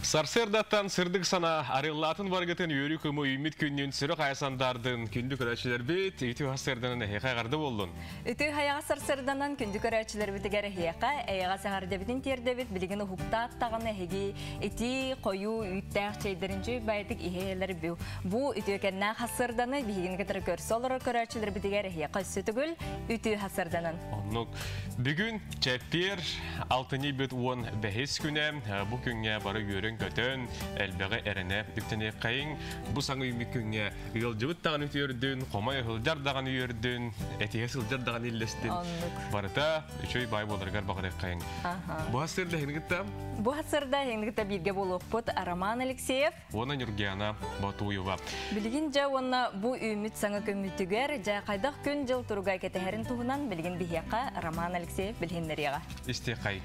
Сарсыардаттан сырдык санаа арыаллаатын баргытын үөрүү кымы үүммүт күннүн сүрэх айа сандаардын күндү көрөөччүлэрбит үтүө сарсыарданан эһиэхэ эҕэрдэ буоллун. Үтүө хайаҕа сарсыарданан күндү көрөөччүлэрбитигэр эһиэхэ эйэҕэ сэҕэрдэбитин тиэрдэбит билигин уһуктаат даҕаны эһиги итии хойуу үүттээх чэйдэрин чүй баайытык иһээлэр бу бу үтүөкэннээх сарсыарданы биһигини кытары көрсө олорор көрөөччүлэрбитигэр эһиэхэ өссө төгүл үтүө сарсыарданан. Оннук. Бүгүн чэппиэр алтынньы бүт 15 күнэ бу күҥҥэ бары үөрэн-көтөн, элбэҕи эрэнэ үктэниэххэйиҥ. Бу саҥа үүммүт күҥҥэ ыалдьыбыт даҕаны үтүөрдүн, хомой ыһылдьар даҕаны үөрдүн, этиһэ сылдьар даҕаны иллэстин. Барыта үчүгэй баай буоларыгар баҕарыаххайыҥ. Бу сырда эһигини Бу сырда эһигини кытта бииргэ буолуохпут Роман Алексеев уонна Нюргиана Батуева. Билигин дьэ уонна бу үүммүт саҥа көммүтүгэр дьэ хайдах күн-дьыл туруга кэтэһэрин туһунан билигин биһиэхэ Роман Алексеев билиһиннэриэҕэ. Истиэхэй.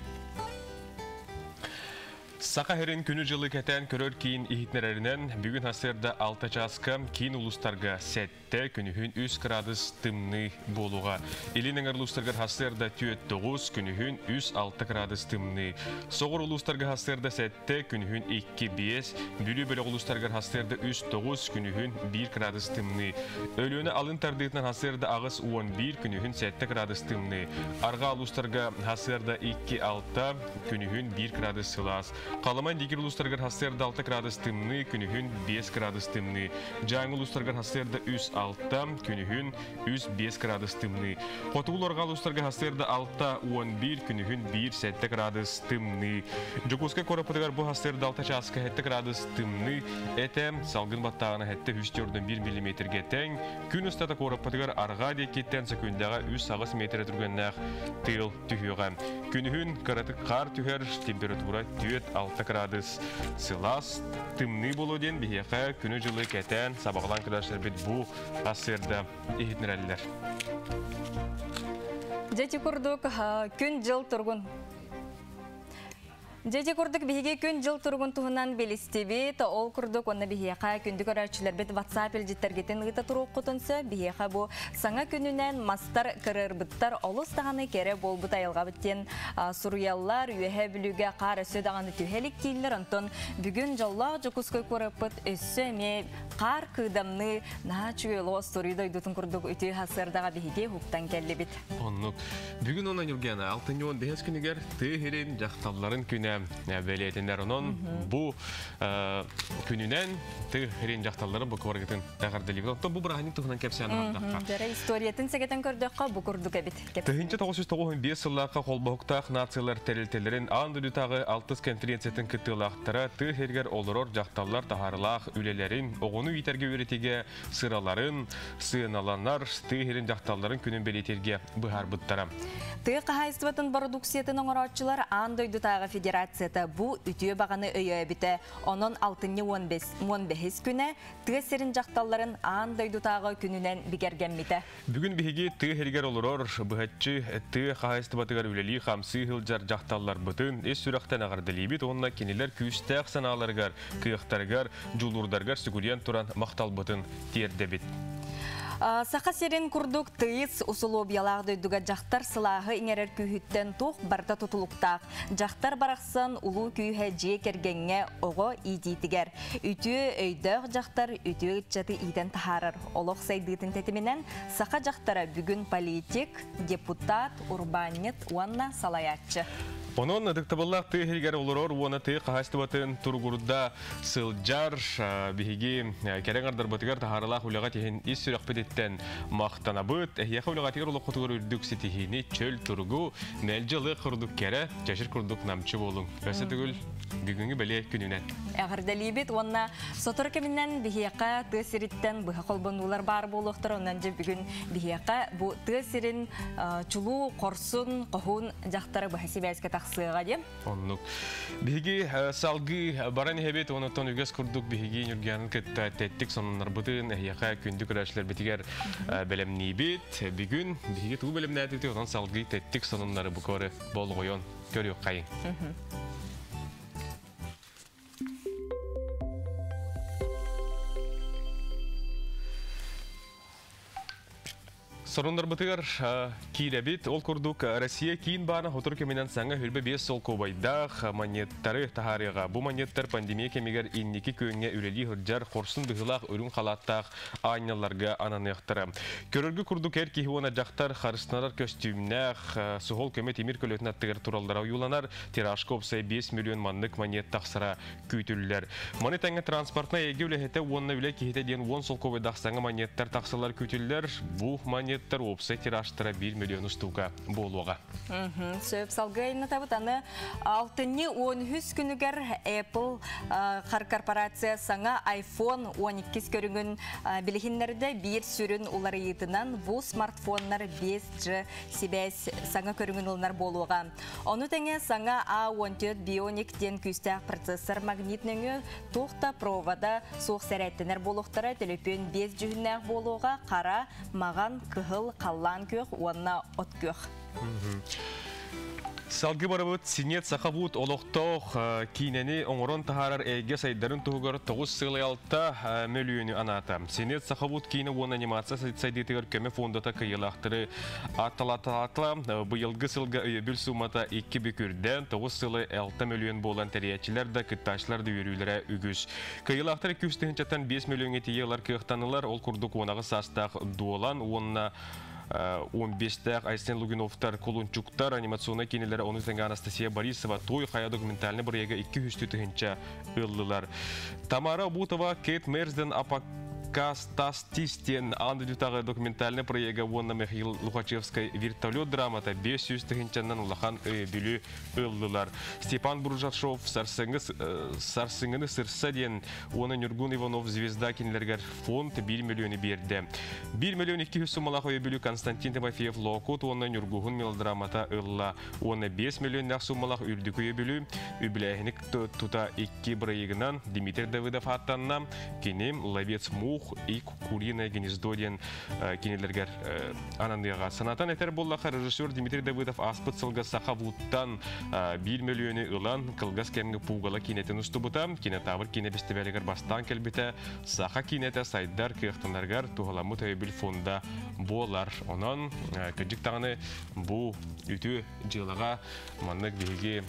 Саха сирин күнү-дьылы кэтээн көрөр киин иһитиннэрэринэн, бүгүн сарсыарда 6 чааска киин улуустарга 7, күнүһүн 3 градус тымныы буолуоҕа. Илин эҥэр улуустаргар сарсыарда 4-9, күнүһүн 3-6 градус тымныы. Соҕур улуустарга сарсыарда 7, күнүһүн 2-5, Бүлүү бөлөх улуустарыгар сарсыарда 3-9, күнүһүн 1 градус тымныы. Өлүөнэ алын тардыытынан сарсыарда 8-11, күнүһүн 7 градус тымныы. Арҕаа улуустарга сарсыарда 2-6, күнүһүн 1 градус сылаас. Халыма Индигир улуустарыгар сарсыарда 6 градус тымныы, күнүһүн 5 градус тымныы. Дьааҥы улуустарыгар сарсыарда 3-6, күнүһүн 3-5 градус тымныы. Хотугу арҕаа улуустарга сарсыарда 6-11, күнүһүн 1-7 градус тымныы. Дьокуускай куораппытыгар бу сарсыарда 6 чааска 7 градус тымныы этэ, салгын баттааҕына 7-3 миллиметргэ тэҥ. Күн устата куораппытыгар арҕаа диэкиттэн сөкүүндэҕэ 3-8 метр түргэннээх тыал түһүөҕэ. Күнүһүн кыратык хаар түһэр, температура 4-6 градус сылаас тымныы буолуо диэн биһиэхэ күнү-дьылы кэтээн сабаҕалаан кыдааччыларбыт бу сарсыарда иһитиннэрэллэр. Дьэ ити курдук күн-дьыл тургун Дьэ ити курдук биһиги күн-дьыл туругун туһунан билистибит. Ол курдук уонна биһиэхэ күндү көрөөччүлэрбит WhatsApp илдьиттэргитин ыыта туруоххутун сөп. Биһиэхэ бу саҥа күнүнэн мастар кырыарбыттар олус даҕаны кэрэ буолбут айылҕабыт диэн суруйаллар. Үөһээ Бүлүүгэ хаар өссө даҕаны түһэ илик дииллэр. Онтон бүгүн дьоллоох Дьокуускай куораппыт өссө эмиэ хаар кыыдамныы наһаа үчүгэй олох остуоруй дойдутун курдук үтүө сарсыардаҕа биһиги уһуктан кэллибит. Оннук. Бүгүн онон Юргена алтынньы он бэһис күнүгэр тыа сирин дьахталларын күнэ бэлиэтэнэр. Онон бу күнүнэн тыа сирин дьахталларын бу куоргытын эҕэрдэлиибит. Оттон бу бырааһынньык туһунан кэпсээн аһардахха. Дьэрэ историятын сэгэтэн көрдөххө бу курдук эбит. 1995 сыллаахха холбоһуктаах нациялар тэрилтэлэрин аан дойдутааҕы алтыс конференциятын кыттыылаахтара тыа сиригэр олорор дьахталлар таһаарылаах үлэлэрин, оҕону иитэргэ үөрэтиигэ сыраларын, сыаналанар тыа сирин дьахталларын күнүн бэлиэтииргэ быһаарбыттара. Тыа хаһаайыстыбатын бородууксуйатын оҥорооччулар аан дойдутааҕы федерацията бу үтүө баҕаны өйөөбүтэ. Онон алтынньы 15 күнэ тыа сирин дьахталларын аан дойдутааҕы күнүнэн бигэргэммитэ. Бүгүн биһиги тыа сиригэр олорор, быһаччы тыа хаһаайыстыбатыгар үлэлии-хамсыы сылдьар дьахталларбытын ис сүрэхтэн эҕэрдэлиибит уонна кинилэр күүстээх санааларыгар, кыахтарыгар, дьулуурдарыгар сүгүрүйэн туран махталбытын тиэрдэбит. Саха сирин курдук тыйыс усулуобуйалаах дойдуга дьахтар сылааһы иҥэрэр күүһүттэн туох барыта тутулуктаах. Дьахтар барахсан улуу күүһэ дьиэ кэргэҥҥэ оҕо иитиитигэр. Үтүө өйдөөх дьахтар үтүө ыччаты иитэн таһаарар. Олох сайдыытын тэтиминэн саха дьахтара бүгүн политик, депутат, урбаанньыт уонна салайааччы. Онон ытыктабыллаах тыа иһигэр олорор уонна тыа хаһаайыстыбатын туругурда сылдьар биһиги кэрэ аҥардарбытыгар таһаарылаах үлэҕэ тиһин ис сүрэхпититтэн махтанабыт. Эһиэхэ үлэҕитигэр олоххутугар үрдүк ситиһиини, чөл туругу, мэлдьи ылыах курдук кэрэ, чэчир курдук намчы буолуҥ. Өссө төгүл бүгүҥҥү бэлиэ күнүнэн. Эҕэрдэлиибит уонна сотору кэминэн биһиэхэ тыа сириттэн быһа холбонуулар баар буолуохтара. Онон дьэ бүгүн биһиэхэ бу тыа сирин чулуу, хорсун, хоһуун дьахтара быһа сибээскэ тахсыаҕа диэн. Оннук. Биһиги салгыы баран иһэбит, онуттан үгэс курдук биһиги Ньургианын кытта тэттик сонуннарбытын эһиэхэ күндү көрөөччүлэрбитигэр бэлэмниибит. Бүгүн биһиги тугу бэлэмнээтибит, онон салгыы тэттик сонуннары букары болҕойон көрүөххэйиҥ. Соруннарбытыгар киирэбит. Ол курдук Россия киин баана хотур кэминэн саҥа 25 солкуобайдаах монеттары таһаарыаҕа. Бу монеттар пандемия кэмигэр инники күөҥҥэ үлэлии сылдьар хорсун быһыылаах үрүҥ халааттаах аанньалларга ананыахтара. Көрөргө курдук эр киһи уонна дьахтар харыстанар көстүүмнээх суһал көмө тимир көлөтүн аттыгар тураллара ойууланар. Тиражка уопсай 5 миллион маннык монет тахсара күүтүллэр. Маны тэҥэ транспортнай эйгэ үлэһитэ уонна үлэ киһитэ диэн 10 солкуобайдаах саҥа монеттар тахсалар күүтүллэр. Бу монеттар уопсай тиражтара 1 миллион устуука буолуоҕа. Сөп салгыы айнатабыт аны алтынньы 13 күнүгэр Apple хар корпорация саҥа iPhone 12 көрүҥүн билиһиннэрдэ. Биир сүрүн уларыйыытынан бу смартфоннар 5G сибээс саҥа көрүҥүн ылынар буолуоҕа. Ону тэҥэ саҥа A14 Bionic диэн күүстээх процессор магнит нөҥүө туох да провода суох сэрээттэнэр буолуохтара. Төлөпүөн 5 дьүһүннээх буолуоҕа: хара, маҕан, кыһыл, халлаан күөх уонна от күөх. Салгыы барыбыт. Синет Сахабут олохтоох киинэни оҥорон таһаарар эйгэ сайдарын туһугар 9,6 мөлүйүөнү анаата. Синет Сахабут киинэ уонна анимация сайдыытыгар көмө фондата кыайыылаахтары аатталаатала. Быйылгы сылга өйөбүл суумата 2 бүк үрдээн 9,6 мөлүйүөн буолан тэрийээччилэр да, кыттааччылар да үөрүүлэрэ үгүс. Кыайыылаахтар 200 тыһыынчаттан 5 мөлүйүөҥҥэ тиийэ ылар кыахтанылар. Ол курдук 18 саастаах Дуолан уонна 15-тээх Айсен Лугиновтар Кулунчуктар анимационнай киинэлэрэ, ону тэҥэ Анастасия Борисова Той хайа документальный бырайыага 200 тыһыынча ыллылар. Тамара Бутова Кейт Мерсден Апокастастис диэн аан дойдутааҕы документальный проега уонна Михаил Лухачевскай «Вертолет» драмата 500 тыһыынчаннан улахан өйөбүлү ыллылар. Степан Буржашов «Сарсыҥҥыны сырса» диэн уонна Нюргун Иванов «Звезда» кинилэригэр фонд 1 миллиону биэрдэ. 1 миллион 200 суммалаах өйөбүлү Константин Тимофеев «Лоокут» уонна «Ньургуһун» мелодрамата ылла. Уонна 5 миллионнаах суммалаах үрдүк өйөбүлү үбүлээһини тута икки бырайыгынан Дмитрий Давыдов ааттанна. Кини «Ловец мух» и «Куриное гнездо» диэн кинилэргэр ананыаҕа. Санатан этэр буоллаха, режиссер Дмитрий Давыдов ааспыт сылга Сахабуттан 1 миллиону ылан, кылгас кэмҥэ Пугало киинэтин устубута. Кинотавр киинэ фестивалигар бастаан кэлбитэ. Саха киинэтэ сайдар кыахтанарыгар туһаламмыт өйөбүл фонда буолар. Онон кырдьык даҕаны бу үтүө дьыалаҕа маннык биһиги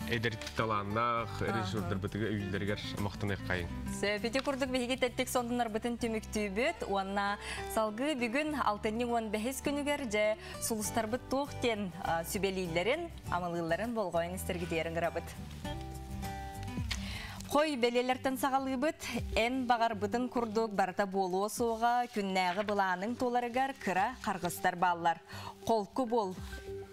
эдэр талааннаах режиссердарбытыгар өйүүллэригэр махтаныаххайыҥ. Сөп, ити курдук биһиги тэттик сонуннарбытын түмүктүүбүт уонна салгыы бүгүн алтынньы 15 күнүгэр дьэ сулустарбыт туох диэн сүбэлииллэрин, амалыылларын болҕойон истэргитиэрин ыҥырабыт. Хой бэлиэлэртэн саҕалыыбыт. Эн баҕарбытын курдук барыта буолуо суоҕа, күннээҕи былааныҥ туоларыгар кыра харгыстар бааллар. Холку буол,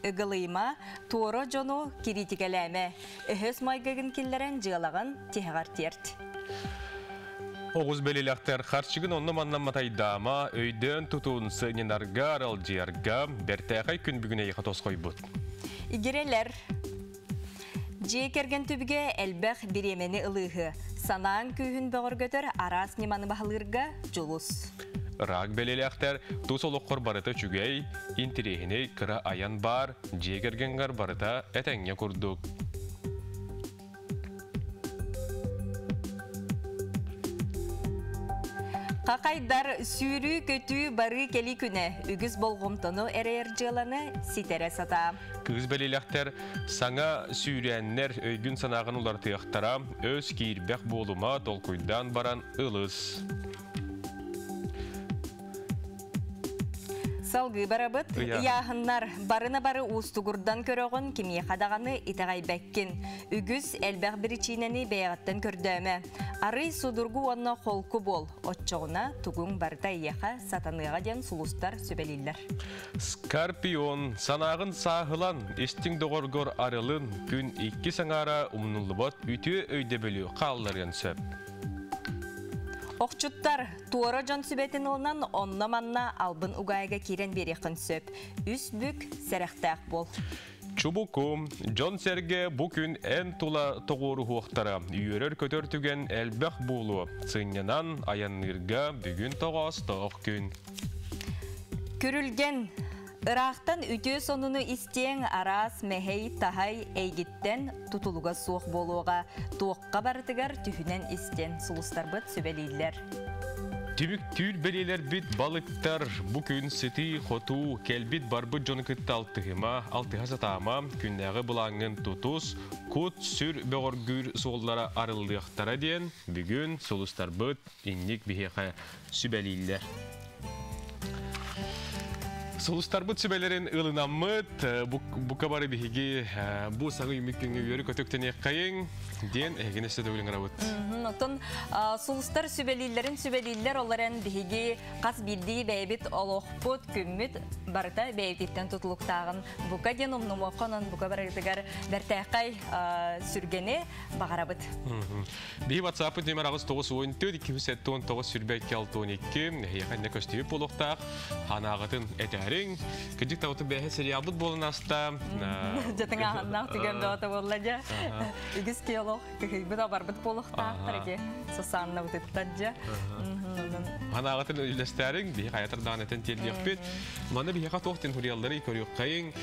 ыгылыйма, туора дьону кириитикэлээмэ. Өһөс майгыгын киллэрэн дьыалаҕын тиһэҕэр тиэрт. Оҕус бэлиэлэхтэр харчыгын онно-манна матайдаама, өйдөөн тутун сынньанарга, аралдьыйарга бэртээхэй күн бүгүн эйиэхэ тосхойбут. Игирэлэр Дьиэ кэргэн түбүгэ элбэх бириэмэни ылыыһы. Санааҥ күүһүн бөҕөргөтөр араас ньыманы баһылыырга дьулус. Рак бэлиэлээхтэр тус олоххор барыта үчүгэй, интэриэһинэй кыра айан баар, дьиэ кэргэҥҥэр барыта этэҥҥэ курдук. Хахайдар сүүрүү-көтүү барыы кэлии күнэ үгүс болҕомтону эрэйэр дьыаланы ситэрэ сатаа. Кыыс бэлиэлэхтэр саҥа сүүрээннэр өйгүн-санааҕын уларытыахтара, өс киирбэх буолума, толкуйдаан баран ылыс. Салгыы барабыт. Ыйааһыннар барына бары уустугурдан көрөҕүн, кимиэхэ даҕаны итэҕэйбэккин. Үгүс элбэх биричиинэни бэйэҕиттэн көрдөөмө. Арый судургу уонна холку буол. Оччоҕуна тугуҥ барыта эйиэхэ сатаныаҕа диэн сулустар сүбэлииллэр. Скорпион, санааҕын сааһылан, истиҥ доҕоргор арылын, күн икки саҥаара умнуллубат үтүө өйдөбүлү хаалларыан сөп. Охчуттар туора дьон сүбэтин ылынан онно-манна албын угаайга киирэн биэриэххин сөп. Үс бүк сэрэхтээх буол. Чубуку, дьон-сэргэ бу күн эн тула тоҕуоруһуохтара, үөрэр-көтөр түгэн элбэх буолуо. Сынньанан айанныырга бүгүн тоҕоостоох күн. Күрүлгэн, ыраахтан үтүө сонуну истиэҥ, араас мэһэй, таһай эйгиттэн тутулуга суох буолуоҕа. Туохха барытыгар түһүнэн истиэн сулустарбыт сүбэлииллэр. Түмүктүүр бэлиэлэрбит балыктар бу күн сытыы-хотуу, кэлбит-барбыт дьону кытта алтыһыма, алтыһа сатаама, күннээҕи былааҥҥын тутус, кут-сүр бөҕөргүүр суоллара арыллыахтара диэн бүгүн сулустарбыт инник биһиэхэ сүбэлииллэр. Сулустарбыт сүбэлэрин ылынаммыт, бука бары биһиги бу саҥа үүммүт күҥҥэ үөрү көтүктэниэххэйиҥ диэн эһигини өссө төгүл ыҥырабыт. Оттон сулустар сүбэлииллэрин сүбэлииллэр, ол эрэн биһиги хас биирдии бэйэбит олохпут, күммүт барыта бэйэтиттэн тутулуктааҕын бука диэн умнумуохха, онон бука барытыгар бэртээхэй сүргэни баҕарабыт. Биһи WhatsApp-ыт номер 8 94 279 22 62 эһиэхэ иннэ көстүбүт буолуохтаах. Ханааҕытын этээриҥ. Кырдьык табыты бэһэ сериалбыт буолан аста. Дьэтиҥ аһаннаах түгэн бөҕөтө буолла дьэ. Үгүс киһи олох кыһыйбыт абарбыт буолуохтаахтар ити Сусаннабытыттан дьэ. Ханааҕытын үллэстээриҥ, биһи хайатар даҕаны этэн тиэрдиэхпит. Манна биһиэхэ туох тин хуриаллары көрүөххэйиҥ.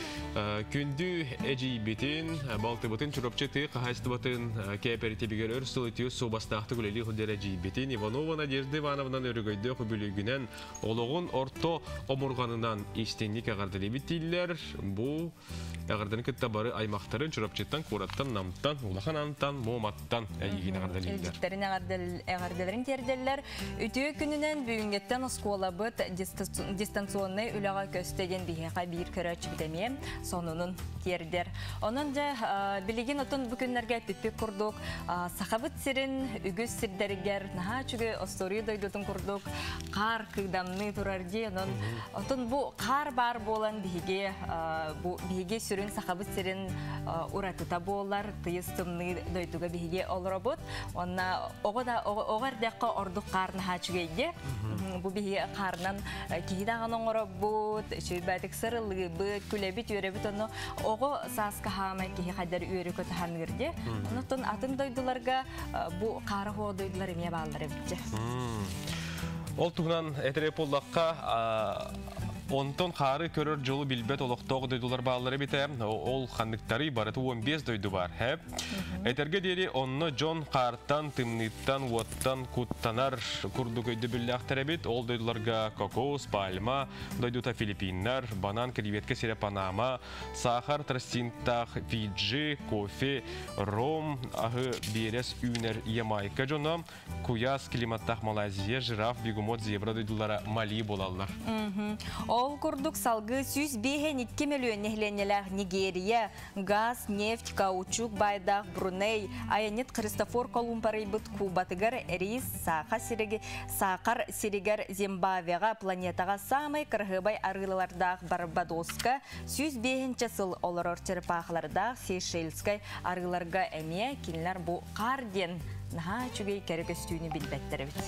Күндү эдьиийбитин, балтыбытын Чурапчы тыа хаһаайыстыбатын кээпэритибигэр өр сыл үтүө суобастаахтык үлэлии сылдьар эдьиийбитин Иванова Надежда Ивановнаны өрөгөйдөөх үбүлүөйүнэн олоҕун орто омурҕанынан истиҥник эҕэрдэлиибит дииллэр. Бу эҕэрдэни кытта бары аймахтарын Чурапчыттан, куораттан, Намтан, Улахан Антан, Муоматтан эйигин эҕэрдэлииллэр. Илдьиттэрин эҕэрдэлэрин тиэрдэллэр. Үтүө күнүнэн бүгүҥҥэттэн оскуолабыт дистанционнай үлэҕэ көстө диэн биһиэхэ биир көрөөччүбүт эмиэ сонунун тиэрдэр. Онон дьэ билигин отон бу күннэргэ эппиппит курдук Сахабыт сирин үгүс сирдэригэр наһаа үчүгэй остуоруйа дойдутун курдук хаар кыыдамныы турар дии. Онон отон бу хаар баар буолан биһиги бу биһиги сүрүн Сахабыт сирин уратыта буолар тыйыс тымныы дойдуга биһиги олоробут. Онна оҕо да оҕо эрдэххэ ордук хаар наһаа үчүгэйгэ. Бу биһиги хаарынан киһи даҕаны оҥоробут, үчүгэйбэтик сырылыыбыт, күлэбит, үөрэбит. Онно оҕо сааска хаамай киһи хайдар үөрү көтөһаныыр дии. Онон атын дойдуларга бу хаара хуо дойдулар эмиэ бааллар эбитчэ. Ол туһунан этэрэ буоллахха, онтон хаары көрөр дьолу билбэт олохтоох дойдулар бааллар эбитэ. Ол ханныктары барыта 15 дойду бар. Хэп. Этэргэ диэри онно дьон хаартан, тымныыттан, уоттан куттанар курдук өйдөбүллээхтэр эбит. Ол дойдуларга кокос, пальма, дойдута Филиппиннар, банан, креветка сирэ Панама, сахар тростинтаах Фиджи, кофе, ром, аһы биэрэс үүнэр Ямайка дьоно, куйаас климаттаах Малайзия, жираф, бегемот, зебра дойдулара Мали буолаллар. Ол курдук салгыы 105 миллион нэһилиэнньэлээх Нигерия, газ, нефть, каучук баайдаах Бруней, айанньыт Христофор Колумб арыйбыт Кубатыгар рис, саха сириги, саахар сиригэр Зимбабвеҕа планетаҕа саамай кыраһыабай арыылардаах Барбадоска 105 сыл олорор черепахалардаах Сейшельскай арыыларга эмиэ кинилэр бу хаар диэн наһаа үчүгэй кэрэ көстүүнү билбэттэр эбит.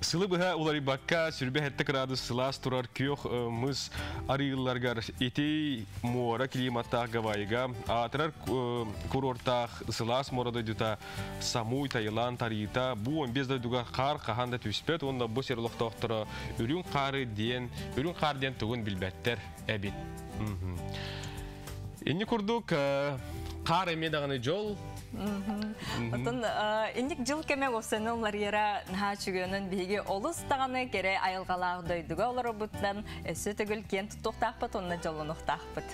Сылы быһа уларыйбакка 27 градус сылаас турар күөх мыс арыыларыгар ити муора климаттаах Гавайига аатырар курортаах сылаас муора дойдута Самуй, Таиланд, Тарита бу 15 дойдуга хаар хаһан да түспэт уонна бу сир олохтоохторо үрүҥ хаары диэн үрүҥ хаар диэн тугун билбэттэр эбит. Инни курдук хаар эмиэ даҕаны дьол. Оттон инник жыл кэмэ уопсайынан уларыйара наһаа үчүгэйинэн биһиги олус даҕаны кэрэ айылҕалаах дойдуга олоробутунан өссө төгүл киэн туттуохтаахпыт уонна дьоллонуохтаахпыт.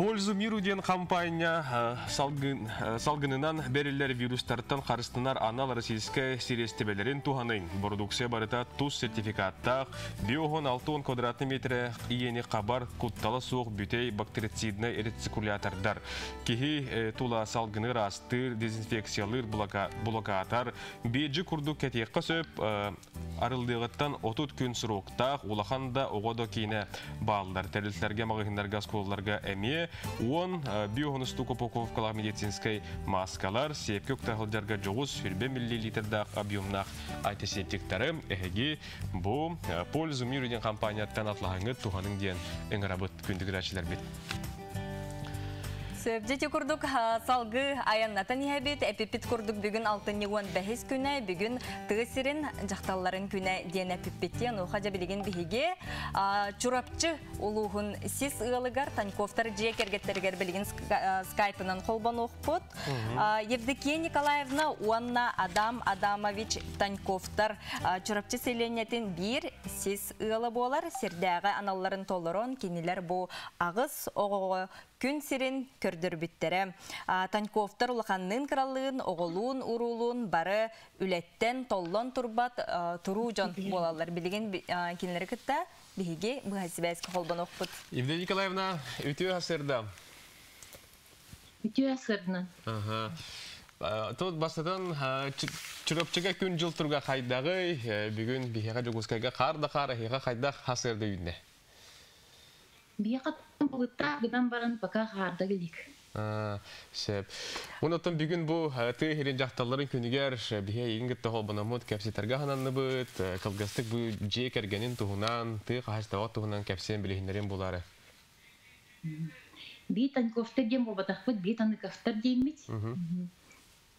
Пользу миру диэн хампаанньа салгынынан бэриллэр вирустартан харыстанар анал российскай сириэстибэлэрин туһаныҥ. Бородууксуйа барыта тус сертификаттаах, 560 квадратный метрэ иэни хабар куттала суох бүтэй бактерициднай рециркулятордар. Киһи тула салгыны ыраастыыр, дезинфекциялыыр блокатор, биэджи курдук кэтиэххэ сөп арыллыаҕыттан 30 күн сроктаах улахан да оҕо да киинэ бааллар. Тэрилтэлэргэ, маҕаһыыннарга, оскуолаларга эмиэ 10 биохонустук упаковкалаах медицинскэй маскалар, сиэпкэ укта сылдьарга дьоҕус 20 миллилитрдаах объемнаах антисептиктары эһиги бу Пользу миру диэн компанияттан атыылаһаҥҥыт туһаныҥ диэн ыҥырабыт күндү көрөөччүлэрбит. Сөп, дьэ ити курдук салгыы айаннатан иһэбит, эпиппит курдук бүгүн алтынньы 15 күнэ, бүгүн тыа сирин дьахталларын күнэ диэн эпиппит диэн уха дьэ билигин биһиги Чурапчы улууһун сис ыалыгар Таньковтар дьиэ кэргэттэригэр билигин скайпынан холбонуохпут. Евдокия Николаевна уонна Адам Адамович Таньковтар Чурапчы сэлиэнньэтин биир сис ыала буолар сирдээҕи аналларын толорон кинилэр бу аҕыс оҕоҕо күн сирин көрдөрбүттэрэ. Таньковтар улаханныын-кыралыын, оҕолуун-уруулуун бары үлэттэн толлон турбат туруу дьон буолаллар. Билигин кинилэри кытта биһиги быһа сибээскэ холбонуохпут. Евдокия Николаевна, үтүө сырда. Үтүө сырдынан. Тут бастатан Чурапчыга күн-дьыл туруга хайдаҕый? Бүгүн биһиэхэ Дьокуускайга хаар да хаар, эһиэхэ хайдах хасыарда үүннэ? Биһиэхэ былыттаах гынан баран пока хаарда илик. Сөп. Онон бүгүн бу тыа сирин дьахталларын күнүгэр биһиэ эйигин кытта холбономмут кэпсэтэргэ хананныбыт, кылгастык бу дьиэ кэргэнин туһунан, тыа хаһаайыстыбаҕа туһунан кэпсиэн билиһиннэрин булаары. Бии Таньковтар диэн буолбатахпыт, бии Таныковтар диэммит.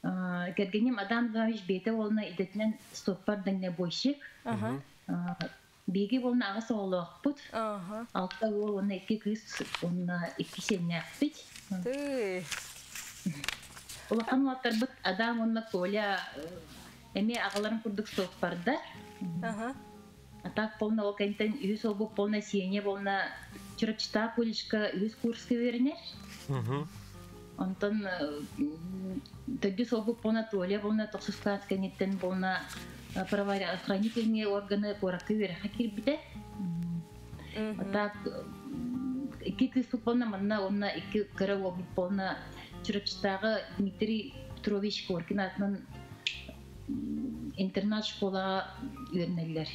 Кэргэним Адам Иванович бэйэтэ уолуна идэтинэн стоппар дальнобойщик. Биһиги уолуна аҕыс оҕолоохпут. 6 уол уонна 2 кыыс уонна 2 сиэннээхпит. Улахан уолаттарбыт Адам уонна Коля эмиэ аҕаларын курдук суоппардар. А так полно ол кэнтэн үһүс олбук полно сиэньэ болна Чурапчытаа колледжка үһүс курска үөрэнэр. Онтон төрдүс олбук полна Толя болна тохсус класс кэнниттэн болна правоохранительные органы куоракка үөрэххэ киирбитэ. Так икки кыыспыт болна манна уонна икки кыра уолбут болна Чурапчытааҕы Дмитрий Петрович Коркин аатынан интернат школаҕа үөрэнэллэр.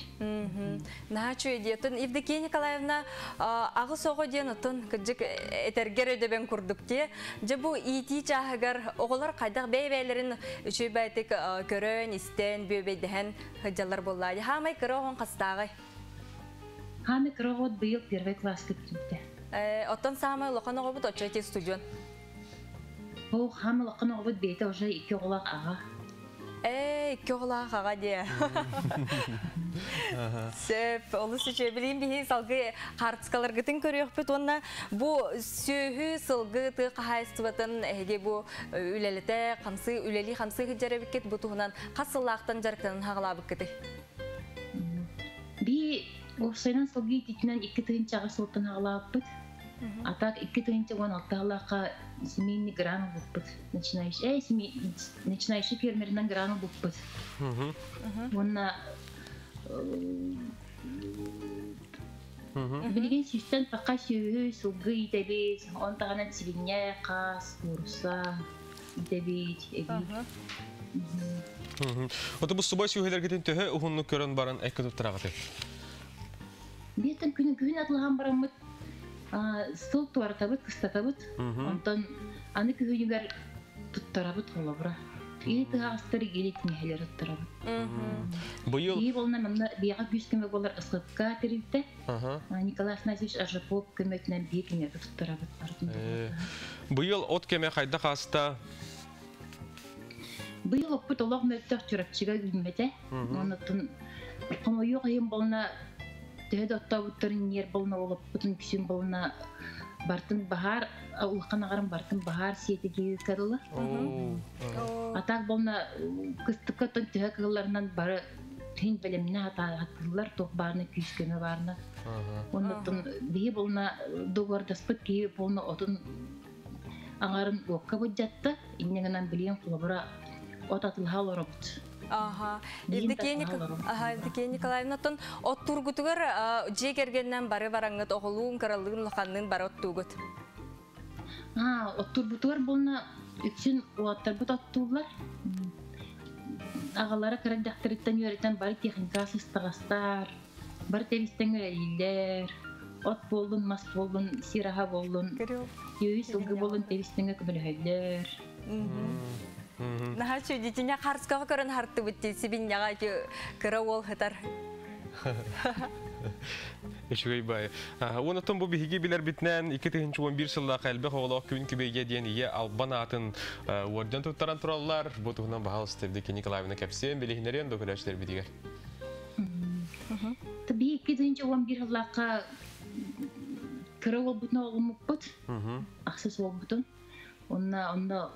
Наһаа үчүгэй дии. Оттон Евдокия Николаевна аҕыс оҕо диэн оттон кырдьык этэргэр өйдөбөн курдук дии. Дьэ бу иитии чааһыгар оҕолор хайдах бэйэ-бэйэлэрин үчүгэй баайдык көрөн, истэн, бүөбэйдэһэн сылдьаллар буоллаа. Хаамай кыра оҕоҥ хастааҕый? Хаамай кыра оҕо быйыл первый класска киирдэ. Оттон саамай улахан оҕобут оччо ити студент. Оо, хаамай улахан оҕобут бэйэтэ уже икки оҕолоох аҕа. Ээ, икки оҕолоох аҕа диэ. Сөп, олус үчүгэй. Билигин биһи салгыы хаартыскаларгытын көрүөхпүт уонна бу сүөһү, сылгы тыа хаһаайыстыбатын эһиги бу үлэлэтэ, хамсыы, үлэлии хамсыы сылдьар эбиккит. Бу туһунан хас сыллаахтан дьарыктанан хаҕалаабыккытый? Би уопсайынан сылгы иитиитинэн 2008 сылтан аҕалаабыппыт. А так 2016 сыллаахха семейный гран ылбыппыт. Начинающий, начинающий фермеринэн гран ылбыппыт. Уонна билигин сүүстэн тахха сүөһү, сылгы иитэбит, он таһынан сибинньэ, хаас, куурусса иитэбит, эбии. Ото бу субай сүөһүлэргитин төһө уһуннук көрөн баран экки туттараҕытый? Бииртэн күнү күһүн атылаһан бараммыт сыл туоратабыт, кыстатабыт. Онтон аны күһүнүгэр туттарабыт холобура. Или тыһаҕастар или тиҥэһэлэр туттарабыт. Быйыл Киһи болна манна биэҕэ күүс көмө буолар ысыпка тэрилтэ. Николай Афанасьевич Аржаков көмөтүнэн биир кинилэргэ туттарабыт барытын. Быйыл от кэмэ хайдах ааста? Быйыл оппут олох мөлтөх Чурапчыга үүммэтэ. Оннуттан хомойуох иһин болна төһө да оттообуттарын ньиэр болна олоппутун күсүн болна бартын баһаар улахан аҕарым бартын баһаар сиэти киһи кырылы. А так болна кыстыкка оттон төһө кыылларынан бары тин бэлэмнэ хатаатылар туох баарына күүс көмө баарына. Оннуттан биһи болна договордаспыт киһи болна отун аҥарын уокка былдьатта, инньэ гынан билиэн холобура от атылаһа олоробут. Аха. Евдокия Николаевна, оттон оттуургутугар дьиэ кэргэнинэн бары бараҥҥыт оҕолуун, кыралыын, улаханныын бары оттуугут? Аа, оттуурбутугар буолна үксүн уолаттарбыт оттууллар. Аҕалара кыра дьахтарыттан үөрэтэн бары техника сыстаҕастар, бары тэбистэн үлэлииллэр. От буоллун, мас буоллун, сир аһа буоллун, сүөһү сылгы буоллун тэбистэҥэ көмөлөһөллөр. Наһаа үчүгэй дитиня харскаҕа көрөн хартыбыт дии сибинньэҕэ ити кыра уол сытар. Үчүгэй бай. Онотон бу биһиги билэрбитинэн 2011 сыллаах элбэх оҕолоох күн күбэйгэ диэн ийэ албан аатын уордьан туттаран тураллар. Бу туһунан баһаалыста Евдокия Николаевна кэпсиэн билиһиннэриэн да көрөөччүлэрбитигэр. Би 2011 сыллаахха кыра уолбутун оҕоммуппут. Ахсыс уолбутун. Онно онно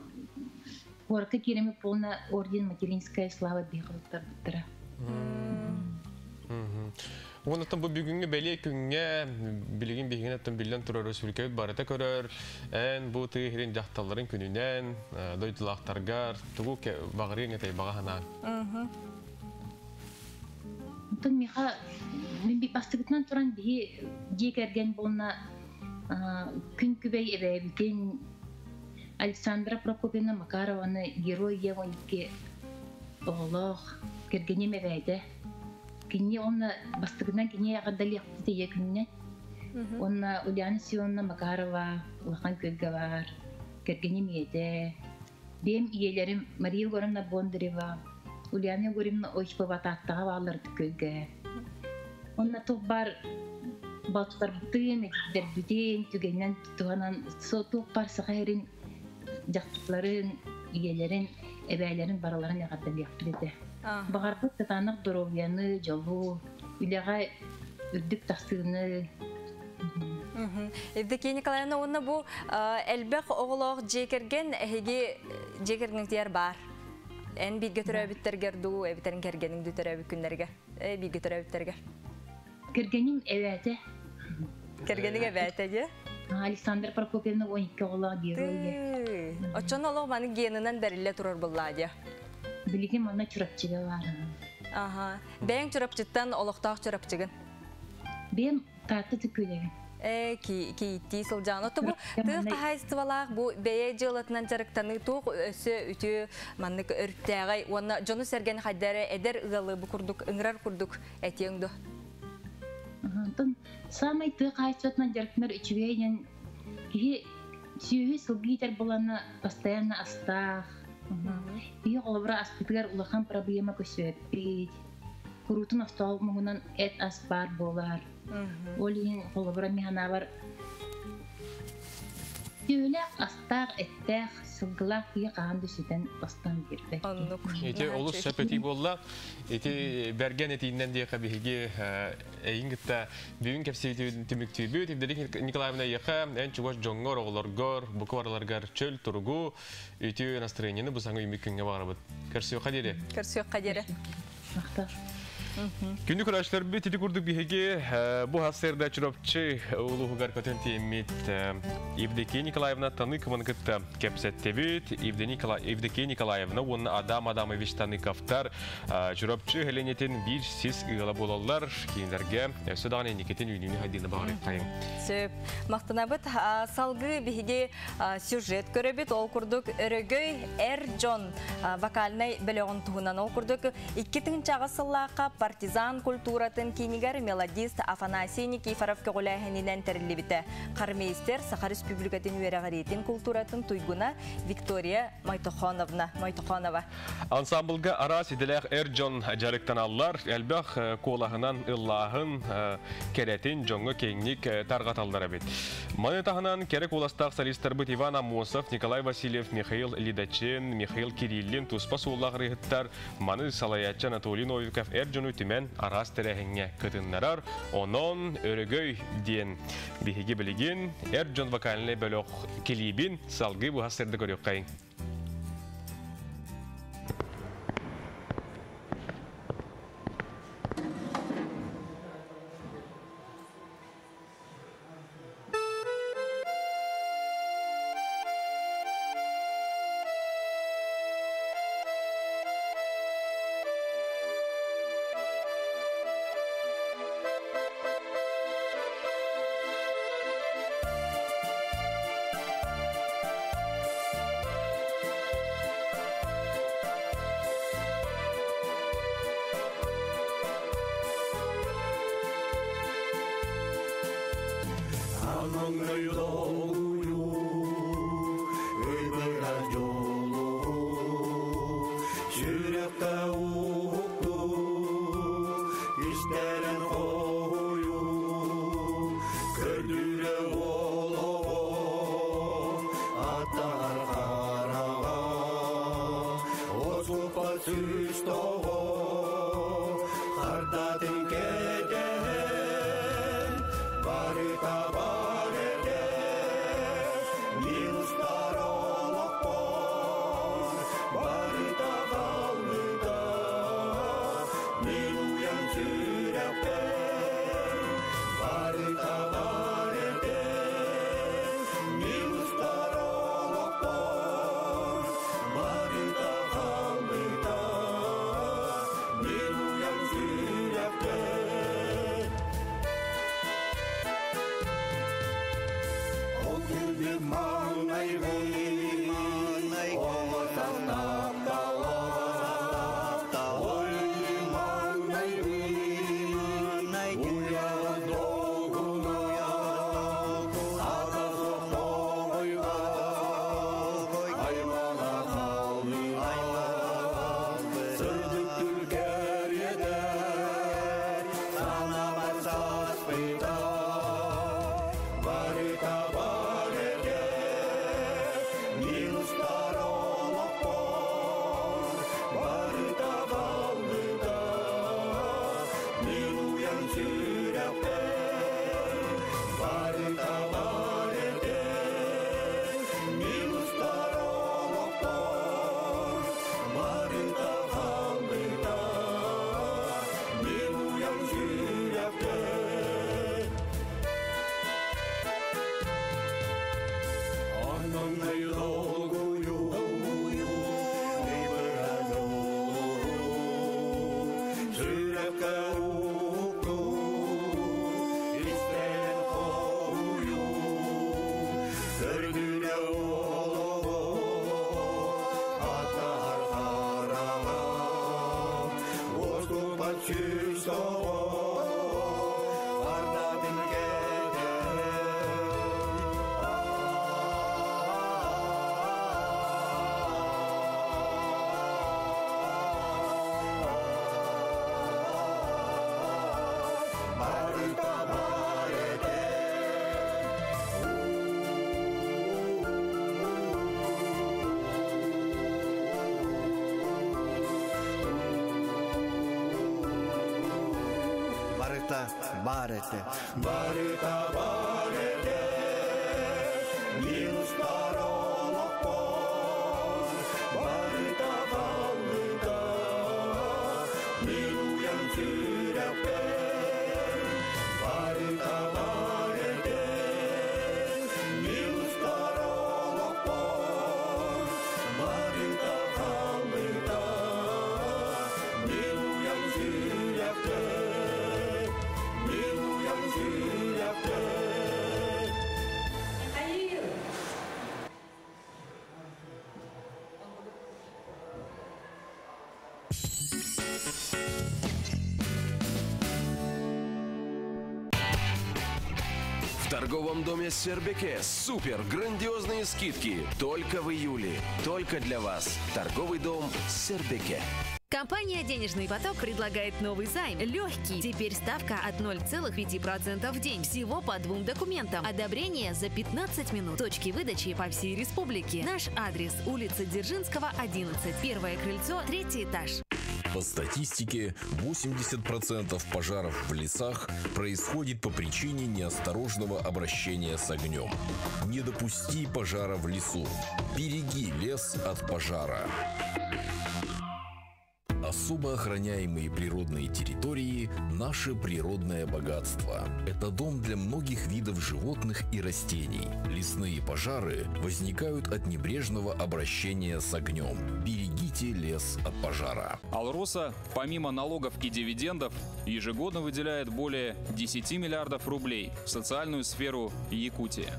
куоракка киирэммит буолна орден материнская слава биһиги туттарбыттара. Онтон бу бүгүҥҥү бэлиэ күҥҥэ билигин биһигин оттон биллэн турар республикабыт барыта көрөр эн бу тыа сирин дьахталларын күнүнэн дойдулаахтаргар тугу баҕарыаҥ этэй баҕа санааҥ? Онтон миэхэ мин бастакытынан туран биһи дьиэ кэргэн буолна күн күбэй эбээбитин Александра Прокопьевна Макарованы герой ийэ 12 оҕолоох кэргэним эбээтэ. Кини онно бастакынан кини эҕэрдэлиэхпит ийэ күнүнэн. Уонна Ульяна Семеновна Макарова улахан күөлгэ баар, кэргэним ийэтэ. Бэйэм ийэлэрим Мария Егоровна Бондарева, Ульяна Егоровна Осипова Тааттаҕа бааллар күөлгэ. Онно туох баар балтыларбытын, эдэрбитин түгэнинэн туһанан туох баар саха сирин дьахталларын, ийэлэрин, эбээлэрин барыларын эҕэрдэлиэхпит этэ. Баҕарбыт кытаанах доруобуйаны, дьолу, үлэҕэ үрдүк тахсыыны. Евдокия Николаевна, уонна бу элбэх оҕолоох дьиэ кэргэн эһиги дьиэ кэргэҥҥитигэр баар. Эн бииргэ төрөөбүттэргэр дуу, эбэтэр кэргэниҥ дуу төрөөбүт күннэригэр, бииргэ төрөөбүттэргэр? Кэргэним эбээтэ. Кэргэниҥ эбээтэ дии? Александра Прокопьевна 12 оҕолоох герой ийэ. Оччону олох маны генынан бэриллэ турар буоллаа дии. Билигин манна Чурапчыга баар. Аха. Бэйэҥ Чурапчыттан олохтоох Чурапчыгын? Бэйэм Таатта Түкүлэбин. Э, кийиттии сылдьаҕын. Ото бу тыа хаһаайыстыбалаах бу бэйэ дьыалатынан дьарыктаныы туох өссө үтүө маннык өрүттээҕэй уонна дьону-сэргэни хайда эрэ эдэр ыалы бу курдук ыҥырар курдук этиэҥ дуо? Онтон саамай тыа хаһаайыстыбатынан дьарыктанар үчүгэй диэн киһи сүөһү сылгы иитэр буоланна постоянно астаах. Биһи холобура аспытыгар улахан проблема көрсүбэппит. Куруутун остуол муҥунан эт ас баар буолар. Ол иһин холобура мин санаабар сүөһүлээх, астаах, эттээх, сылгылаах киһи хаһан да сүтэн бастан биэрбэт. Оннук. Ити олус сөп этии буолла. Ити бэргэн этиинэн диэхэ биһиги эйин кытта бүгүн кэпсиитин түмүктүүбүт. Евдокия Николаевна эйиэхэ эн чугас дьоҥҥор, оҕолоргор, бука барыларгар чөл туругу, үтүө настроениены бу саҥа үүммүт күҥҥэ баҕарабыт. Көрсүөххэ диэри. Көрсүөххэ диэри. Махтал. Күндү көрөөччүлэрбит ити курдук биһиги бу сарсыарда Чурапчы улууһугар көтөн тиэммит Евдокия Николаевна Таныкованы кытта кэпсэттибит. Евдокия Николаевна уонна Адам Адамович Таныковтар Чурапчы Хеленетин биир сис ыала буолаллар. Кинилэргэ өссө даҕаны инникитин үүнүүнү хайдыыны баҕарыаххайыҥ. Сөп. Махтанабыт. Салгыы биһиги сюжет көрөбүт. Ол курдук Өрөгөй эр дьон вокальнай бөлөҕүн туһунан. Ол курдук 2008 сыллаахха партизан культуратын киинигэр мелодист Афанасий Никифоров көҕүлээһининэн тэриллибитэ. Хормейстер Саха Республикатын үөрэҕириитин култууратын туйгуна Виктория Мойтохоновна Мойтохонова. Ансамблга араас идэлээх эр дьон дьарыктаналлар, элбэх куолаһынан ыллааһын кэрэтин дьоҥҥо киэҥник тарҕаталлар эбит. Маны таһынан кэрэ куоластаах солистарбыт Иван Аммосов, Николай Васильев, Михаил Лидачин, Михаил Кириллин туспа суоллаах ырыаһыттар, маны салайааччы Анатолий Новиков эр дьону түмэн араас тэрээһиҥҥэ кытыннарар. Онон Өрөгөй диэн биһиги билигин эр дьон вокальнай бөлөх килиибин салгыы быһа сырды көрүөххэйиҥ. Барыта барете. Барыта барете, минустар олохпор, барыта балыта, милуян сүрэхпэр. Барыта барете, минустар олохпор, барыта балыта, милуян сүрэхпэр. Милуян сүрэхпэр. В торговом доме Сербеке супер грандиозные скидки только в июле. Только для вас. Торговый дом Сербеке. Компания «Денежный поток» предлагает новый займ. Легкий. Теперь ставка от 0,5% в день. Всего по двум документам. Одобрение за 15 минут. Точки выдачи по всей республике. Наш адрес: улица Дзержинского, 11. Первое крыльцо, третий этаж. По статистике, 80% пожаров в лесах происходит по причине неосторожного обращения с огнем. Не допусти пожара в лесу. Береги лес от пожара. Особо охраняемые природные территории – наше природное богатство. Это дом для многих видов животных и растений. Лесные пожары возникают от небрежного обращения с огнем. Берегите лес от пожара. Алроса, помимо налогов и дивидендов, ежегодно выделяет более 10 миллиардов рублей в социальную сферу Якутии.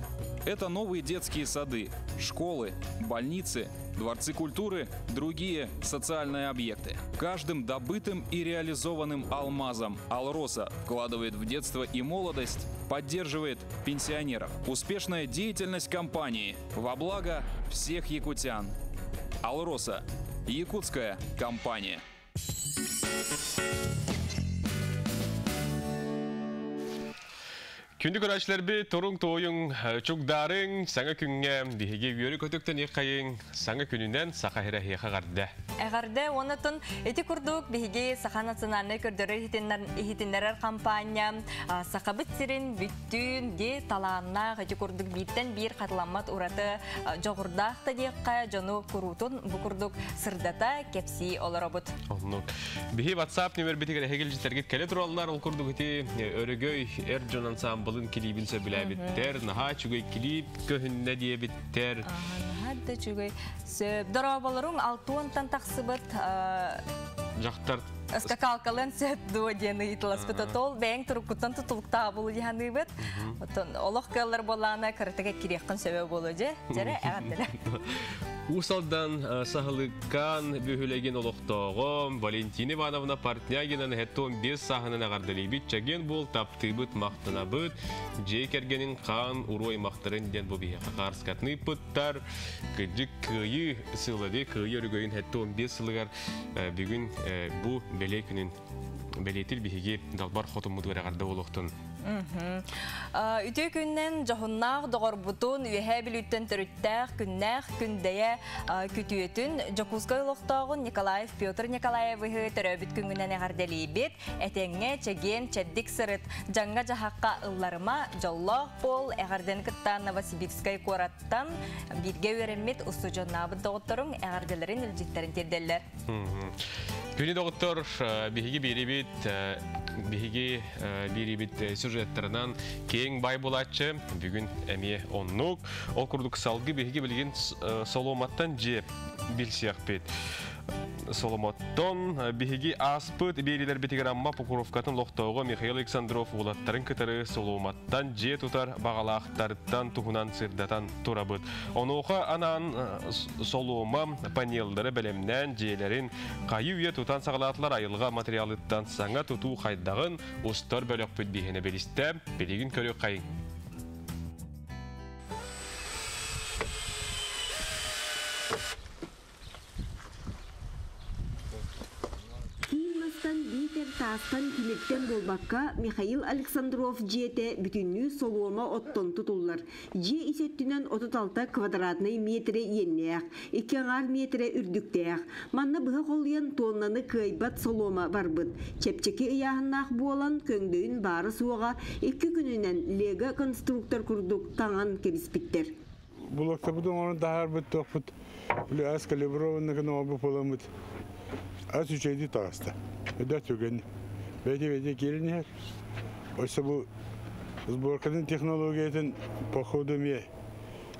Это новые детские сады, школы, больницы, дворцы культуры, другие социальные объекты. Каждым добытым и реализованным алмазом Алроса вкладывает в детство и молодость, поддерживает пенсионеров. Успешная деятельность компании во благо всех якутян. Алроса. Якутская компания. Күндү көрөөчүлэрбит, туруҥ туойуҥ, чугдаарыҥ, саҥа күҥҥэ биһиги үөрэ-көтө үктэниэххэйиҥ, саҥа күнүнэн Саха сирэ эһиэхэ эҕэрдэ. Эҕэрдэ онотон ити курдук биһиги Саха национальнай көрдөрөр иһитиннэрэр компания Сахабыт сирин бүттүүн ди талааннаах ити курдук бииртэн биир хатыламмат ураты дьоҕурдаах да диэххэ дьону куруутун бу курдук сырдата кэпсии олоробут. Оннук. Биһи WhatsApp нөмербитигэр эһигил житергит кэлэ тураллар, ол курдук ити өрөгөй эр дьон ансамблын килиибин сөбүлээбиттэр, наһаа үчүгэй килиип көһүннэ диэбиттэр. Наһаа да үчүгэй. Сөп. Дорооболоруҥ алтуонтан тахсыбыт Жактар скакалкалын сөп дуо диэн ыйытыласпыт отол бэйэҥ туруккуттан тутулуктаа булу диһаныыбыт. Оттон олох кыаллар буоллаҕына кыратыга кириэххин сөбө буолуо дьэ. Дьэрэ эҕэрдэлэ. Усалдан саһылыккан бүһүлэгин олохтооҕо Валентина Ивановна Портнягина хеттон 5 саһынан эҕэрдэлиибит, чэгиэн буол, таптыыбыт, махтанабыт, дьиэ кэргэнин хаан уруой махтарын диэн бу биһиэхэ хаарскатныыппыттар. Кыдьык кыайыы сылады кыайыы өрөгөйүн хеттон 5 сылыгар бүгүн бу бэлиэ күнүн бэлиэтир биһиги далбар хотуммутугар эҕэрдэ буолуохтун. Үтүө күннэн дьоһуннаах доҕорбутун үөһээ Бүлүүттэн төрүттээх күннээх күндэйэ күтүөтүн Дьокуускай олохтооҕун Николаев Петр Николаевиһы төрөөбүт күҥҥүнэн эҕэрдэлиибит. Этэҥҥэ чэгиэн чэбдик сырыт, дьаҥҥа дьаһахха ылларыма, дьоллоох буол, эҕэрдэни кытта Новосибирскай куораттан бииргэ үөрэммит устудьуоннаабыт доҕотторуҥ эҕэрдэлэрин илдьиттэрин тиэрдэллэр. Күнү доҕоттор, биһиги биэрибит биһиги биэрибит сюжеттарынан киэҥ бай булааччы бүгүн эмиэ оннук. Ол курдук салгы биһиги билигин соломаттан дьиэ билсиэхпит. Соломоттон биһиги ааспыт биэрилэр Амма Покровкатын лохтоого Михаил Александров улаттарын кытары соломаттан дьиэ тутар бағалаахтарыттан туһунан сырдатан турабыт. Онуоха анаан солома панеллары бэлэмнээн дьиэлэрин хайы үйэ тутан саҕалаатылар айылҕа материалыттан саҥа тутуу хайдаҕын устар бөлөхпүт биһиэнэ билистэ, билигин көрүөххэйиҥ. Киин мастан биитэр таастан тимиртэн буолбакка, Михаил Александров дьиэтэ бүтүннүү солуома оттон тутуллар. Дьиэ ис өттүнэн 36 квадратнай метрэ иэннээх, икки аҥаар метрэ үрдүктээх. Манна быһа холуйан тоннаны кыайбат солуома барбыт. Чэпчэки ыйааһыннаах буолан, көҥдөйүн баара суоҕа 2 күнүнэн лего конструктор курдук таҥан кэбиспиттэр. Блоктабытын оҥорон таһаарбыт туохпут били ас калиброванный гына оҥорбут буоламмыт ас үчүгэйдик таҕыста. Өйдөөх түгэн бэйэтэ бэйэтэ киирэн иһэр. Өссө бу сборкатын технологиятын по ходу эмиэ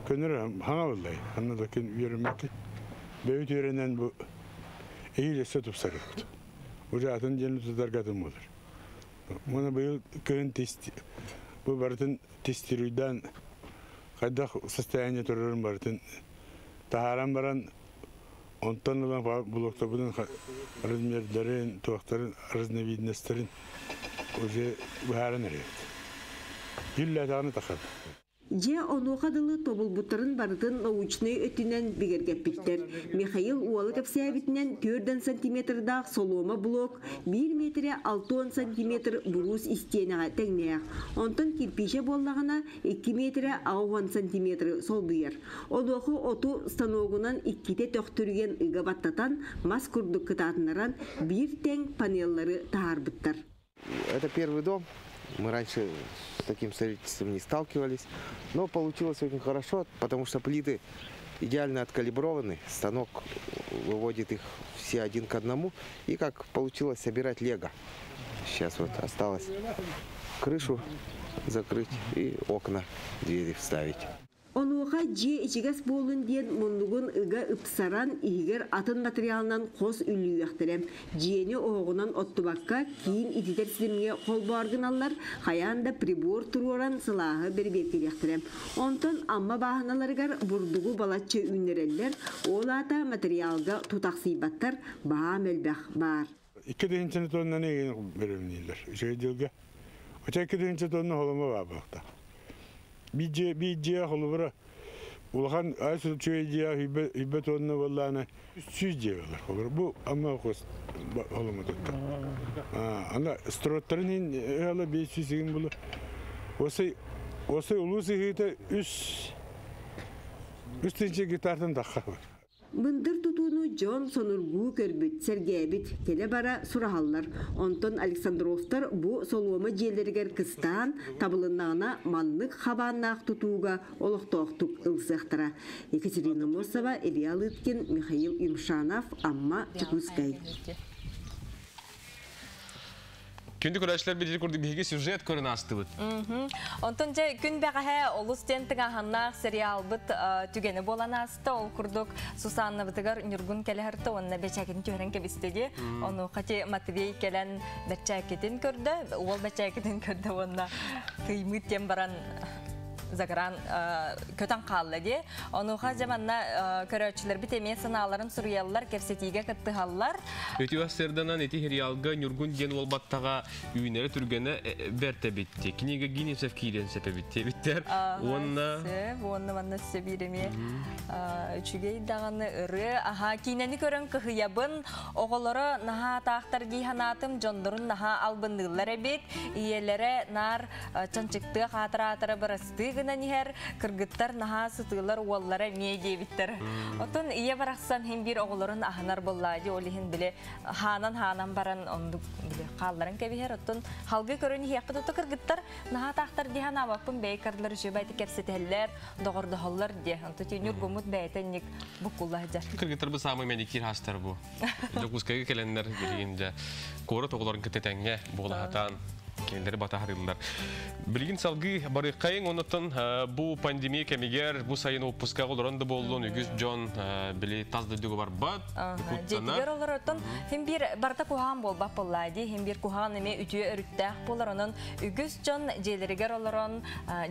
көнөр хаҥа буоллай. Ханна да күн үөрэммэккэ. Бэйэбит үөрэнэн бу эһиил өссө тупсарыахпыт. Уже атын дьиэни тутарга атын буолар. Уонна быйыл кыһын бу барытын тестируйдаан хайдах состояние турарын барытын таһааран баран онтон ылан блоктарбытын размердарын, туохтарын, разновидностарын уже быһааран эрэбит. Күллэтэҕинэ тахар. Дьэ, онуоха дылы тобулбуттарын барытын научнай өттүнэн бигэргэппиттэр. Михаил уола кэпсээбитинэн 4 сантиметрдаах солуома блок 1 метрэ 60 сантиметр буруус истиэнэҕэ тэҥнээх. Онтон кирпиичэ буоллаҕына 2 метрэ 60 сантиметры солбуйар. Онуоха оту станогунан иккитэ төхтүрүйэн ыга баттатан, мас курдук кытаатыннаран биир тэҥ панеллары таһаарбыттар. Это первый дом. Мы раньше с таким строительством не сталкивались, но получилось очень хорошо, потому что плиты идеально откалиброваны, станок выводит их все один к одному, и как получилось собирать лего. Сейчас вот осталось крышу закрыть и окна, двери вставить. Онуоха дьиэ ичигэс буоллун диэн муннугун ыга ыпсаран иһигэр атын материалынан хос үллүйүөхтэрэ. Дьиэни оһоҕунан оттубакка киин ититэр ситимҥэ холбоор гыналлар, хайаан да прибор туруоран сылааһы бэрэбиэркэлиэхтэрэ. Онтон Амма бааһыналарыгар бурдугу балачча үүннэрэллэр, ол аата материалга тутахсыйбаттар, баһаам элбэх баар. 2 тыһыынчаны тоннаны эгин бэлэмнииллэр. Үчүгэй дьылга. Оча 2 тыһыынча тонна холомо баар буолуохтаах. Биир дьиэ холобура улахан ас үчүгэй дьиэ үйбэ тонна буоллаҕына 100 дьиэ буолар. Холобура бу Амма хос холомо тутта. Ана строттарын иһин ыала 500 игин булу. Осой осой улуус ыһыыта 3 3 тыһыынча гектартан тахха бар. Мындыр тутууну дьон сонургуу көрбүт, сэргээбит, кэлэ-бара сураһаллар. Онтон Александровтар бу солуома дьиэлэригэр кыстаан, табылыннаҕына маннык хабааннаах тутууга олохтоохтук ылсыахтара. Екатерина Мосова, Илья Лыткин, Михаил Юмшанов, Амма, Чекускай. Күндү көрөөччүлэр биһиги курдук биһиги сюжет көрөн аастыбыт. Онтон дьэ күн бэҕэһээ олус диэн тыҥааһыннаах сериалбыт түгэни буолан ааста. Ол курдук Сусаннабытыгар Ньургун кэлэһэртэ уонна бэчээкитин түһэрэн кэбистэ дии. Ону хати Матвей кэлэн бэчээкитин көрдө, уол бэчээкитин көрдө уонна тыймыт диэн баран загран көтөн хаалла дии. Онуоха дьэ манна көрөөччүлэрбит эмиэ санааларын суруйаллар, кэпсэтиигэ кыттыһаллар. Үтүө сырданан ити сериалга Ньургун диэн уолбаттаҕа үүнэрэ түргэнэ бэрт эбит. Книга Гиннесов киирэн сөп эбит диэбиттэр. Уонна уонна манна сөбиир эмиэ үчүгэй даҕаны ырыа. Аха киинэни көрөн кыһыйабын. Оҕолоро наһаа таахтар дии санаатым, дьоннорун наһаа албынныыллар эбит. Ийэлэрэ наар чанчыктыах аатыра-аатыра бырастыы гынан иһэр, кыргыттар наһаа сытыылар уоллара эмиэ диэбиттэр. Оттон ийэ барахсан хин биир оҕолорун аһынар буоллаа дии, ол иһин били хаанан-хаанан баран оннук били хаалларан кэбиһэр. Оттон халгы көрөн иһиэхпит отто кыргыттар наһаа таахтар дии санаабаппын, бэйэ кырдылар үчүгэй кэпсэтэллэр, доҕордоһоллор диэ. Онто ньургуммут бэйэтэ инник буккулла сылдьар. Кыргыттар бу самый мэникир хастар бу. Дьокуускайга кэлэннэр билигин дьэ куорат оҕолорун кытта тэҥҥэ буолаһатаан кинилэри батаһарыыллар. Билигин салгыы барыаххайыҥ, оннуттан бу пандемия кэмигэр бу сайын отпускаҕа олорон да буоллун үгүс дьон били тас дойдуга барбат, куттанар. Дьиэтигэр олорортон хим биир барыта куһаҕан буолбат буоллаа дии, хим биир куһаҕан эмиэ үтүө өрүттээх буолар. Онон үгүс дьон дьиэлэригэр олорон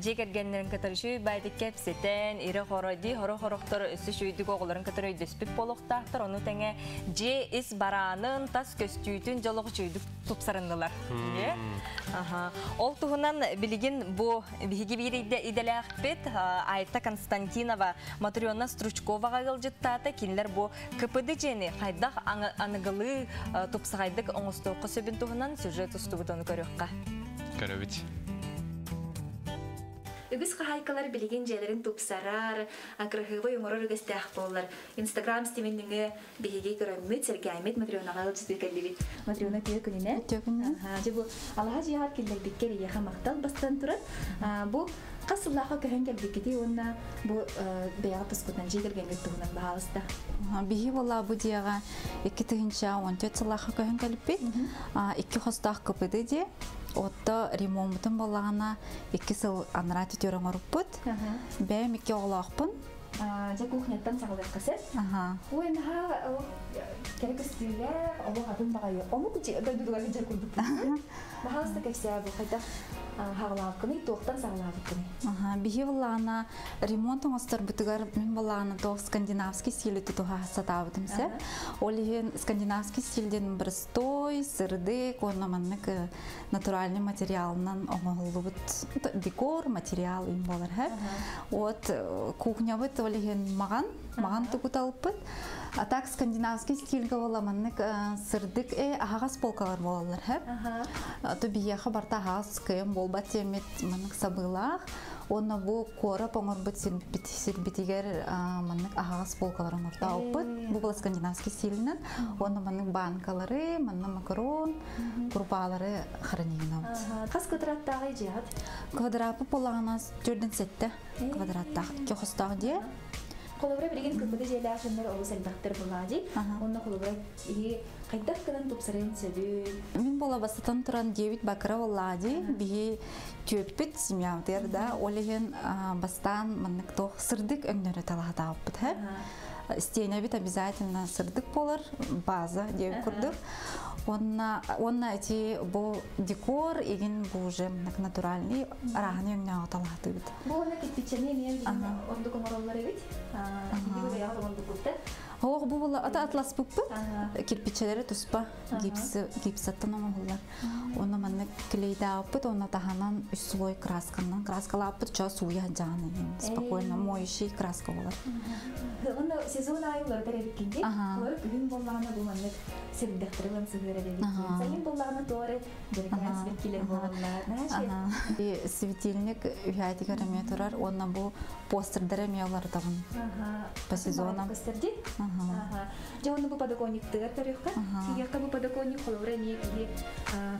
дьиэ кэргэннэрин кытары үчүгэй баайдык кэпсэтэн, ирэ-хоро дии, хоро-хорохтор өссө үчүгэйдик оҕолорун кытары өйдөспүт буолуохтаахтар. Ону тэҥэ дьиэ ис бараанын, тас көстүүтүн дьолох үчүгэйдик тупсарыннылар. Ол туһунан билигин бу биһиги биир идэлээхпит Айта Константинова Матрена Стручковаҕа ыалдьыттаата. Кинилэр бу КПД дьиэни хайдах аныгылыы тупсаҕайдык оҥостуохха сөбүн туһунан сюжет устубутун көрүөххэ. Көрөбүт. Үгүс хаһаайкалар билигин дьиэлэрин тупсарар, кыраһыабай оҥорор үгэстээх буоллар. Инстаграм ситимин нөҥүө биһиги көрөммүт, сэргээммит Матрёнаҕа ыалдьытыы кэллибит. Матрёна үтүө күнүнэн. Үтүө күнүнэн. Дьэ бу алаһа дьиэҕэр киллэрбиккэр эйиэхэ махтал бастан туран. Бу хас сыллаахха көһөн кэлбиккитий уонна бу бэйэҕит тускутунан дьиэ кэргэҥҥит туһунан баһаалыста. Биһи буолла бу дьиэҕэ 2014 сыллаахха көһөн кэлбит. Икки хостоох КПД дьиэ. Отто ремонтун боллаҕына икки сыл анараа түтүөр оҥоруппут. Бэйэм икки оҕолоохпун. Дьэ кухняттан саҕалыахха сөп. Ой, наһаа кэрэ көстүүлээх, олох атын баҕайы. Омук дойдутугар сылдьар курдук. Баһаалыста кэпсээ бу хайдах хаҕалаабыккыный, туохтан саҕалаабыккыный? Биһи буллаҕына ремонт оҥосторбутугар мин буллаҕына туох скандинавский стили тутуһа сатаабытым сөп. Ол иһин скандинавский стиль диэн простой, сырдык уонна маннык натуральный материалынан оҥоһуллубут декор материал им буолар һэ. Вот кухнябыт ол иһин маҕан, маҕан тугуталпыт. А так скандинавский стильгэ буола маннык сырдык аһаҕас полкалар буолаллар һэ. То биһиэхэ барта аһаҕас кыайан буолбат диэммит маннык сабыылаах. Уонна бу куорап оҥорбут сирбитигэр маннык аһаҕас полкалар оҥортообуппут. Бу была скандинавский стилинэн. Уонна маннык банкалары, манна макарон, курупаалары хранигинабыт. Хас квадраттааҕый дьиэҕит? Квадрапы полаҕына 4,7 квадраттаах. Икки хостоох дьиэ. Холобура билигин кырбыты дьиэлээх дьоннор олус элбэхтэр буолаа дии. Онно холобура иһи хайдах гынан тупсарыан сөбүй? Мин буола бастатан туран диэбит бакыра буоллаҕа дии. Биһи түөппүт семьябытыгар да ол иһин бастаан маннык туох сырдык өҥнөрү талаһатаабыппыт һэ. Стенэбит обязательно сырдык буолар, база диэбит курдук. Уонна уонна эти бу декор игин бу уже маннык натуральный арааһын өҥнөөҕү талаһатыыбыт. Бу уонна кирпиччэни эмиэ ордук оҥороллор эбит. Биһиги бэйэҕит оҥорбуккут Ох, бу була ата атласпыппыт. Кирпиччэлэри туспа гипс гипсаттан оҥоһуллар. Уонна маннык клейдаабыт, уонна таһынан үс слой красканан краскалааппыт, чо сууйа сылдьаҕын спокойно моющий краска болар. Уонна сезон аайы уларытар эбиккин дии. Олор күһүн буоллаҕына бу маннык сирдэхтэри ылан сыһыар эбиккин. Сайын буоллаҕына туора дьэрикээн сибэккилэр буолаллар. Светильник үһээтигэр эмиэ турар, уонна бу постердары эмиэ уларытабын по сезонам. Дьэ, онно бу подоконниктыгар көрүөххэ. Киһиэхэ бу подоконник холобура эмиэ киһи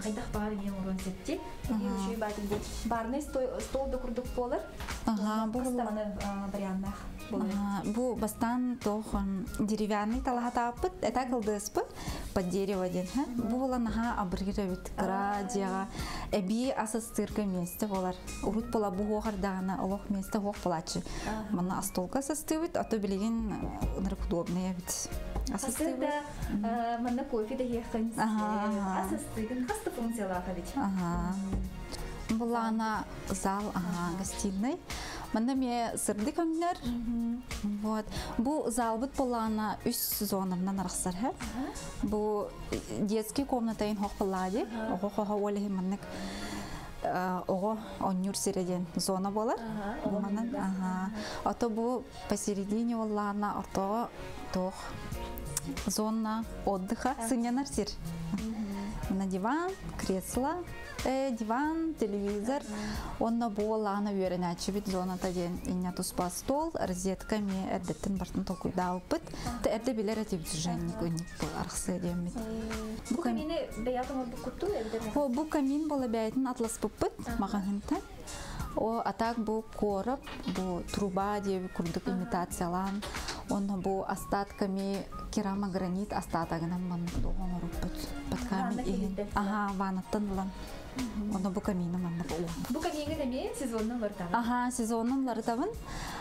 хайдах баар эмиэ оҥоруон сөп дии. Үчүгэй баатын бу барный стол да курдук буолар. Ага, бу даҕаны варианнаах буолар. Бу бастаан тоох деревянный талаһатааппыт, это кылдыспыт под дерево диэн. Бу буолан аха абыргыр эбит кыра дьиэҕэ эбии асастыырга месте болар. Урут була бу хуохардаҕына олох месте хуох булааччы. Манна астолга састыыбыт, а то билигин ынырык удобный эбит. Асастыыбыт. Манна кофе да иһиэххин асастыыгын хас да функциялаах эбит. Булаана зал, ага, гостиный. Манна ме сырдык өҥнөр. Вот. Бу залбыт булаана үс зонанан арахсар. Бу детский комната ин хох булаади. Ого хохо олехи маннык ого оннюр сиреден зона болар. Бу манан, ага. Ато бу посередине боллаана ортого тох зона отдыха сынянар сир. На диван, кресло, диван, телевизор. Онно буолаана үөрэнээччибит зоната диэн иння туспа стол, розетка ми эрдеттен бартын толкуйдаабыппыт. Та эрдэ билэр этибит женник үнник бу арахсыа диэммит. Бу камины бэйэҕит оҥорбуккуттуу эбэтэр О, бу камин буола бэйэтин атласпыппыт маҕаһыынтан. О, а так бу короб, бу труба диэби курдук имитациялаан, онно бу остатками керамогранит остатогынан маннык оҥоруппут. Под камень иһин. Ага, ваннаттан ылан. Онно бу камины маннык улан. Бу камиҥҥын эмиэ сезоннан уларытаҕын? Аха, сезонун уларытабын.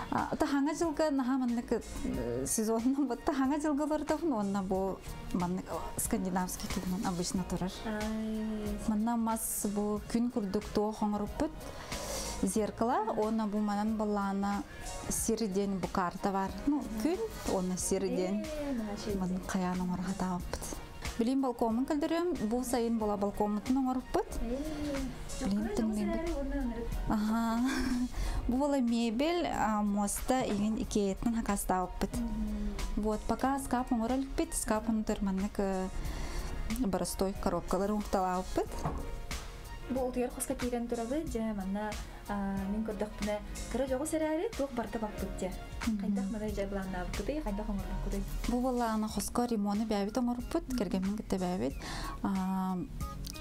Та хаҥа жылга наха маннык сезонун батта хаҥа жылга уларытабын, онно бу маннык скандинавский тугунан обычно турар. Манна мас бу күн курдук туох оҥоруппут зеркало, онно бу манан баллаана сир диэн бу карта бар. Ну, күн, онно сир диэн. Маннык хайаан оҥорохатаабыппыт. Билин балкомун кэлдэрем, бу сайын була балкоммутун оҥоруппут. Билин тымныйбыт. Ага. Бу була мебель, моста игин икееттен хакастаабыппыт. Вот, пока скап оҥоролпит, скап маннык простой коробкалар укталаабыппыт. Бу утуйар хоско киирэн турабыт, дьэ манна мин көрдөхпүнэ кыра дьоҕус эрээри туох барыта баппыт дьэ. Хайдах маны дьэ былааннаабыккытый, хайдах оҥорбуккутуй? Бу буоллаҕына хоско ремону бэйэбит оҥоруппут, кэргэммин кытта бэйэбит.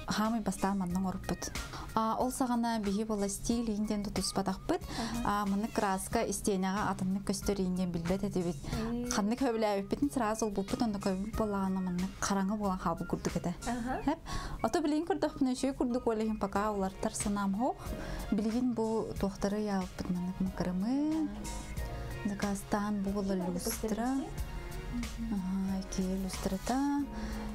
Хаамый бастаан манна оҥоруппут. Ол саҕана биһи буола стиль иин диэн тутуспатахпыт. Маннык краска истиэнэҕэ атыннык көстөр иин диэн билбэт этибит. Ханнык хөбүлээбиппитин сразу ылбыппыт, онно көбүл буоллаҕына маннык хараҥа буолан хаалбыт курдук этэ. Хэп. Ото билигин көрдөхпүнэ үчүгэй курдук олехин пока улартар санаам хоох. Билигин бу туохтары яабыппыт маннык макрамы. Заказтаан буола люстра. Ага, Икея люстрата.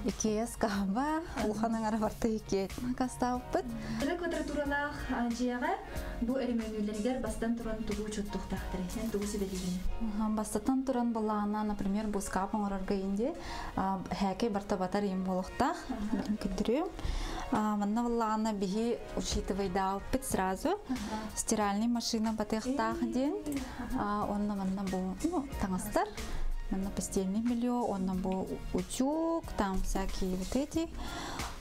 Икея скаба. Улахан аҥара барта Икея кастаабыппыт. Кыра квадратуралаах дьиэҕэ бу өрөмүөнүүлэригэр бастан туран тугу учуоттуохтаахтарый? Эн тугу сүбэлиигин? Бастатан туран буллаҕына, например, бу скап оҥорорго инди хээкэй барта батар им буолуохтаах. Көрдөрүөм. Манна буллаҕына биһи учитывайдаабыппыт сразу. Стиральный машина батыахтаах диэн. Онно манна бу ну, таҥастар. Манна постельный белье, онно бу утюг, там всякие вот эти.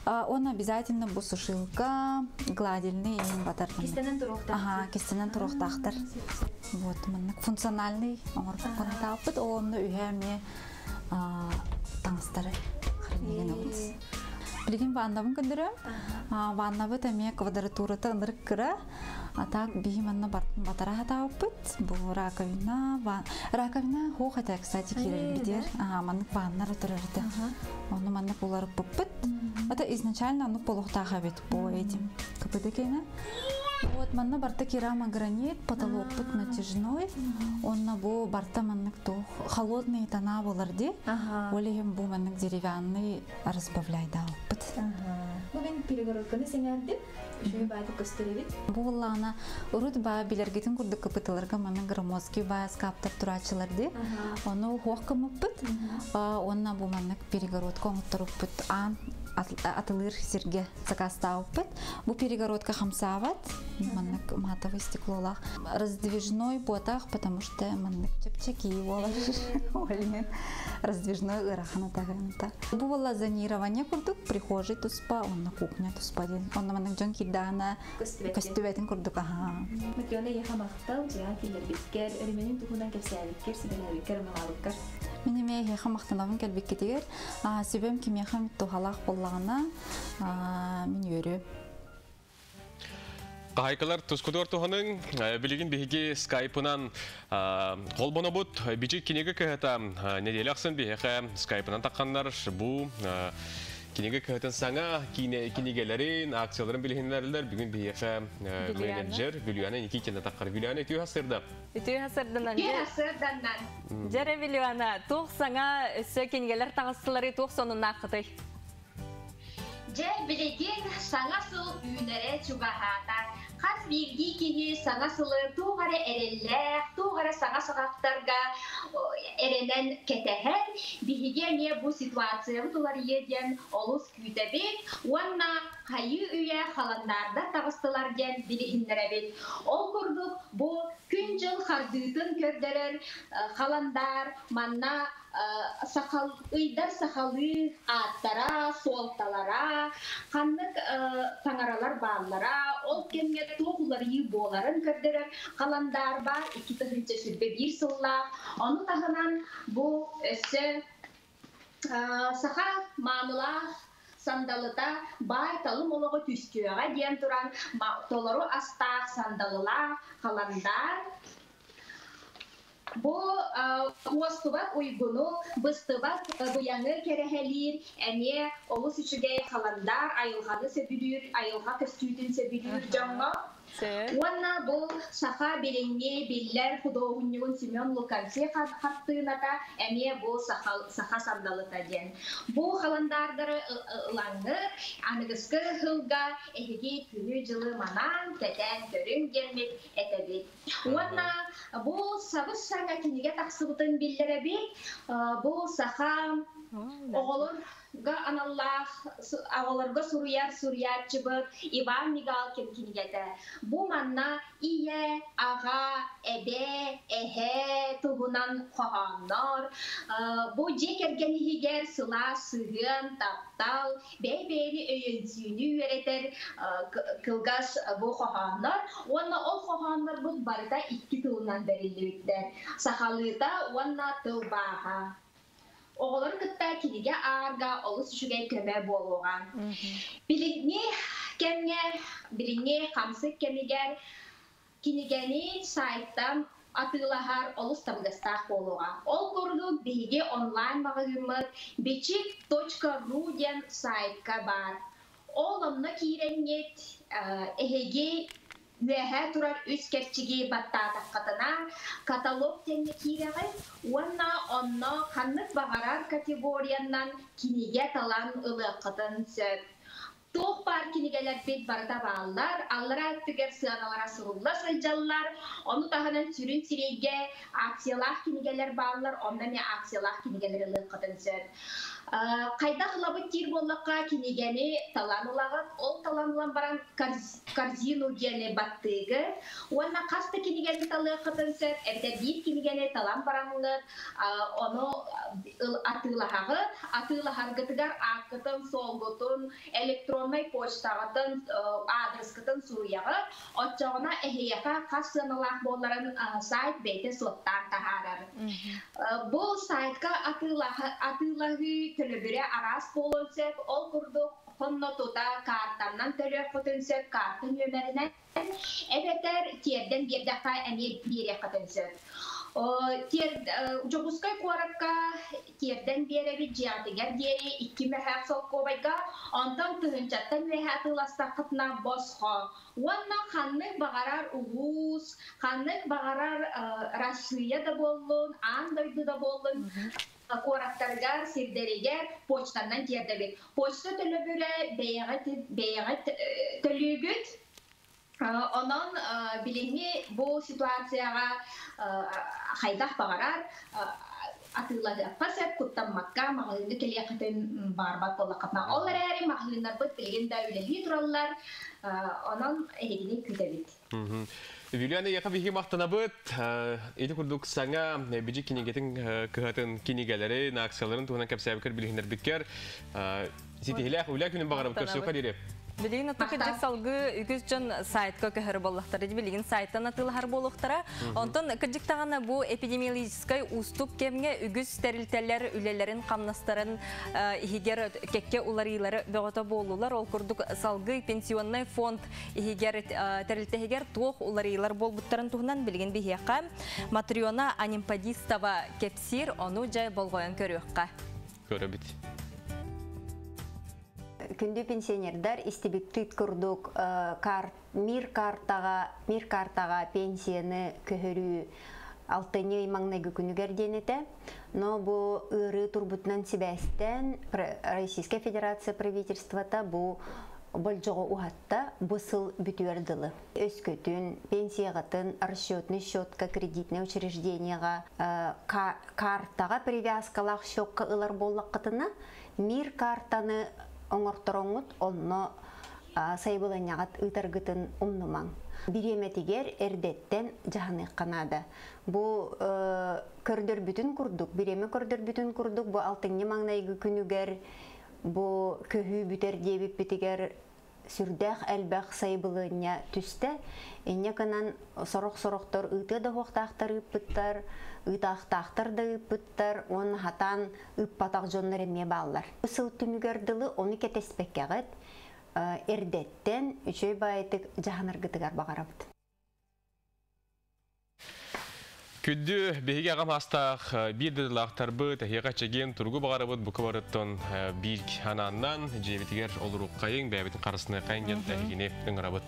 Он обязательно бу сушилка, гладильный им батар. Кистэнэн туруохтаах. Ага, кистэнэн туруохтаахтар. Вот, маннык функциональный оҥорбуккун онно үһэ эмиэ таҥастары хранение. Билигин ваннабын көрдөрөм. Ваннабыт эмиэ квадратурата ынырык кыра. А так биһи манна батара хатаабыппыт. Бу раковина, раковина хоох этэ, кстати, киирэр битер. Ага, маннык ваннар отырар этэ. Ону маннык уларыппыппыт. Это изначально оннук болохтаах эбит по этим КПД кене. Вот, манна барта керамогранит, потолокпут натяжной. Онно бу барта маннык туох холодный тона болар ди. Олехим бу маннык деревянный разбавляйдаабыппыт. Бу мин перегородканы сэҥээрдим. Үчүгэй баайдык көстөр эбит. Бу буллаҕына урут баа билэргитин курдук кыпытыларга манна громоздкий баа скаптар турааччылар ди. Ону хуох кымыппыт. Онна бу маннык перегородка оҥотторуппут аан атылыр сирге заказтаабыппыт. Бу перегородка хамсаабат. Маннык матовый стеклолаах. Раздвижной буотах, потому что маннык чэпчэки буолар. Олин раздвижной ыарахана тагыната. Бу була зонирование курдук, прихожий туспа, онно кухня туспа диэн. Онно маннык дьон киирдэҕинэ көстүбэтин курдук, аха. Матрена эйиэхэ махтал, дьиэҕэ киллэрбиккэр, өрөмүөнүн туһунан кэпсээбиккэр, сүбэлээбиккэр, амалаабыккар. Мин эмиэ эһиэхэ махтанабын кэлбиккитигэр. Сүбэм кимиэхэ эмит туһалаах буоллаҕына, мин үөрүөм. Хаһайкалар тускутугар туһаныҥ, билигин биһиги скайпынан холбонобут. Бичик кинигэ кыһата нэдиэлэ ахсын биһиэхэ скайпынан тахханнар бу кинигэ кыһатын саҥа кинигэлэрин, акцияларын билиһиннэрэллэр. Бүгүн биһиэхэ менеджер Вилюяна Никитина таххар. Вилюяна үтүө хасырда. Үтүө хасырданан. Үтүө хасырданан. Дьэрэ Вилюяна, туох саҥа өссө кинигэлэр таҕыстылары туох сонуннааххытый? Дьэ, билигин саҥа сыл үүнэрэ чугаһаата. Хас биирдии киһи саҥа сылы туох эрэ эрэллээх, туох эрэ саҥа саҕахтарга эрэнэн кэтэһэр. Биһиги эмиэ бу ситуациябыт уларыйыа диэн олус күүтэбит уонна хайыы үйэ халандаардар таҕыстылар диэн билиһиннэрэбит. Ол курдук бу күн-дьыл хардыытын көрдөрөр халандаар манна сахал ыйдар сахалыы ааттара, суолталара, ханнык таҥаралар бааллара, ол кэмҥэ туох уларыйыы буоларын көрдөрөр халандаар баар 2021 сыллаах. Ону таһынан бу өссө саха маанылаах сандалыта баай-талым олоҕу түстүөҕэ диэн туран толору астаах сандалылаах халандаар. Бу уостубат уйгуну, быстыбат быйаҥы кэрэһэлиир эмиэ олус үчүгэй халандаар айылҕаны сөбүлүүр, айылҕа көстүүтүн сөбүлүүр дьоҥҥо. Уонна бу саха билиҥҥи биллэр худуоһунньугун Семен Луканси хартыыната эмиэ бу саха сандалыта диэн. Бу халандаардары ылаҥҥыт, аныгыскы сылга эһиги күнү-дьылы манаан, кэтээн көрүҥ диэммит этэбит. Уонна бу сабыс-саҥа кинигэ тахсыбытын биллэрэбит. Бу саха оҕолорго аналлаах оҕолорго суруйар суруйааччыбыт Иван Мигалкин кинигэтэ. Бу манна ийэ, аҕа, эбэ, эһэ туһунан хоһооннор, бу дьиэ кэргэн иһигэр сылаас сыһыан, таптал, бэйэ-бэйэни өйөнсүүнү үөрэтэр кылгас бу хоһооннор уонна ол хоһооннорбут барыта икки тылынан бэриллибиттэр: сахалыыта уонна тылбааһа. Оҕолору кытта кинигэ аарга олус үчүгэй көмө буолуоҕа. Билиҥҥи кэмҥэ, билиҥҥи хамсык кэмигэр кинигэни сайтан атыылаһар олус табыгастаах буолуоҕа. Ол курдук биһиги онлайн-маҕаһыыммыт бичик.ру диэн сайтка баар. Ол онно киирэҥҥит эһиги үөһээ турар үс кэрчиги баттаатаххытына каталог диэҥҥэ киирэҕит уонна онно ханнык баҕарар категориянан кинигэ талан ылыаххытын сөп. Туох баар кинигэлэрбит барыта бааллар, аллараа өттүгэр сыаналара сурулла сылдьаллар. Ону таһынан сүрүн сирэйгэ акциялаах кинигэлэр бааллар, онно эмиэ акциялаах кинигэлэри ылыаххытын сөп. Хайдах ылабыт диир буоллахха, кинигэни талан ылаҕыт, ол талан ылан баран корзину диэни баттыыгыт уонна хас да кинигэни талыаххытын сөп, эбэтэр биир кинигэни талан бараҥҥыт, ону атыылаһаҕыт. Атыылаһаргытыгар ааккытын, суолгутун, электроннай почтаҕытын, аадырыскытын суруйаҕыт. Оччоҕуна эһиэхэ хас сыаналаах буоларын сайт бэйэтэ суоттаан таһаарар. Бу сайтка атыылаһыы төлөбүрэ араас буолуон сөп. Ол курдук сонно тута каартанан төлүөххүтүн сөп, каарта нүөмэринэн эбэтэр тиэрдэн биэрдэххэ эмиэ биэриэххитин сөп. Дьокуускай куоракка тиэрдэн биэрэбит дьиэҕитигэр диэри 2 мөһөөх солкуобайга, онтон тыһыынчаттан үөһэ атыыластаххытына босхо. Уонна ханнык баҕарар улуус, ханнык баҕарар Россия да буоллун, аан дойду да буоллун, куораттарыгар, сирдэригэр почтанан тиэрдэбит. Почта төлөбүрэ бэйэҕит бэйэҕит төлүүгүт. Онон билиҥҥи бу ситуацияҕа хайдах баҕарар атыылаһыахха сөп, куттаммакка маҕаһыыҥҥа кэлиэххитин баҕарбат буоллаххытына. Ол эрээри маҕаһыыннарбыт билигин да үлэлии тураллар, онон эһигини күүтэбит. Вилюяна эйиэхэ биһиги махтанабыт. Ити курдук саҥа Бичик кинигэтин кыһатын кинигэлэрин, акцияларын туһунан кэпсээбиккэр билиһиннэрбиккэр ситиһилээх үлэ күнүн баҕарабыт. Көрсүөххэ диэри. Билигин ото кырдьык салгыы үгүс дьон сайтка көһөр буоллахтара. Билигин сайттан атыылаһар буолуохтара. Онтон кырдьык даҕаны бу эпидемиологическай уустук кэмҥэ үгүс тэрилтэлэр үлэлэрин хамнастарын иһигэр кэккэ уларыйыылары бөҕөтө буоллулар. Ол курдук салгыы пенсионнай фонд иһигэр тэрилтэһигэр туох уларыйыылар буолбуттарын туһунан билигин биһиэхэ Матрена Анимпадистова кэпсиир, ону дьэ болҕойон көрүөххэ. Көрөбүт. Күндү пенсионердар истибиттит курдук мир картаҕа мир картаҕа пенсияны көһөрүү алтынньы маҥнайгы күнүгэр диэн этэ. Но бу ыарыы турбутунан сибээстээн Российская Федерация правительствота бу болдьоҕу уһатта бу сыл бүтүөр дылы. Өскөтүн пенсияҕытын расчетный счетка кредитное учреждениеҕа картаҕа привязкалаах счетка ылар буоллаххытына мир картаны оҥортороҥҥут онно сайабылыанньаҕыт ыытаргытын умнумаҥ. Бириэмэтигэр эрдэттэн дьаһаныахха наада. Бу көрдөрбүтүн курдук, бириэмэ көрдөрбүтүн курдук бу алтынньы маҥнайгы күнүгэр бу көһүү бүтэр диэбиппитигэр сүрдээх элбэх сайабылыанньа түстэ. Инньэ гынан сорох-сорохтор ыытыа да уһуохтаахтар ыыппыттар, ыытаахтаахтар да ыыппыттар, уонна хатаан ыыппатах дьоннор эмиэ бааллар. Сыл түмүгэр дылы ону кэтэспэккэҕит эрдэттэн үчүгэй баайытык дьаһанаргытыгар баҕарабыт. Күндү биһиги аҕам астаах биир дойдулаахтарбыт, эһиэхэ чэгиэн туругу баҕарабыт бука барыттан биир анааннан дьиэбитигэр олоруоххайыҥ, бэйэбитин харысыныаххайыҥ диэн эһигини ыҥырабыт.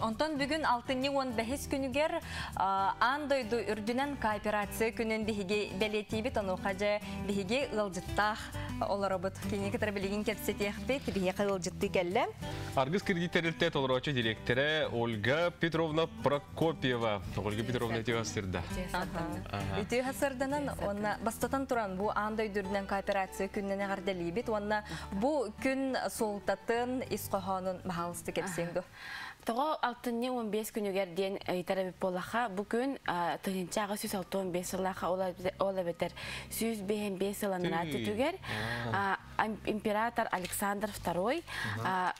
Онтон бүгүн алтынньы 15 күнүгэр аан дойду үрдүнэн кооперация күнүн биһиги бэлиэтиибит, онуоха дьэ биһиги ыалдьыттаах олоробут. Кини кытары билигин кэпсэтиэхпит, биһиэхэ ыалдьыттыы кэллэ. Аргыс кредит тэрилтэ толороочу директора Ольга Петровна Прокопьева. Ольга Петровна үтүө сырда. Үтүө сырданан уонна бастатан туран бу аан дойду үрдүнэн кооперация күнүнэн эҕэрдэлиибит уонна бу күн суолтатын ис хоһоонун баһаалысты кэпсиэҥ дуо? Тоҕо алтынньы 15 күнүгэр диэн ыйытар эбит буоллахха, бу күн 1865 сыллаахха ол эбэтэр 155 сыл анараа түтүгэр император Александр II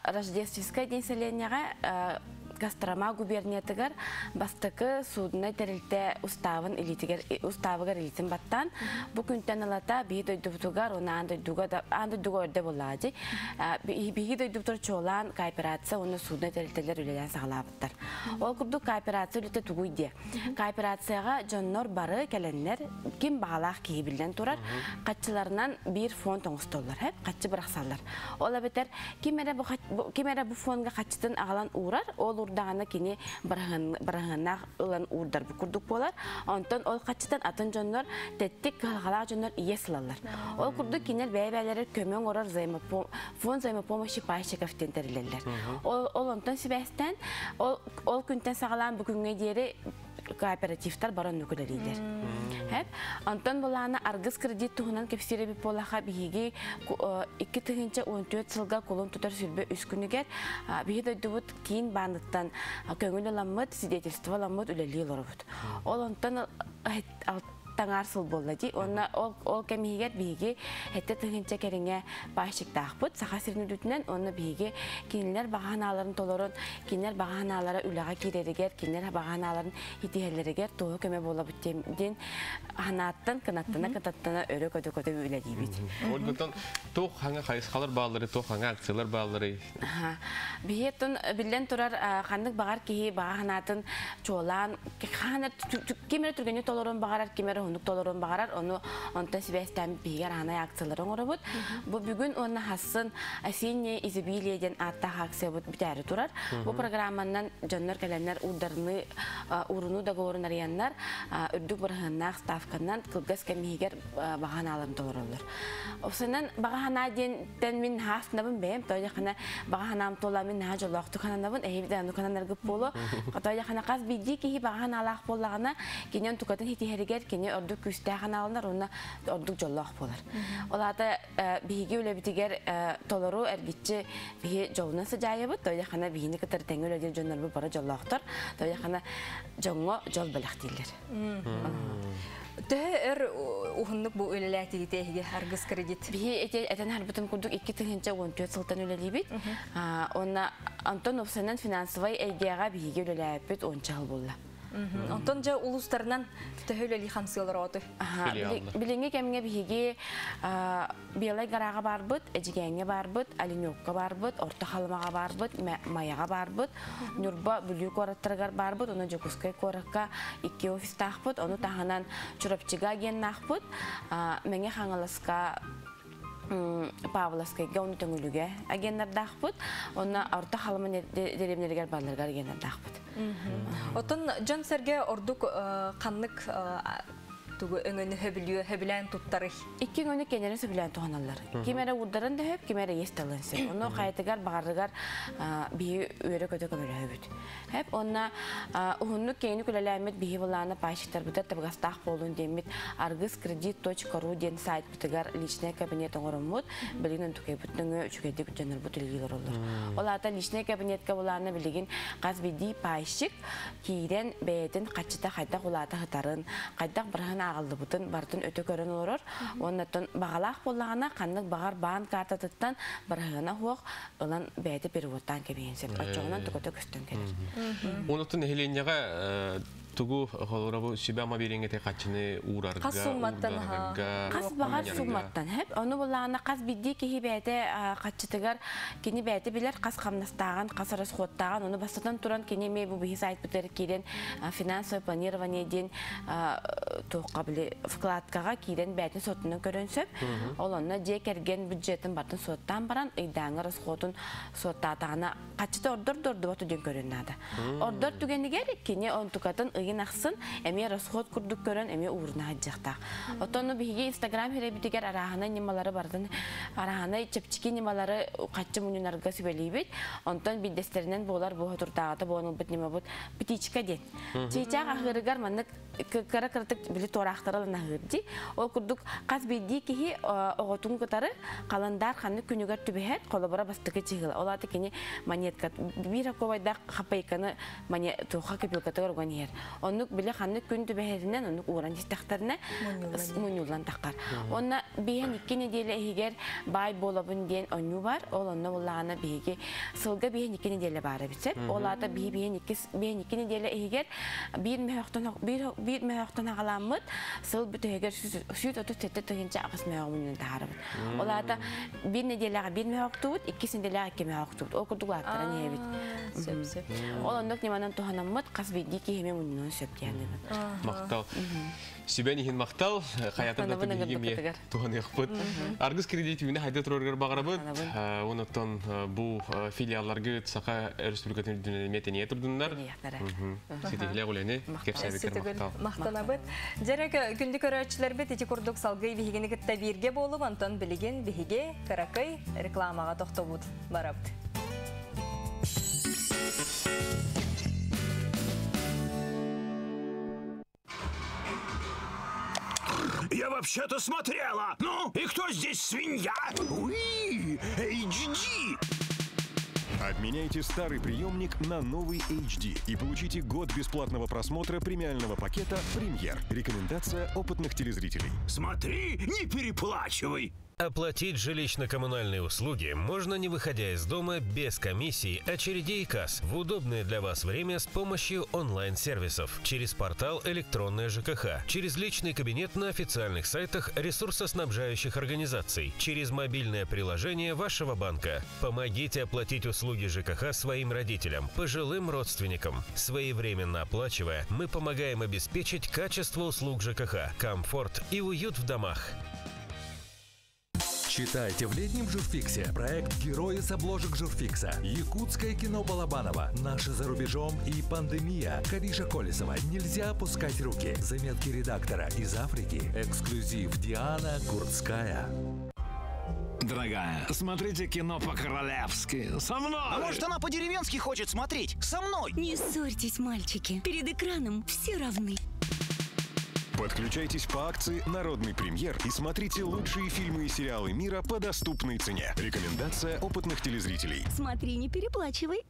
Рождественскай диэн сэлиэнньэҕэ Кострома губерниятыгар бастакы суднай тэрилтэ уставын илиитигэр уставыгар илиитин баттаан бу күнтэн ылата биһи дойдубутугар уонна аан дойдуга да аан дойдуга өрдө буоллаҕа биһиги дойдубутугар чуолаан кооперация уонна суднай тэрилтэлэр үлэлээн саҕалаабыттар. Ол курдук кооперация үлэтэ тугуй диэ. Кооперацияҕа дьоннор бары кэлэннэр ким баҕалаах киһи биллэн турар хаччыларынан биир фонд оҥостоллор, хаччы бырахсаллар. Ол эбэтэр ким эрэ бу ким эрэ бу фондга хаччытын аҕалан уурар, ол уурдаҕына кини быраһыаннаах ылан уурдар бу курдук буолар. Онтон ол хаччытан атын дьоннор тэттик кыһалҕалаах дьоннор ийэ сылаллар. Ол курдук кинилэр бэйэ-бэйэлэрэ көмө оҥорор фонд взаимопомощи пайщиков диэн тэриллэллэр. Ол ол онтон сибээстээн ол ол күнтэн саҕалаан бу күҥҥэ диэри кооперативтар бары оннук үлэлииллэр. Хэп. Онтон булаана аргыс кредит туһунан кэпсиир эбит буоллахха биһиги 2014 сылга кулун тутар сүлбэ үс күнүгэр биһи дойдубут киин бааныттан көҥүл ыламмыт, свидетельство ыламмыт үлэлии олоробут. Ол онтон таҥар сыл буолла дии. Онно ол ол кэм иһигэр биһиги хэттэ тыһыынча кэриҥэ пайщиктаахпыт Саха сирин үрдүнэн онно биһиги кинилэр баҕа санааларын толорон, кинилэр баҕа санаалара үлэҕэ киирэригэр, кинилэр баҕа санааларын итиһэллэригэр туоһу көмө буолабыт диэн ханааттан кынаттана кытаттана өрө көтө-көтө үлэлиибит. Ольгаттан туох хаҥа хайысхалар бааллары, туох хаҥа акциялар бааллары? Биһиэттэн биллэн турар ханнык баҕар киһи баҕа санаатын чуолаан ким эрэ түргэнник толоруон баҕарар, ким эрэ уһуннук толоруон баҕарар, ону онтон сибээстээн биһиги араанай акциялары оҥоробут. Бу бүгүн уонна хассын осеннее изобилие диэн ааттаах акциябыт бүтээри турар. Бу программанан дьоннор кэлэннэр уурдарыны уурунуу договорун арыйаннар үрдүк бырыһыаннаах ставканан кылгас кэм иһигэр баҕа санааларын толороллор. Осынан баҕа санаа диэнтэн мин хаастынабын бэйэм тоойохана баҕа санаам туола мин наһаа дьоллоохтук сананабын эһиби да оннук сананаргыт буолуо. Тоойохана хас биирдии киһи баҕа санаалаах буоллаҕына кини онтукатын ситиһэригэр кини ордук күстәэх аналынар, онна ордук жоллоох болар. Олата биһиги үлэбитигэр толору эргиччи биһи жолунан сыдьаайабыт, тойяхана биһини кытар тэҥҥэ үлэлиир дьоннорбут бары жоллоохтор, тойяхана дьоҥҥо дьол бэлэхтииллэр. Төһө өр уһуннук бу үлэлээтигит эһиги Аргыс кредит? Биһи этен харбытым курдук 2014 сылтан үлэлиибит. Онна Антон уопсайынан финансовай эйгэҕэ биһиги үлэлээппит 10 жыл буолла. Онтон дьэ улуустарынан төһө үлэлии хамсыылар оҕотуй? Билиҥҥи кэмҥэ биһиги Белай Гораҕа барбыт, Эдьигээҥҥэ барбыт, Оленёкка барбыт, Орто Халымаҕа барбыт, Майаҕа барбыт, Ньурба, Бүлүү куораттарыгар барбыт, ону Дьокуускай куоракка икки офистаахпыт, ону таһынан Чурапчыга агеннаахпыт, Мэҥэ Хаҥаласка Павловскайга, ону Төҥүлүгэ агеннардаахпыт, онно Орто Халыма дэриэбинэлэригэр барыларыгар агеннардаахпыт. Оттон дьон-сэргэ ордук ханнык тугу өҥөнү хөбүлүө, хөбүлээн туттарый? Икки өҥөнү кэннэрин сөбүлээн туһаналлар. Ким эрэ уурдарын да хөп, ким эрэ иэс талыан сөп. Ону хайатыгар баҕарыгар биһи үөрэ-көтө көмөлөһөбүт. Хэп онна уһуннук киэҥник үлэлээммит биһи былаана пайщиктарбытыгар табыгастаах буолун диэммит аргыскредит.ру диэн сайтпытыгар личный кабинет оҥороммут, билигин онтукайбыт нөҥүө үчүгэйдик дьоннорбут үлэлии олороллор. Ол аата личный кабинетка былаана билигин хас биирдии пайщик киирэн бэйэтин хаччыта хайдах улаата сытарын, хайдах быраһын ааҕыллыбытын барытын өтө көрөн олорор. Уоннаттан баҕалаах буоллаҕына ханнык баҕар баан картатыттан быраһыана суох ылан бэйэтэ переводтаан кэбиһиэн сөп. Оччоҕунан тугата көстөн кэлэр. Онуттан нэһилиэнньэҕэ тугу холобура сүбэ-ама биэриэҥ хаччыны уурарга, Хас сумматтан, уурдарарга, Хас баҕар сумматтан хэп. Ону буллаҕына хас биирдии киһи бэйэтэ хаччытыгар кини бэйэтэ билэр хас хамнастааҕын, хас расходтааҕын, ону бастатан туран кини эмиэ бу биһи сайтпытыгар киирэн финансовое планирование диэн туохха били вкладкаҕа киирэн бэйэтин суотунан көрөн сөп. Ол онно дьиэ кэргэн бюджетын бартын суоттаан баран ыйдааҥы расходун суоттаатаҕына хаччыта ордор дордубат диэн көрөн наада. Ордор түгэнигэр кини онтукатын ыйын ахсын эмиэ расход курдук көрөн эмиэ ууруна сылдьыахтаах. Оттон биһиги Инстаграм хирэбитигэр арааһынай ньымалары бардын арааһынай чэпчэки ньымалары хаччы мунньунарга сүбэлиибит. Онтон биирдэстэринэн буолар бу хотурдааҕыта буолан ылбыт ньымабыт птичка диэн. Чыычаах аһыырыгар маннык кыра кыратык били туораахтара ылан аһыыр дии. Ол курдук хас биирдии киһи оҕотун кытары халандаар ханнык күнүгэр түбэһэр холобура бастакы чыһыла. Ол аата кини монетка биир хакобайдаах хапайканы туха копилкатыгар уган иһэр. Оннук били ханнык күн түбэһэринэн оннук ууран истэхтэринэ мунньуллан таххар. Онна биһэн икки неделя иһигэр баай буолабын диэн онньуу бар. Ол онно буллаҕына биһиги сылга биһэн икки неделя баара битсеп. Ол аата биһи биһэн икки неделя иһигэр биир мөһөхтөн аҕаламмыт сыл бүтүһүгэр 137 тыһыынча аҕыс мөһөҕү мунньунан таһаарабыт. Ол аата биир неделяҕа биир мөһөхтубут, иккис неделяҕа икки мөһөхтубут. Ол курдук улааттаран иһэбит. Ол оннук ньыманан туһанаммыт хас биирдии киһиме мунньунан сөп диэхнибит. Махтал. Сүбэн иһин махтал. Хаятын да биһиги туһаныахпыт. Аргыс кредит үүнэ хайда тураргар баҕарабыт. Онуттан бу филиалларгы Саха Республикатын үрдүнэн эмиэ тэнийэ турдуннар. Ситиһилээх үлэни кэпсээбиккэр махтал. Махтанабыт. Дьэрэ күндү көрөөччүлэрбит ити курдук салгыы биһигини кытта бииргэ буолуҥ, онтон билигин биһиги кыракый рекламаҕа тохтобут барабыт. Я вообще-то смотрела. Ну, и кто здесь свинья? Уи, HD. Обменяйте старый приемник на новый HD и получите год бесплатного просмотра премиального пакета «Премьер». Рекомендация опытных телезрителей. Смотри, не переплачивай. Оплатить жилищно-коммунальные услуги можно, не выходя из дома, без комиссий, очередей и касс, в удобное для вас время с помощью онлайн-сервисов, через портал «Электронная ЖКХ», через личный кабинет на официальных сайтах ресурсоснабжающих организаций, через мобильное приложение вашего банка. Помогите оплатить услуги ЖКХ своим родителям, пожилым родственникам. Своевременно оплачивая, мы помогаем обеспечить качество услуг ЖКХ, комфорт и уют в домах. Читайте в летнем журфиксе проект «Герои с обложек журфикса», якутское кино Балабанова, «Наши за рубежом» и «Пандемия», Кариша Колесова, «Нельзя опускать руки», заметки редактора из Африки, эксклюзив Диана Гурцкая. Дорогая, смотрите кино по-королевски. Со мной! А может, она по-деревенски хочет смотреть? Со мной! Не ссорьтесь, мальчики. Перед экраном все равны. Подключайтесь по акции «Народный премьер» и смотрите лучшие фильмы и сериалы мира по доступной цене. Рекомендация опытных телезрителей. Смотри, не переплачивай.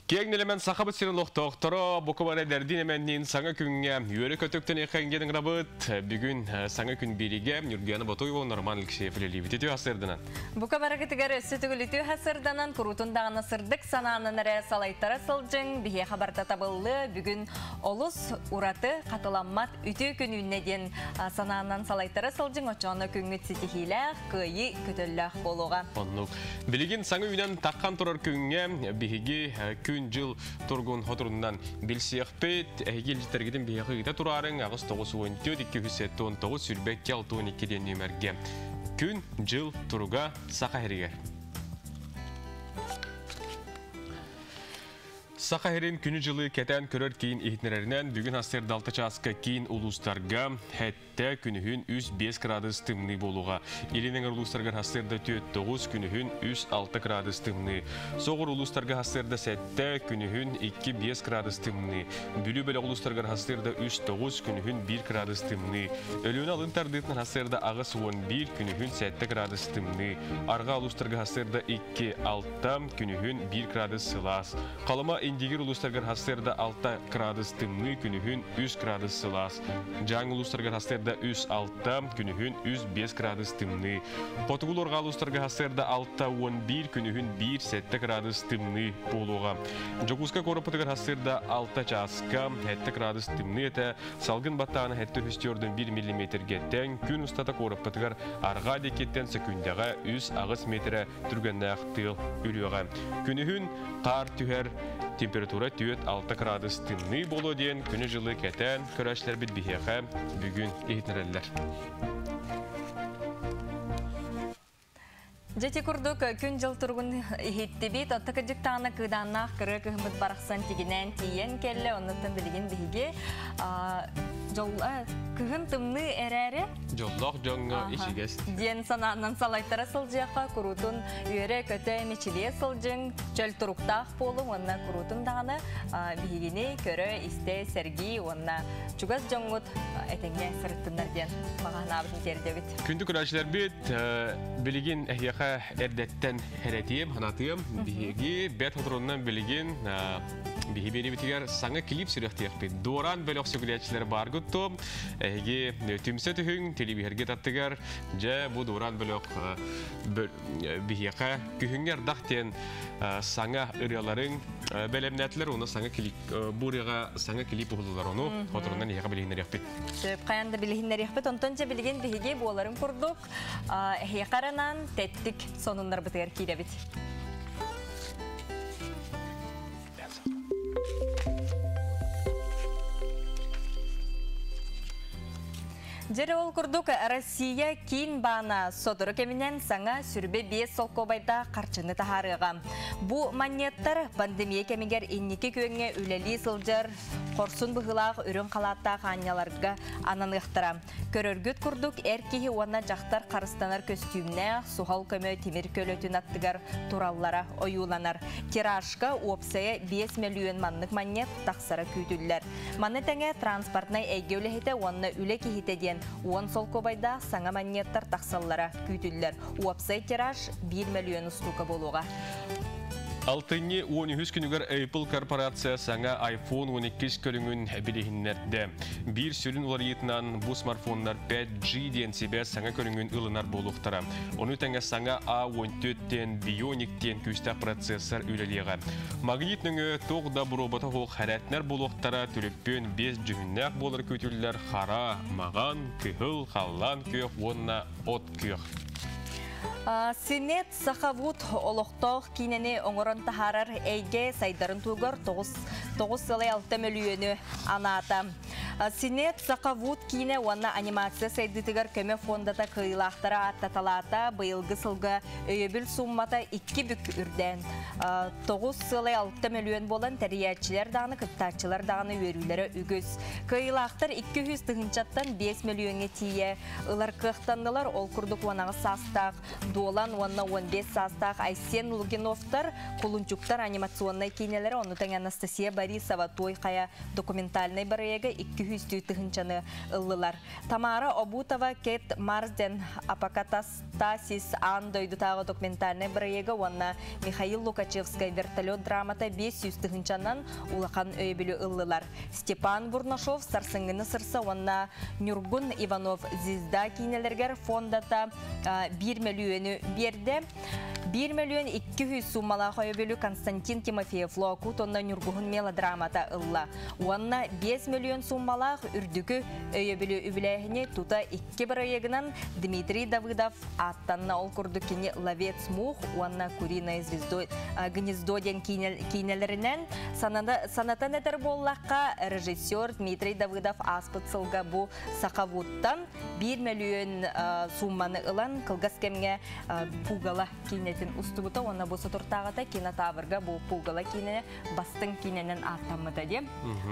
Кең нелемен сахабыт сирин лохтоохторо буку бары дәрдин эменнин саңа күнгө үйөрө көтөктөн эхенген ыңрабыт. Бүгүн саңа күн бириге Нюргияна Ботуева Норман Алексеев леливит этүү асырдынан. Бука барагытыгар өссө түгүлүтүү хасырданан курутун дағына сырдык санаанын әрі салайттара сылжың бихе хабарда табылды. Бүгүн олус ураты катыламмат үтүү күнүннеден санаанан салайттара сылжың очоно күнгүт ситихилээх кыйы көтөллөөх болуға. Оннук. Билигин саңа үйнен таққан турар күнгө биһиги күн жыл тургун хоторунан билсиэхпит эһигил житергидин биһиги ыйта турарын агыс 9 14 279 сүрбек 6 ден нөмерге. Күн жыл туруга саха херигер. Саха херин күнү жылы кетен көрөр кейин ихтнереринен бүгүн астер далта часка кейин улустарга хәтте күнүһүн 3-5 градус тымны болуға. Илинең улустарга хастерда 9 күнүһүн 3-6 градус тымны. Соғыр улустарга хастерда сәтте күнүһүн 2-5 градус тымны. Бүлү бөлі улустарга хастерда 3-9 күнүһүн 1 градус тымны. Өлүүн алын тардытын хастерда ағыс 11 күнүһүн 7 градус тымны. Арға улустарга хастерда 2-6 күнүһүн 1 градус сылас. Қалыма Индигир улустаргар хастерда 6 градус тымны күнүһүн 3 градус сылас. Жаң улустаргар хастерда 3-6 күнүһүн 3-5 градус тымны. Потугул орға улустаргар хастерда 6-11 күнүһүн 1-7 градус тымны болуға. Жокуска коропутыгар хастерда 6 часка 7 градус тымны эте салгын баттааны 7 үстөрдөн 1 миллиметрге тең күн устата коропутыгар арға декеттен секундага 100 ағыз метре түргеннәк тыл үрүгә. Күнүһүн қар түһәр температура түйет 6 градус тымны болу диен күнү жылы кетен көрәшләр бит бихеха бүгүн ихтнереллер. Жети курдук күн жыл тургун ихиттибит, отта кыжыктаана кыдааннаах кыры кыһымыт барахсан тигинэн тиен келле, оннуттан билигин биһиги жол кыһын тымны эрээри Жоллох жоңго ишигес. диэн санаанан салайтара сылдьыахха курутун үөрэ көтө мичилие сылдьыҥ чөл туруктаах буолуҥ уонна курутун даҕаны биһигини көрө истэ сэргии уонна чугас дьоҥҥут этэҥҥэ сырыттыннар диэн маҕаһынаабытын тиэрдэбит. Күндү көрәчләр бит билигин эһиэхэ эрдэттен херэтием, ханатыем, биһиги бет хоторуннан билигин биһи берибитигэр саңа клип сүрөхтиэхпит. Дуоран бөлөх сүгүлээчилэр бар гутту, эһиги түмсэ түһүҥ, телебиһэрге таттыгар, жэ бу дуоран бөлөх биһиэхэ күһүҥҥэр дах тиэн саңа ырыаларың бэлэмнээтилэр, уну саңа клип бу ырыаға саңа клип уһулулар ону хоторуннан эһиэхэ билиһиннэриэхпит. Сөп каян да билиһиннэриэхпит, онтон жэ билигин биһиги буоларын курдук эһиэхаранан тэттик сонуннар бытыгар киирэбит. Жері ол курдук Россия кин бана содыры кеминен саңа сүрбе 5 солкобайда қарчыны тахарыға. Бу монеттар пандемия кемигер инники көңе үлели сылжар хорсун быһылаах үрүн халааттаах аанньаларга ананыахтара. Көрөргүт курдук эр киһи уонна дьахтар харыстанар көстүүмнээх суһал көмө тимир көлөтүн аттыгар тураллара ойууланар. Тиражка уопсайа 5 миллион маннык монет тахсара күүтүллэр. Маны тэҥэ транспортнай эйгэ үлэһитэ уонна үлэ киһитэ диэн уон солкобайдаах саҥа монеттар тахсаллара күүтүллэр. Уопсай тираж 1 миллион устука болуға. Алтынны 13 күнүгэр Apple корпорация саңа iPhone 12 көрүңүн билиһиннэрдэ. Биир сүрүн уларыйытынан бу смартфоннар 5G диэн сибээс саҥа көрүҥүн ылынар буолуохтара. Ону тэҥэ саҥа A14 диэн Bionic диэн күүстээх процессор үлэлиэҕэ. Магнит нөҥүө туох да буруобата суох хэрэтинэр буолуохтара төлөпүөн 5 дьүһүннээх буолар күүтүллэр хара, маҕан, кыһыл, халлаан күөх уонна от күөх. Синет Сахавут олохтоох киинэни оҥорон таһаарар эйгэ сайдарын туһугар 9 сылай 6 мөлүйүөнү анаата. Синет Сахавуд киинэ уонна анимация сайдыытыгар көмө фондата кыайыылаахтары ааттаталаата. Быйылгы сылга өйөбүл сууммата икки бүк үрдээн, 9,6 мөлүйүөн буолан тэрийээччилэр даҕаны, кыттааччылар даҕаны үөрүүлэрэ үгүс. Кыайыылаахтар 200 тыһыынчаттан 5 мөлүйүөҥҥэ тиийэ ылар кыахтаннылар. Ол курдук 18 саастаах Дуолан уонна 15 саастаах Айсен Лугиновтар Кулунчуктар анимационнай киинэлэрэ, ону тэҥэ Анастасия Борисова Туой Хайа документальнай бырайыага 200 тыһыынчаны ыллылар. Тамара Обутова Кэт Марсден Апокатастасис аан дойдутааҕы документальнай бырайыага уонна Михаил Лукачевскай Вертолет драмата 500 тыһыынчанан улахан өйөбүлү ыллылар. Степан Бурнашов Сарсыҥҥыны сырса уонна Ньургун Иванов Звезда киинэлэригэр фондата 1 мөлүйүөнү биэрдэ. 1 мөлүйүөн 200 сууммалаах өйөбүлү Константин Тимофеев Лоокуут уонна Ньургуһун мелодрамата ылла. Уонна 5 мөлүйүөн сууммалаах үрдүкү өйөбүлү үбүлээһини тута икки бырайыагынан Дмитрий Давыдов ааттанна. Ол курдук кини Ловец мух уонна Куриное звездо, гнездо диэн киинэлэринэн санатан этэр буоллахха, режиссер Дмитрий Давыдов ааспыт сылга бу Сахавуттан 1 мөлүйүөн суумманы ылан кылгас кэмҥэ Пугала киинэтин устубута уонна бу сотуртааҕыта кинотаврга бу Пугала киинэ бастыҥ киинэнэн ааттаммыта диэн.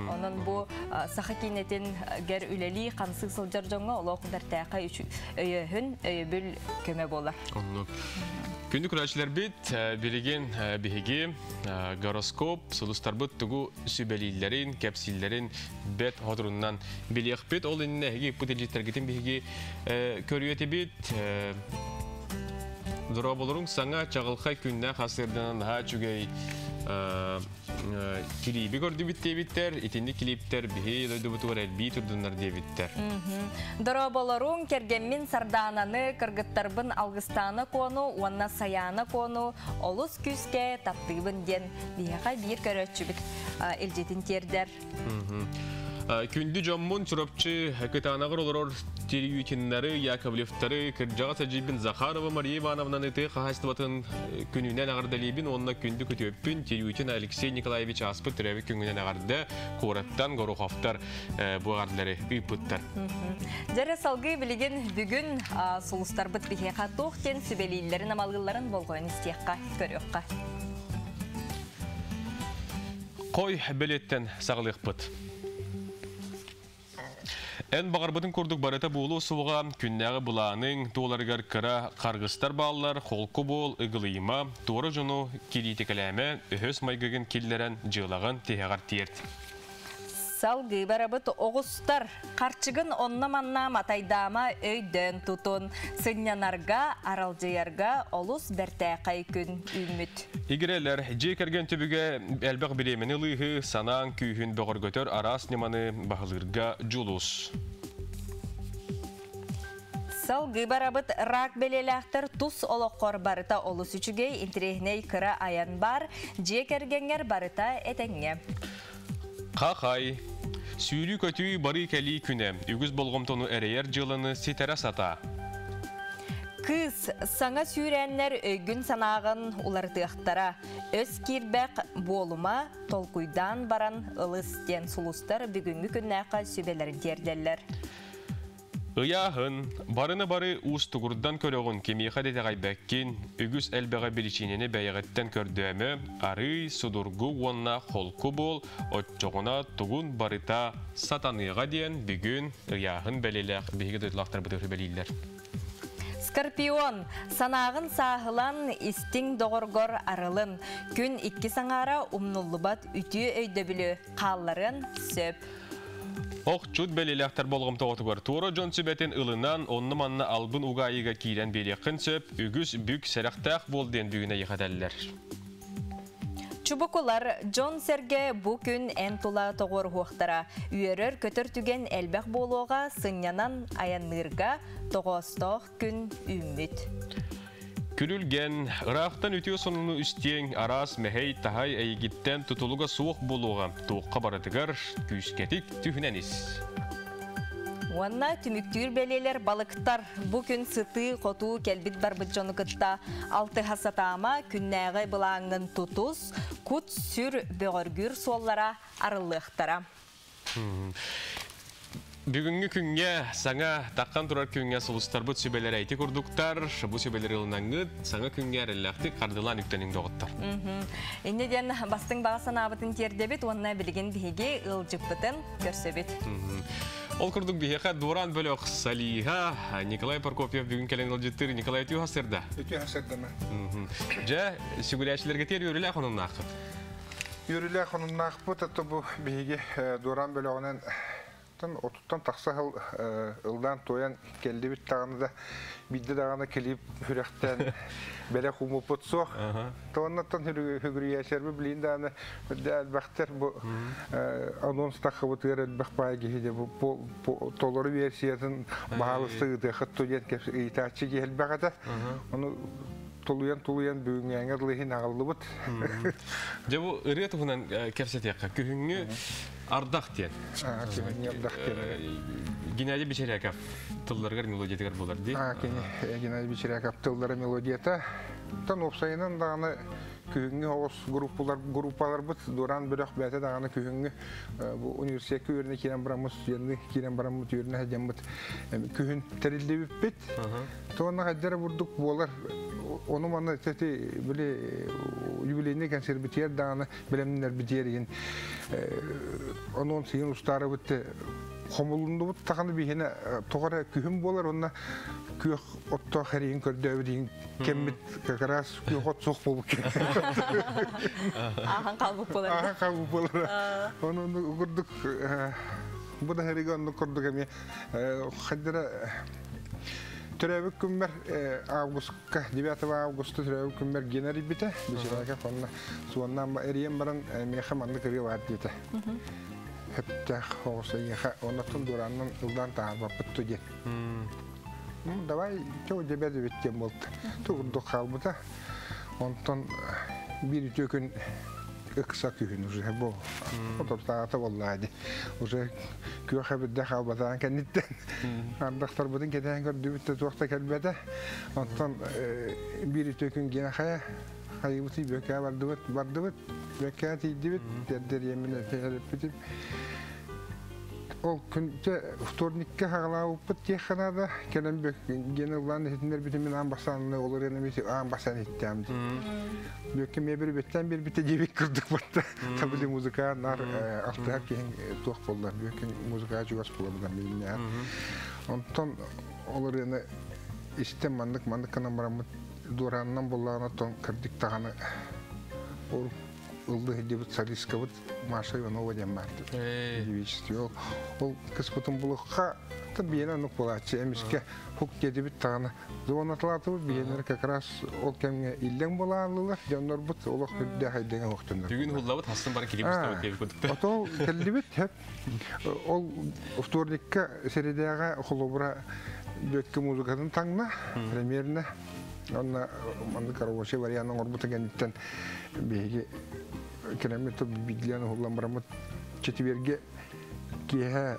Онон бу саха киинэтин гэр үлэлии хамсыы сылдьар дьоҥҥо олох бэртээхэй өйөөһүн, өйөбүл көмө буолар. Оннук. Күндү көрөөччүлэрбит, билигин биһиги гороскоп, сулустарбыт тугу сүбэлииллэрин, кэпсииллэрин бэт хоторунан билиэхпит. Ол иннинэ эһиги ыппыт илдьиттэргитин биһиги көрүөтүбүт. Дорооболоруҥ саҥа чаҕылхай күннээх асырданан наһаа үчүгэй килииби көрдүбүт диэбиттэр. Итинник килииптэр биһи дойдубутугар элбии турдуннар диэбиттэр. Дорооболоруҥ кэргэммин Сардаананы, кыргыттарбын Алгыстаана Куону уонна Сайаана Куону олус күүскэ таптыыбын диэн биһиэхэ биир көрөөччүбүт илдьитин тиэрдэр. Күндү дьоммун Чурапчы Кытаанаҕар олорор Терютиннары, Яковлевтары, кырдьаҕас эдьиийбин Захарова Мария Ивановнаны тыа хаһаайыстыбатын күнүнэн эҕэрдэлиибин уонна күндү күтүөппүн Терютин Алексей Николаевич ааспыт төрөөбүт күҥүнэн эҕэрдэ куораттан Гороховтар бу эҕэрдэлэри ыыппыттар. Дьэрэ салгыы билигин бүгүн сулустарбыт биһиэхэ туох диэн сүбэлииллэрин амалыылларын болҕойон истиэххэ, көрүөххэ. Хой бэлиэттэн саҕалыахпыт. Эн баҕарбытын курдук барыта буолуо суоҕа, күннээҕи былааныҥ туоларыгар кыра харгыстар бааллар, холку буол, ыгылыйыма, туора дьону кириитикэлээмэ, өһөс майгыгын киллэрэн дьыалаҕын тиһэҕэр тиэрт. Салгыы барабыт оҕустар. Харчыгын онно-манна матайдаама өйдөөн тутун. Сынньанарга, аралдьыйарга олус бэртээхэй күн үүммүт. Игирэлэр, дьиэ кэргэн түбүгэ элбэх бириэмэни ылыыһы, санааҥ күүһүн бөҕөргөтөр араас ньыманы баһылыырга дьулус. Салгыы барабыт рак бэлиэлээхтэр тус олоххор барыта олус үчүгэй, интэриэһинэй кыра айан баар, дьиэ кэргэҥҥэр барыта этэҥҥэ. Хахай. Сүүрүү-көтүү барыы-кэлии күнэ. Үгүс болҕомтону эрэйэр дьыаланы ситэрэ сатаа. Кыыс, саҥа сүүрээннэр өйгүн-санааҕын уларытыахтара. Өс киирбэх буолума, толкуйдаан баран ылыс диэн сулустар бүгүҥҥү күннээххэ сүбэлэрин тиэрдэллэр. Ыйааһын, барыны бары уустугурдан көрөҕүн, кимиэхэ да итэҕэйбэккин, үгүс элбэҕи биричиинэни бэйэҕиттэн көрдөөмө, арыый судургу уонна холку буол, оччоҕуна тугун барыта сатаныаҕа диэн бүгүн ыйааһын бэлиэлээх биһиги дойдулаахтарбытыгар сүбэлииллэр. Скорпион, санааҕын сааһылан, истиҥ доҕоргор арылын. Күн иккис аҥаара умнуллубат үтүө өйдөбүлү хаалларыан сөп. Охчут бэлиэлээхтэр болҕомтоҕутугар туора дьон сүбэтин ылынан, онно-манна албын угаайыга киирэн биэриэххин сөп, үгүс бүк сэрэхтээх буол диэн бүгүн эйиэхэ этэллэр. Чубукулар, дьон-сэргэ бу күн эн тула тоҕуоруһуохтара. Үөрэр-көтөр түгэн элбэх буолуоҕа, сынньанан айанныырга тоҕоостоох күн үүммүт. Күрүлгэн, ыраахтан үтүө сонуну үстиэҥ, араас мэһэй, таһай эйигиттэн тутулуга суох буолуоҕа, туохха барытыгар күүскэтик түһүнэн ис. Уонна түмүктүүр бэлиэлэр балыктар. Бу күн сытыы-хотуу кэлбит-барбыт дьону кытта алтыһа сатаама, күннээҕи былааҥҥын тутус, кут-сүр бөҕөргүүр суоллара арыллыахтара. Бүгүҥҥү күҥҥэ саҥа таххан турар күҥҥэ сулустарбыт сүбэлэрэ ити курдуктар. Бу сүбэлэри ылынаҥҥыт саҥа күҥҥэ эрэллээхтик хардылаан үктэниҥ доҕоттор. Инньэ диэн бастыҥ баҕа санаабытын тиэрдэбит уонна билигин биһиги ыалдьыппытын көрсөбүт. Ол курдук биһиэхэ Дуораан бөлөх солиһа Николай Прокопьев бүгүн кэлэн ыалдьыттыыр. Николай үтүө сырда. Үтүө сырдама. Дьэ, сүгүрээччилэргэ тиэр үөрүүлээх онуннааххыт. Үөрүүлээх онуннаахпыт, ото бу биһиги Дуораан бөлөҕүнэн отуттан тахса сыл ыллаан туойан кэллибит даҕаны да биирдэ даҕаны клип сүрэхтэн бэлэх ууммуппут суох. Туоннаттан хүгүрүйээчэрби билин даҕаны элбэхтэр бу анонс таххыбытыгар элбэх баай киһи бу толору версиятын баһаалыста ыытыаххыт диэн ыйытааччы киһи элбэх этэ. Ону тулуйан-тулуйан бүгүҥҥээҥҥэ дылы иһин аҕаллыбыт. Дьэ бу ырыа туһунан кэпсэтиэххэ. Күһүҥҥү ардах диэн. Күһүҥҥү ардах диэн. Геннадий Бечеряков тылларыгар мелодиятыгар буолар дии. Кини Геннадий Бечеряков тыллара мелодията. Тон уопсайынан даҕаны күһүҥҥү оҕус группалар группаларбыт Дураан бөлөх бэйэтэ даҕаны күһүҥҥү бу университекка үөрэнэ киирэн бараммыт студенныы киирэн бараммыт үөрэнэ сылдьаммыт күһүн тэриллибиппит. Туонна хайдара бурдук буолар ону маны тети били юбилейный консервитиэр даҕаны бэлэмнэрбитиэр иһин онон сиин устаарыбыт хомулуннубут таханы биһине тоҕо эрэ күһүн буолар онно күөх оттоох эриин көрдөөбүт иһин кэммит как раз күөх от суох буолбут Аахан қалбыт болар. Аахан қалбыт болар. Ону курдук бу да хэригэ оннук курдук эмиэ хайдара төрөөбүт күммэр августка 9 августа төрөөбүт күммэр гена эрийбитэ биширээкэ онно суоннаан эрийэн баран миэхэ маннык ырыа баар диэтэ хөптөөх оҕус эйиэхэ оннотун дуорааннан ыллаан таһаарбаппыт ту диэн давай чо дебет эбит диэн буолта тугурдук хаалбыта онтон биир үтүө күн ыкса күһүн уже бу отортаата буоллаа ди уже күөх эбирдэ хаалбатаан кэнниттэн ардахтарбытын кэтээн көрдүбүт да туох да кэлбэтэ онтон биир үтүө күн гиэнэ хайа хайыбытый бүөкээ бардыбыт бардыбыт бүөкээ тиийдибит дэрдэр иэммин эппитим ол күн вторникка хаҕалаабыппыт диэххэ наада кэлэн гиэн ыллаан иһитиннэрбитим мин аан бастаан ол ырыаны аан бастаан иһиттээм Бүөккэ мебель бэттэн биэрбитэ диэбит курдук батта. Табили музыка нар алтыһар киһин туох буолла. Бүөккэ музыка чугас буолабыдан билиннэ. Онтон ол ырыаны истэн маннык маннык гынан бараммыт дуораанынан буоллаҕына тон кырдьык даҕаны ол ыллыы сылдьыбыт солисткабыт Маша Иванова диэн баар девичестве. Ол кыспытын булукка биэнэ оннук буолааччы эмискэ хук диэтибит даҕаны Звоноталаатыбыт биһиэннэр как раз ол кэмҥэ иллэҥ буолааллылар дьоннорбут олох үрдээх эйдэҥэ охтоннор. Бүгүн хуллабыт хастын бары килип устабыт диэбит курдук. Отол кэллибит хэп ол вторникка сэридээҕэ холобура бүөккэ музыкатын таҥна премьерне онно маннык рабочий вариант оҥорбута кэнниттэн биһиги кэлэммит бидлиан уһуллан бараммыт четверге киэһэ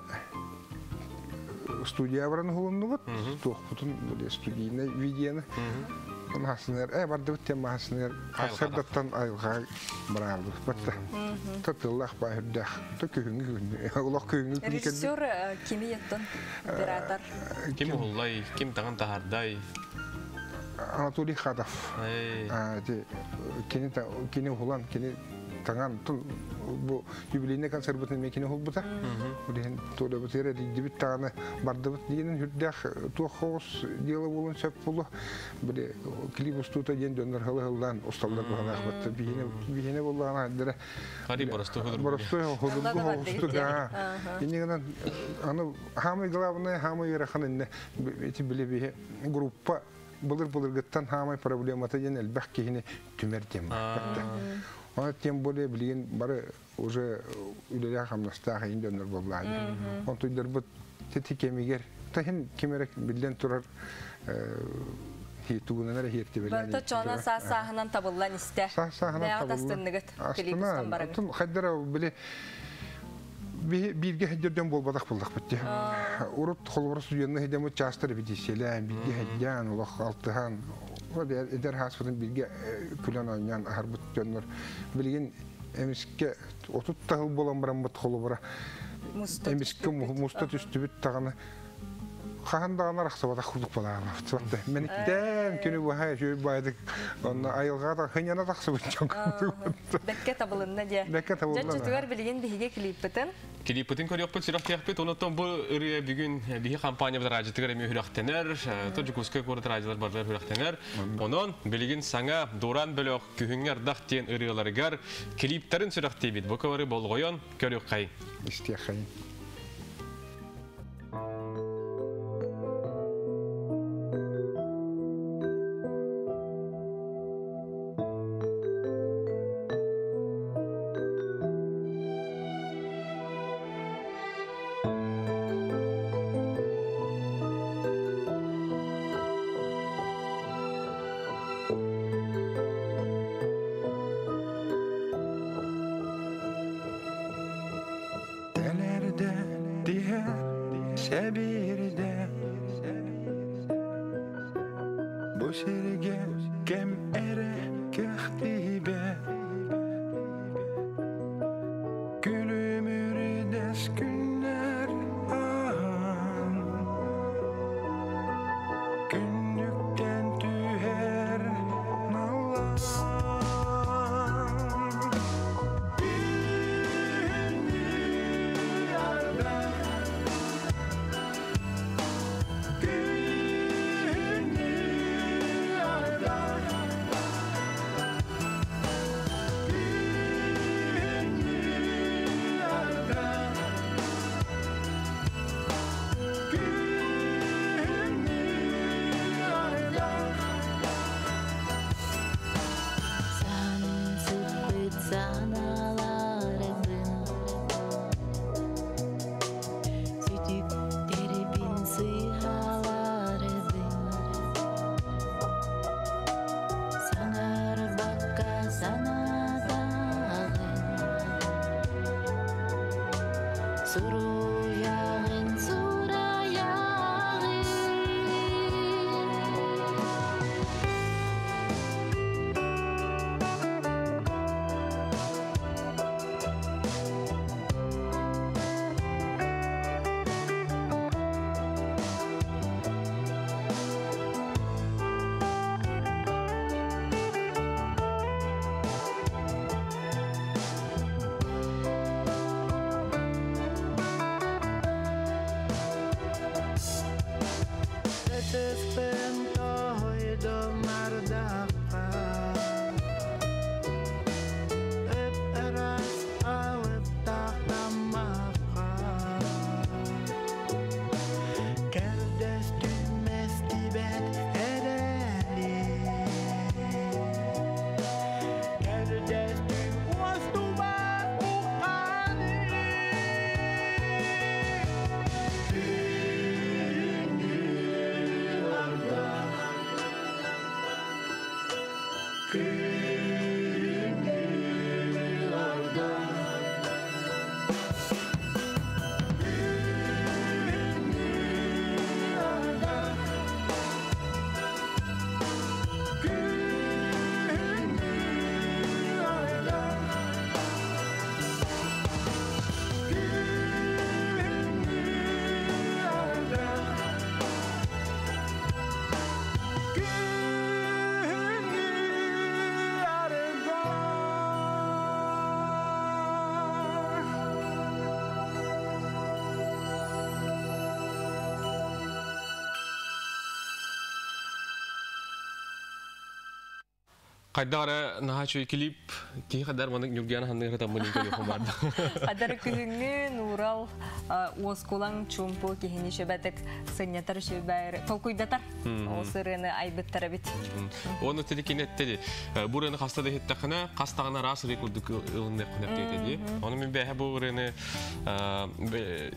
студия баран уһулуннубут туохпутун студийнай видеоны маһасыныгар бардыбыт диэн маһасыныгар сарсыардаттан айылҕаҕа бараалбыт батта та тыллаах баа үрдээх то күһүҥҥү күн олох күһүҥҥү күн Режиссер кими еттон оператор Ким уһуллай, ким таҥан таһардай? Анатолий Хадов. Кини кини уһулан кини таҥан бу юбилейный концерт эмиэ кини уһулбута. Билигин туолабытыгар эрийдибит даҕаны бардыбыт диэнин үрдээх туох хоҕус дело буолуон сөп буолуо. Били клип устуута диэн дьоннор хылы-хыллаан усталлар быһалаах батта. Биһине биһине буоллаҕына айдара Хари боростуой худургу. Боростуой худургу хоҕустук аа. Инньэ гынан аны самый главное, самый ыарахан инне ити били биһи группа былыр-былыргыттан хаамай проблемата диэн элбэх киһини түмэр диэн бар. Оны тем более билигин бары уже үлэлээх хамнастаах иин дьоннор буоллаа диэн. Онтуйдарбыт тети кэмигэр таһин ким эрэ биллэн турар тугунан эрэ иһиэртибэлээн Барыта чоонон саас-сааһынан табыллан истэ. Саас-сааһынан Бэйэҕит табыллан. астынныгыт клип устан барыгыт. Астына, хайдара били бииргэ сылдьар буолбатах буоллахпыт дии. Урут холобура студенна сылдьаммыт чаастар репетициялээн, бииргэ сылдьан, олох алтыһан, эдэр хааспытын бииргэ күлэн оонньоон аһарбыт дьоннор. Билигин эмискэ 30 таһыл буолан бараммыт холобура Эмискэ муста түстүбүт даҕаны хаһан даҕаны арахсыбатах курдук балаҕалаахтыбат. Мэниктэн күнү быһа үчүгэй баайдык онно айылҕа хыньана тахсыбыт дьон курдук. Бэккэ табылынна диэ. Бэккэ табылынна. Дьэ, билигин биһиги клиппытын. Клиппытын көрүөхпүт, сүрэхтиэхпит. Онон бу ырыа бүгүн биһи компаниябыт радиотыгар эмиэ сүрэхтэнэр. То Дьокуускай куорат радиолар барылар сүрэхтэнэр. Онон билигин саҥа Дуран бөлөх күһүҥҥү ардах диэн ырыаларыгар клиптарын сүрэхтиибит. Бу кыбары болҕойон көрүөххэй. Истиэххэй. Тэлэрдэ тиһэр сэбиирдэ Бу сиргэ кэм эрэ кэхтиибэ Күлүмүрдэс күннэр аан Күннүктэн түһэр наллаан Сансыппыт санааларбын Сүтүктэрбин сыыһаларбын Саҥарбакка санаатаҕын Суруйаҕын суруйаҕын. Ытыспын тоһуйдум ардахха Ып-ыраас алыптаах таммахха Көрдөстүм эстибэт эрэли Көрдөстүм уостубат ухханы Күннү ардах Күннү ардах Күннү ардах Күннү ардах Күннү ардах Күннү ардах. Хайдах эрэ наһаа үчүгэй клип киһи хадар маннык Ньургуяна ханнык эрэ таммын көрүөхүм баарда. Хадар күһүҥҥү нуурал уоскулаҥ чуумпу киһини шөбэтик сынньатар шөбэр толкуйдатар ол сырыаны айбыттар эбит. Оны тили кинеттери бу ырыаны хаста да иһиттэххинэ хас даҕаны араас ырыа курдук ылыныаххын эптиэтэ дии. Ону мин бэйэ бу ырыаны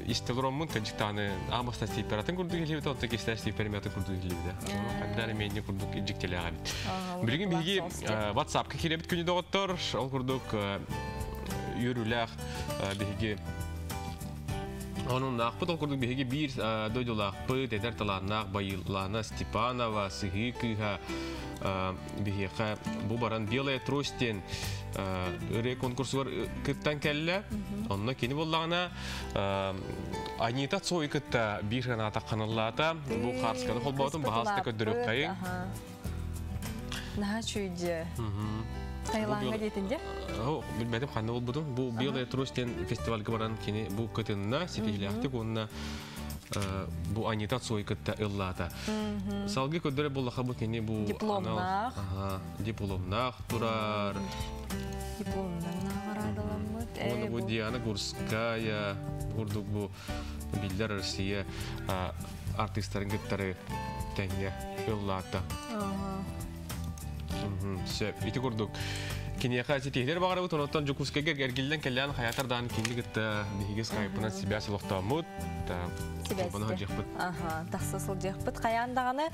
истэлороммун кадьыктааны аамаста стиператын курдук илибит, оттон кистää стиперимятын курдук илибит. Ону хайдар эмиэнни курдук илдьиктэлээх эбит. Билигин биһиги WhatsApp-ка киирэбит күнү доҕоттор, ол курдук үөрүүлээх биһиги Онуннаахпыт ол курдук биһиги биир дойдулаахпыт, эдэр талааннаах Байыллана Степанова, Сыһыы кыыһа биһиэхэ бу баран «Белая трость» диэн ырыа конкурсугар кыттан кэллэ. Онно кини буллаҕына Анита Цой кытта биир граната ханаллаата. Бу хаарсканы холбоотун баһаалыста көрдөрүөххэйиҥ. Наһаа чүйдьэ. Таиландга диэтин дьэ? О, билбэтим ханна болбутун. Бу Белая трость диэн фестивальга баран кини бу кытынна ситиһилээхтик уонна бу Анита Цой кытта ыллаата. Салгыы көрдөрө буллаха бу кини бу дипломнаах. Дипломнаах турар. Дипломнан наҕараадаламмыт. Уонна бу Диана Гурская курдук бу биллэр Россия артистарын кыттары тэҥҥэ ыллаата. Сөп. Ити курдук киниэхэ ситиһилэр баҕарабыт, онтон Дьокуускайга эргиллэн кэллээн хаятар даан кини кытта биһиги скайпынан сибээс олохтооммут. Сибээске. Тахса сылдьыахпыт хайаан даҕаны.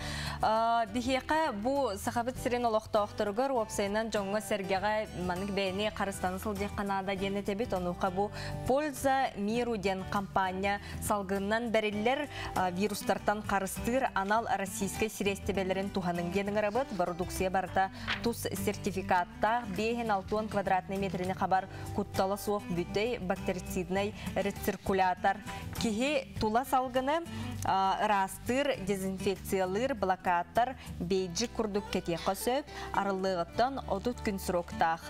Биһиэхэ бу Сахабыт сирин олохтоохторугар уопсайынан дьоҥҥо сэргэҕэ маннык бэйэни харыстана сылдьыахха наада диэн этэбит. Онуоха бу Польза миру диэн компания салгынынан бэриллэр вирустартан харыстыыр анал российскай сириэстибэлэрин туһаныҥ диэн ыҥырабыт. Бородууксуйа барыта тус сертификаттаах 560 квадратный метрини хабар куттала суох бүтэй бактерициднай рециркулятор. Киһи тула салгыны ыраастыыр, дезинфекциялыыр блокатор бейджик курдук кэтиэххэ сөп, арыллыаҕыттан 30 күн сроктаах.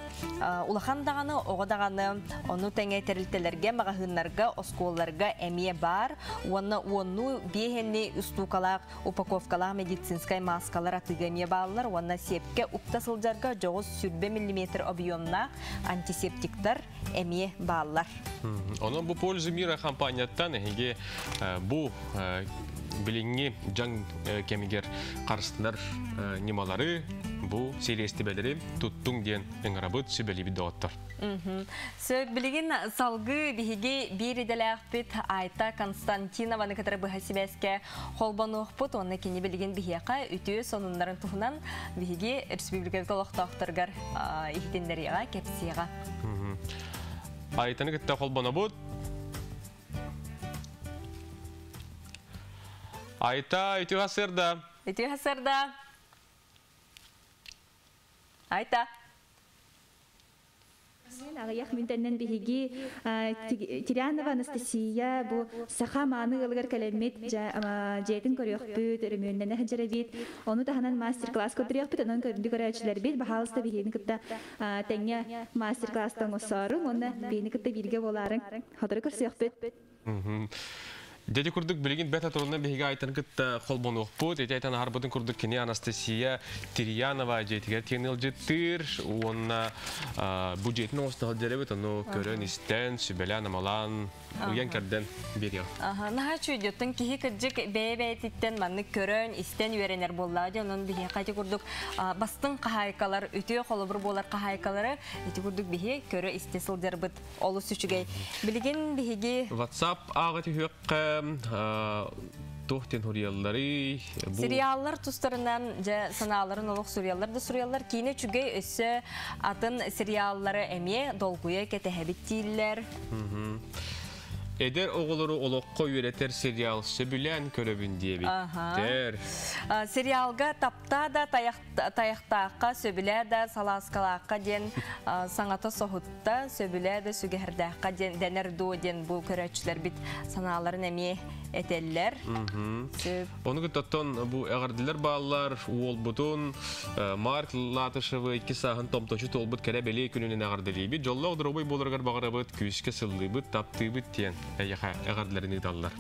Улахан даҕаны, оҕо даҕаны ону тэҥэ тэрилтэлэргэ, маҕаһыыннарга, оскуолаларга эмиэ баар уонна уоннуу биэһэнни устуукалаах упаковкалаах медицинскай мааскалар атыыга эмиэ бааллар уонна сиэпкэ укта сылдьарга дьоҕус сүрбэ миллиметр объемнаах антисептиктар эмиэ бааллар. Онон бу «Пользу мира» компанияттан эһиги бу билиҥҥи дьаҥ кэмигэр харыстанар ньымалары, бу сириэстибэлэри туттуҥ диэн ыҥырабыт, сүбэлиибит доҕоттор. Сөп, билигин салгыы биһиги биир идэлээхпит Айта Константинованы кытары быһа сибээскэ холбонуохпут уонна кини билигин биһиэхэ үтүө сонуннарын туһунан биһиги республикабыт олохтоохторугар иһитиннэриэҕэ, кэпсиэҕэ. Айтаны кытта холбонобут. Айта, үтүө сырда. Үтүө сырда. Айта. Аҕыйах мүнтэннэн биһиги Тирянова Анастасия бу саха мааны ыалыгар кэлэммит дьиэтин көрүөхпүт, өрөмүөннэнэ сылдьар Ону таһынан мастер-класс көрдөрүөхпүт, онон көрдү көрөөччүлэрбит, баһаалыста биһигини кытта тэҥҥэ мастер-класстан оҥосоруҥ уонна биһини кытта бииргэ буолаарыҥ. Сотору көрсүөхпүт. Дьэ курдук билигин бэт атырынан биһиги айтан кытта холбонуохпут. Ити айтан аһарбытын курдук кини Анастасия Тирьянова дьиэтигэр тиэн ыалдьыттыыр уонна бу дьиэтин оҥостон дьэрэбит ону көрөн истэн, сүбэлээн, амалаан, ыйан кэрдэн биэриэх. Наһаа үчүгэй киһи кырдьык бэйэ-бэйэтиттэн маннык көрөн, истэн үөрэнэр буоллаҕа дии. Онон биһиэхэ ити курдук бастыҥ хаһаайкалар, үтүө холобур буолар хаһаайкалары ити курдук биһи көрө-истэ сылдьарбыт олус үчүгэй. Билигин биһиги WhatsApp ааҕа түһүөххэ туох диэн суруйалларый? Сериаллар тустарынан дьэ санааларын олох суруйаллар да суруйаллар. Киинэ үчүгэй өссө атын сериаллары эмиэ долгуйа кэтэһэбит дииллэр. Эдэр оҕолору олоххо үөрэтэр сериал сөбүлээн көрөбүн диэбиттэр. Сериалга таптаа да тайахтаахха, сөбүлээ да салааскалаахха диэн саҥата соһутта, сөбүлээ да сүгэһэрдээххэ диэн дэнэр дуо диэн бу көрөөччүлэрбит санааларын эмиэ этэллэр. Ону кыттаттан бу эҕэрдэлэр бааллар уолбутун Марк Латышевы икки сааһын томточу туолбут кэрэ бэлиэ күнүнэн эҕэрдэлиибит. Дьоллоох доруобай буоларыгар баҕарабыт, күүскэ сыллыыбыт, таптыыбыт диэн эйиэхэ эҕэрдэлэрин ыыталлар.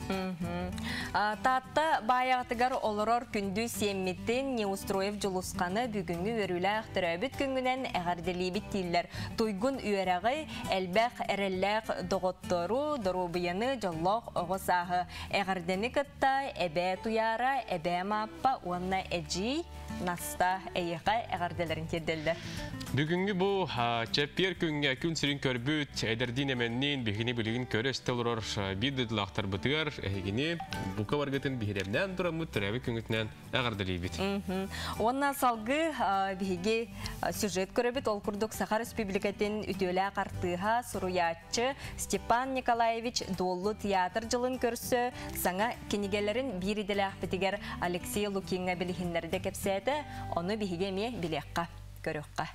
Таатта баайаҕатыгар олорор күндү сиэммитин Неустроев Дьулусханы бүгүҥҥү үөрүүлээх төрөөбүт күҥҥүнэн эҕэрдэлиибит дииллэр. Туйгун үөрэҕи, элбэх эрэллээх доҕоттору, доруобуйаны, дьоллоох оҕо сааһы эҕэрдэни кытта эбээ Туйаара, эбээ Мааппа уонна эдьиий Наста эйиэхэ эҕэрдэлэрин тиэрдэллэр. Бүгүҥҥү бу чэппиэр күҥҥэ күн сирин көрбүт эдэрдиин эмэнниин биһигини билигин көрө истэ олорор биир дойдулаахтарбытыгар эһигини бука баргытын биһирэмнээн тураммыт төрөөбүт күҥҥүтүнэн Эҕэрдэлиибит. Уонна салгыы биһиги сюжет көрөбүт. Ол курдук Саха Республикатын үтүөлээх артыыһа, суруйааччы Степан Николаевич Доллу театр дьылын көрсө саҥа кинигэлэрин биир идэлээхпитигэр Алексей Лукиҥҥа билиһиннэрдэ кэпсээтэ. Ону биһиги эмиэ билиэххэ, көрүөххэ.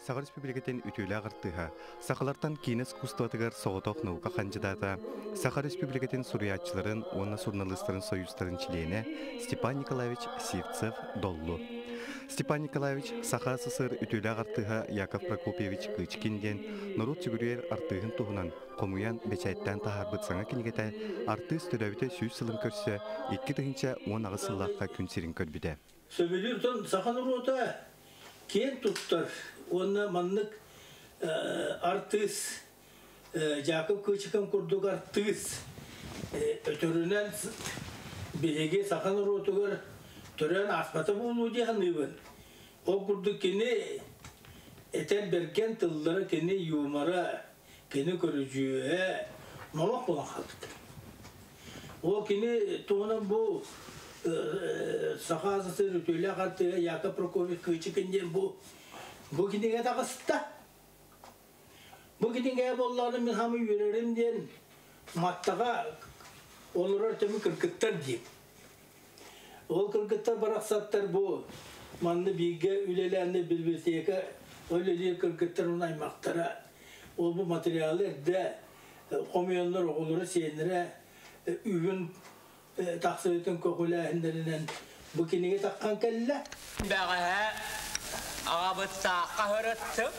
Саха Республикатын үтүөлээх артыыһа, сахалартан киинэ искусствотыгар соҕотох наука хандьыдаата, Саха Республикатын суруйааччыларын уонна суруналыыстарын союзтарын чилиэнэ Степан Николаевич Сивцев Доллу. Степан Николаевич Саха СССР үтүөлээх артыыһа Яков Прокопьевич Кычкин диэн норуот сүгүрүйэр артыыһын туһунан хомуйан бэчээттээн таһаарбыт саҥа кинигэтэ артыыс төрөөбүтэ 100 сылын көрсө 2018 сыллаахха күн сирин көрбүтэ. Сөбүлүүр тон саха норуота киэн туттар уонна маннык артыыс Жаков Кычыкын курдук артыыс өтөрүнэн биһиги саха норуотугар төрөөн ааспата буолуо дии саныыбын. Ол курдук кини этэр бэргэн тыллара, кини юмора, кини көрүдьүөһэ номох буолан хаалбыт. Ол кини туһунан бу Саха СССР үтүөлээх артыыһа Яков Прокопьевич Кычыкын диэн бу бу кинигэ таҕыста. Бу кинигэ буоллаҕына мин хамы үөрэрим диэн Маттаҕа олорор төмү кыргыттар диим. Ол кыргыттар барахсаттар бу манна бииргэ үлэлээннэ библиотека үлэлиир кыргыттар уонна аймахтара ол бу материалы эрдэ хомуйаннар оҕолоро сиэннэрэ үбүн тахсыбытын көҕүлээһиннэринэн бу кинигэ таххан кэллэ. Бэҕэһээ аҕабыттаахха сырыттым.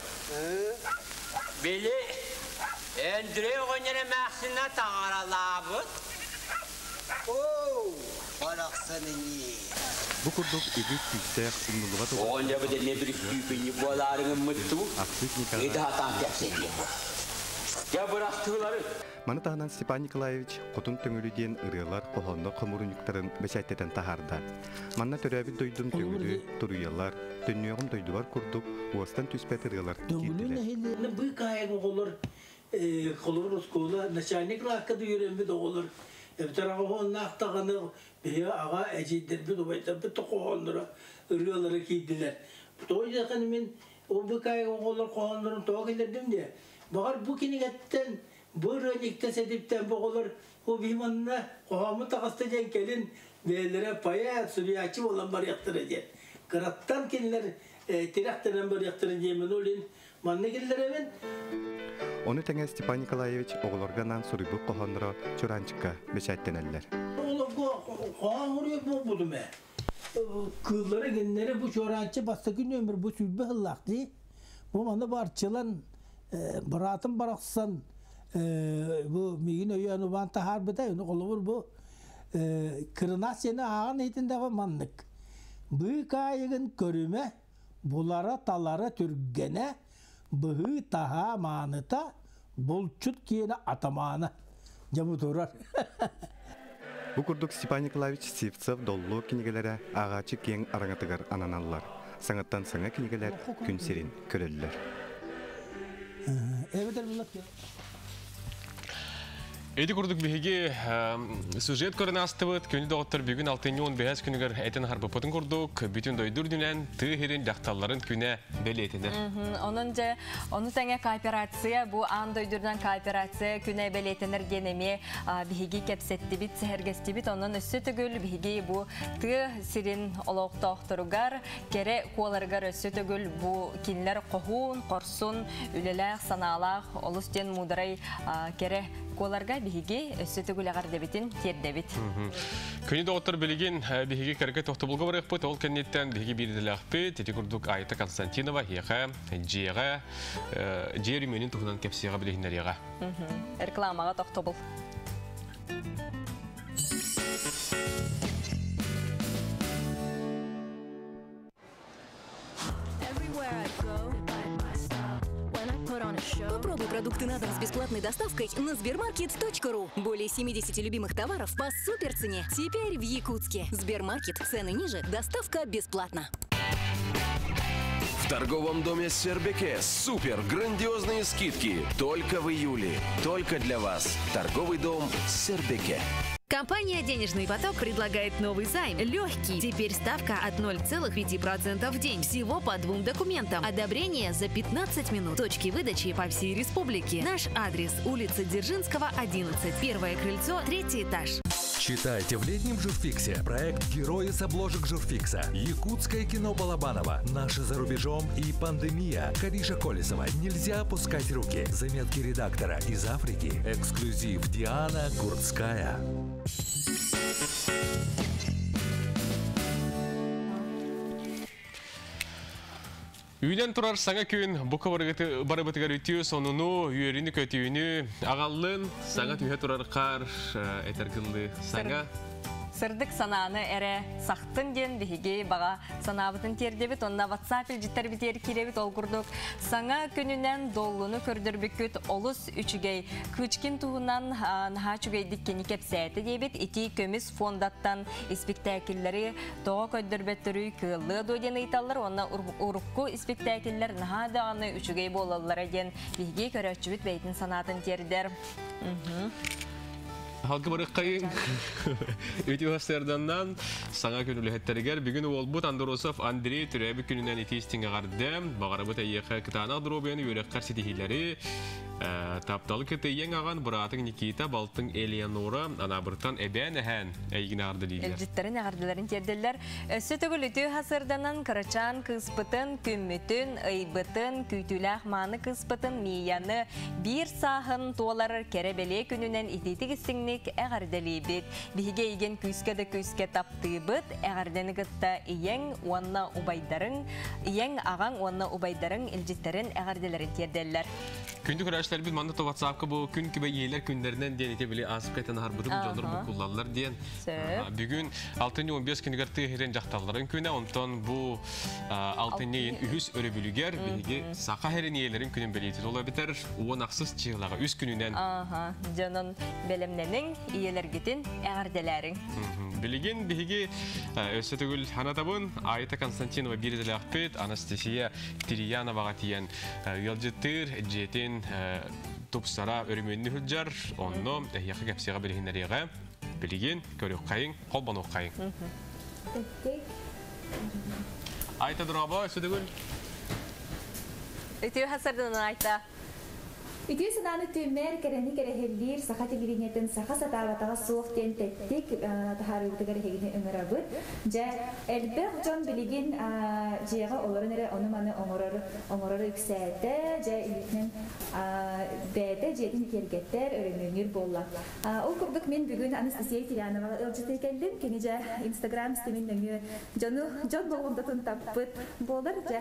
Били Андрей оҕонньор эмээхсинэ таҥаралаабыт. Оо, барахсан ини. Бу курдук үгүс күүстээх умнуллубат Оҕонньорбут эмиэ бүрүстүүпүнньүк буолаары гыммыт дуу? Артыыс Николай Ыйда сатаан кэпсэтиэ. Дьэ бырастыылары. Маны таһынан Степан Николаевич Хотун Төҥүлү диэн ырыалар, хоһооннор хомуурунньуктарын бэчээттэтэн таһаарда. Манна төрөөбүт дойдум Төҥүлү, туруйалар, Төннүөҕүм дойдубар курдук уостан түспэт ырыалар Төҥүлү киирдилэр. нэһилиэнньэ быыкаайык оҕолор холобур оскуола начальник кылааска да үөрэммит оҕолор эбэтэр аҕа уоннаах даҕаны биһиги аҕа эдьиийдэрбит убайдарбыт да хоһоонноро ырыалара киирдилэр. Тоҕо диэххэ мин ол быыкаайык оҕолор хоһооннорун тоҕо киллэрдим диэ. Баҕар бу кинигэттэн бу ырыанньыктан сэдиптэн бу оҕолор бу биһи манна хоһооммут таҕыста диэн кэлин бэйэлэрэ поэт, суруйааччы буолан барыахтара диэн. Кыраттан кинилэр тирэхтэнэн барыахтара диэммин ол иһин манна киллэрэбин. Ону тэҥэ Степан Николаевич оҕолорго анаан суруйбут хоһоонноро Чураанчыкка бэчээттэнэллэр. Оҕолорго хоһоон суруйар буолбутум ээ. Кыыллары кинилэри бу Чуораанчы бастакы нүөмэр бу 20 сыллаах дии. Бу маны барчылан быраатым барахсан бу миигин өйөөн убаан таһаарбыта. Ону холобур бу кырынаас сиэнэ ааҕан иһитиндэҕэ маннык. Быыкаайыгын көрүмэ, булара-талара түргэнэ, быһыы-таһаа мааныта, булчут киэнэ атамаана. Дьэ бу турар. Бу курдук Степан Николаевич Сивцев Доллу кинигэлэрэ ааҕааччы киэҥ араҥатыгар ананаллар. Саҥаттан саҥа кинигэлэр күн сирин көрөллөр. Эбэтэр булат Ити курдук биһиги сюжет көрөн астыбыт. Күнү доҕоттор бүгүн 6-15 күнүгэр этин харбыппытын курдук бүтүн дойду үрдүнэн тыа сирин дьахталларын күнэ бэлиэтэнэр. Онон дьэ, ону тэҥэ кооперация бу аан дойдурдан кооперация күнэ бэлиэтэнэр диэн эмиэ биһиги кэпсэттибит, сэһэргэстибит. Онон өссө төгүл биһиги бу тыа сирин олохтоохторугар, кэрэ куоларыгар өссө төгүл бу кинилэр хоһуун, хорсун, үлэлээх, санаалаах, олус диэн муударай кэрэ куоларга биһиги өссө төгүл эҕэрдэбитин тиэрдэбит. Күнү доҕоттор билигин биһиги кэргэ тохтобулга барыахпыт, ол кэнниттэн биһиги биирдэлээхпит, ити курдук Айта Константинова эһиэхэ дьиэҕэ дьиэ өрөмүөнүн туһунан кэпсиэҕэ билиһиннэриэҕэ. Рекламаҕа тохтобул. Попробуй продукты на дом с бесплатной доставкой на Сбермаркет.ру. Более 70 любимых товаров по суперцене. Теперь в Якутске. Сбермаркет. Цены ниже, доставка бесплатно. В торговом доме Сербике супер грандиозные скидки только в июле. Только для вас. Торговый дом Сербике. Компания «Денежный поток» предлагает новый займ. Легкий. Теперь ставка от 0,5% в день. Всего по двум документам. Одобрение за 15 минут. Точки выдачи по всей республике. Наш адрес: улица Дзержинского, 11. Первое крыльцо, третий этаж. Читайте в летнем журфиксе проект «Герои с обложек журфикса», Якутское кино Балабанова, «Наши за рубежом» и «Пандемия», Кариша Колесова, «Нельзя опускать руки», заметки редактора из Африки, эксклюзив Диана Курцкая. Үүнэн турар саҥа күн бука барыбытыгар үтүө сонуну, үөрүүнү-көтүүнү аҕаллын, саҥа түһэ турар хаар этэргыллыы саҥа Сырдык санааны эрэ сахтын диэн биһиги баҕа санаабытын тиэрдэбит. Онно WhatsApp илдьиттэр битиэр киирэбит. Ол курдук саҥа күнүнэн доллуну көрдөрбүккүт олус үчүгэй. Кычкин туһунан наһаа үчүгэйдик кини кэпсээтэ диэбит. Ити көмүс фондаттан испиктээкиллэри тоҕо көрдөрбөттөрүй кыаллыа дуо диэн ыйыталлар. Уонна урукку испиктээкиллэр наһаа даҕаны үчүгэй буолаллара диэн биһиги көрөөччүбүт бэйэтин санаатын тиэрдэр. Халгы барыққайын үтү хасырданнан саҥа күн үлэһиттэригэр бүгүн уолбут Андросов Андрей төрөөбүт күнүнэн итии-истиҥ эҕэрдэ. Баҕарабыт эйиэхэ кытаанах доруобуйаны, үөрэххэр ситиһиилэри, тапталы кытта ийэҥ аҕан, быраатыҥ Никита, балтыҥ Элеонора, Анаабыртан эбээн эһээн эйигин эҕэрдэлииллэр. Илдьиттэрин эҕэрдэлэрин тиэрдэллэр. Өссө төгүл үтүө хасырданан кырачаан кыыспытын, күммүтүн, ыйбытын, күүтүүлээх мааны кыыспытын Мияны биир сааһын туолар кэрэ бэлиэ күнүнэн итиитик истиҥник эҕэрдэлиибит. Биһиги эйигин күүскэ да күүскэ таптыыбыт, эҕэрдэни кытта ийэҥ уонна убайдарыҥ, ийэҥ, аҕаҥ уонна убайдарыҥ илдьиттэрин эҕэрдэлэрин тиэрдэллэр. Күндү көрөөччүлэрбит манна то WhatsApp-ка бу күн күбэй ийэлэр күннэринэн диэн ити били аасып кэтэн аһарбытым дьоннор буккуллаллар диэн. Бүгүн 6-15 күнүгэр тыа сирин дьахталларын күнэ, онтон бу алтынньы үһүс өрөбүлүгэр биһиги саха сирин ийэлэрин күнүн бэлиэтин ол эбэтэр 10 чыылаҕа үс күнүнэн. Аха, дьонон бэлэмнэниҥ, ийэлэргитин эҕэрдэлээриҥ. Билигин биһиги өссө төгүл ханатабын Айта Константинова биир идэлээхпит Анастасия Кирьяноваҕа тиийэн ыалдьыттыыр дьиэтин тупсара өрөмүөннүү сылдьар, онно эһиэхэ кэпсиэҕэ билиһиннэриэҕэ. Билигин көрүөххэйиҥ, холбонуоххайыҥ. Айта дорообо, өссө төгүл. Үтүө хасырдынан Айта. Үтүө санааны түмэр, кэрэни кэрэһэллиир саха телевидениетын саха сатаабатаҕа суох диэн тэттик таһаарыыбытыгар эһигини ыҥырабыт. Дьэ, элбэх дьон билигин дьиэҕэ олорон эрэ ону-маны оҥорор, оҥорор үксээтэ, дьэ, илиитинэн бэйэтэ дьиэтин киэргэттэр, өрөмүөннүүр буолла. Ол курдук мин бүгүн Анастасия Кирьяноваҕа ыалдьытыы кэллим. Кини дьэ Инстаграм ситимин нөҥүө дьону дьон болҕомтотун таппыт буолар. Дьэ,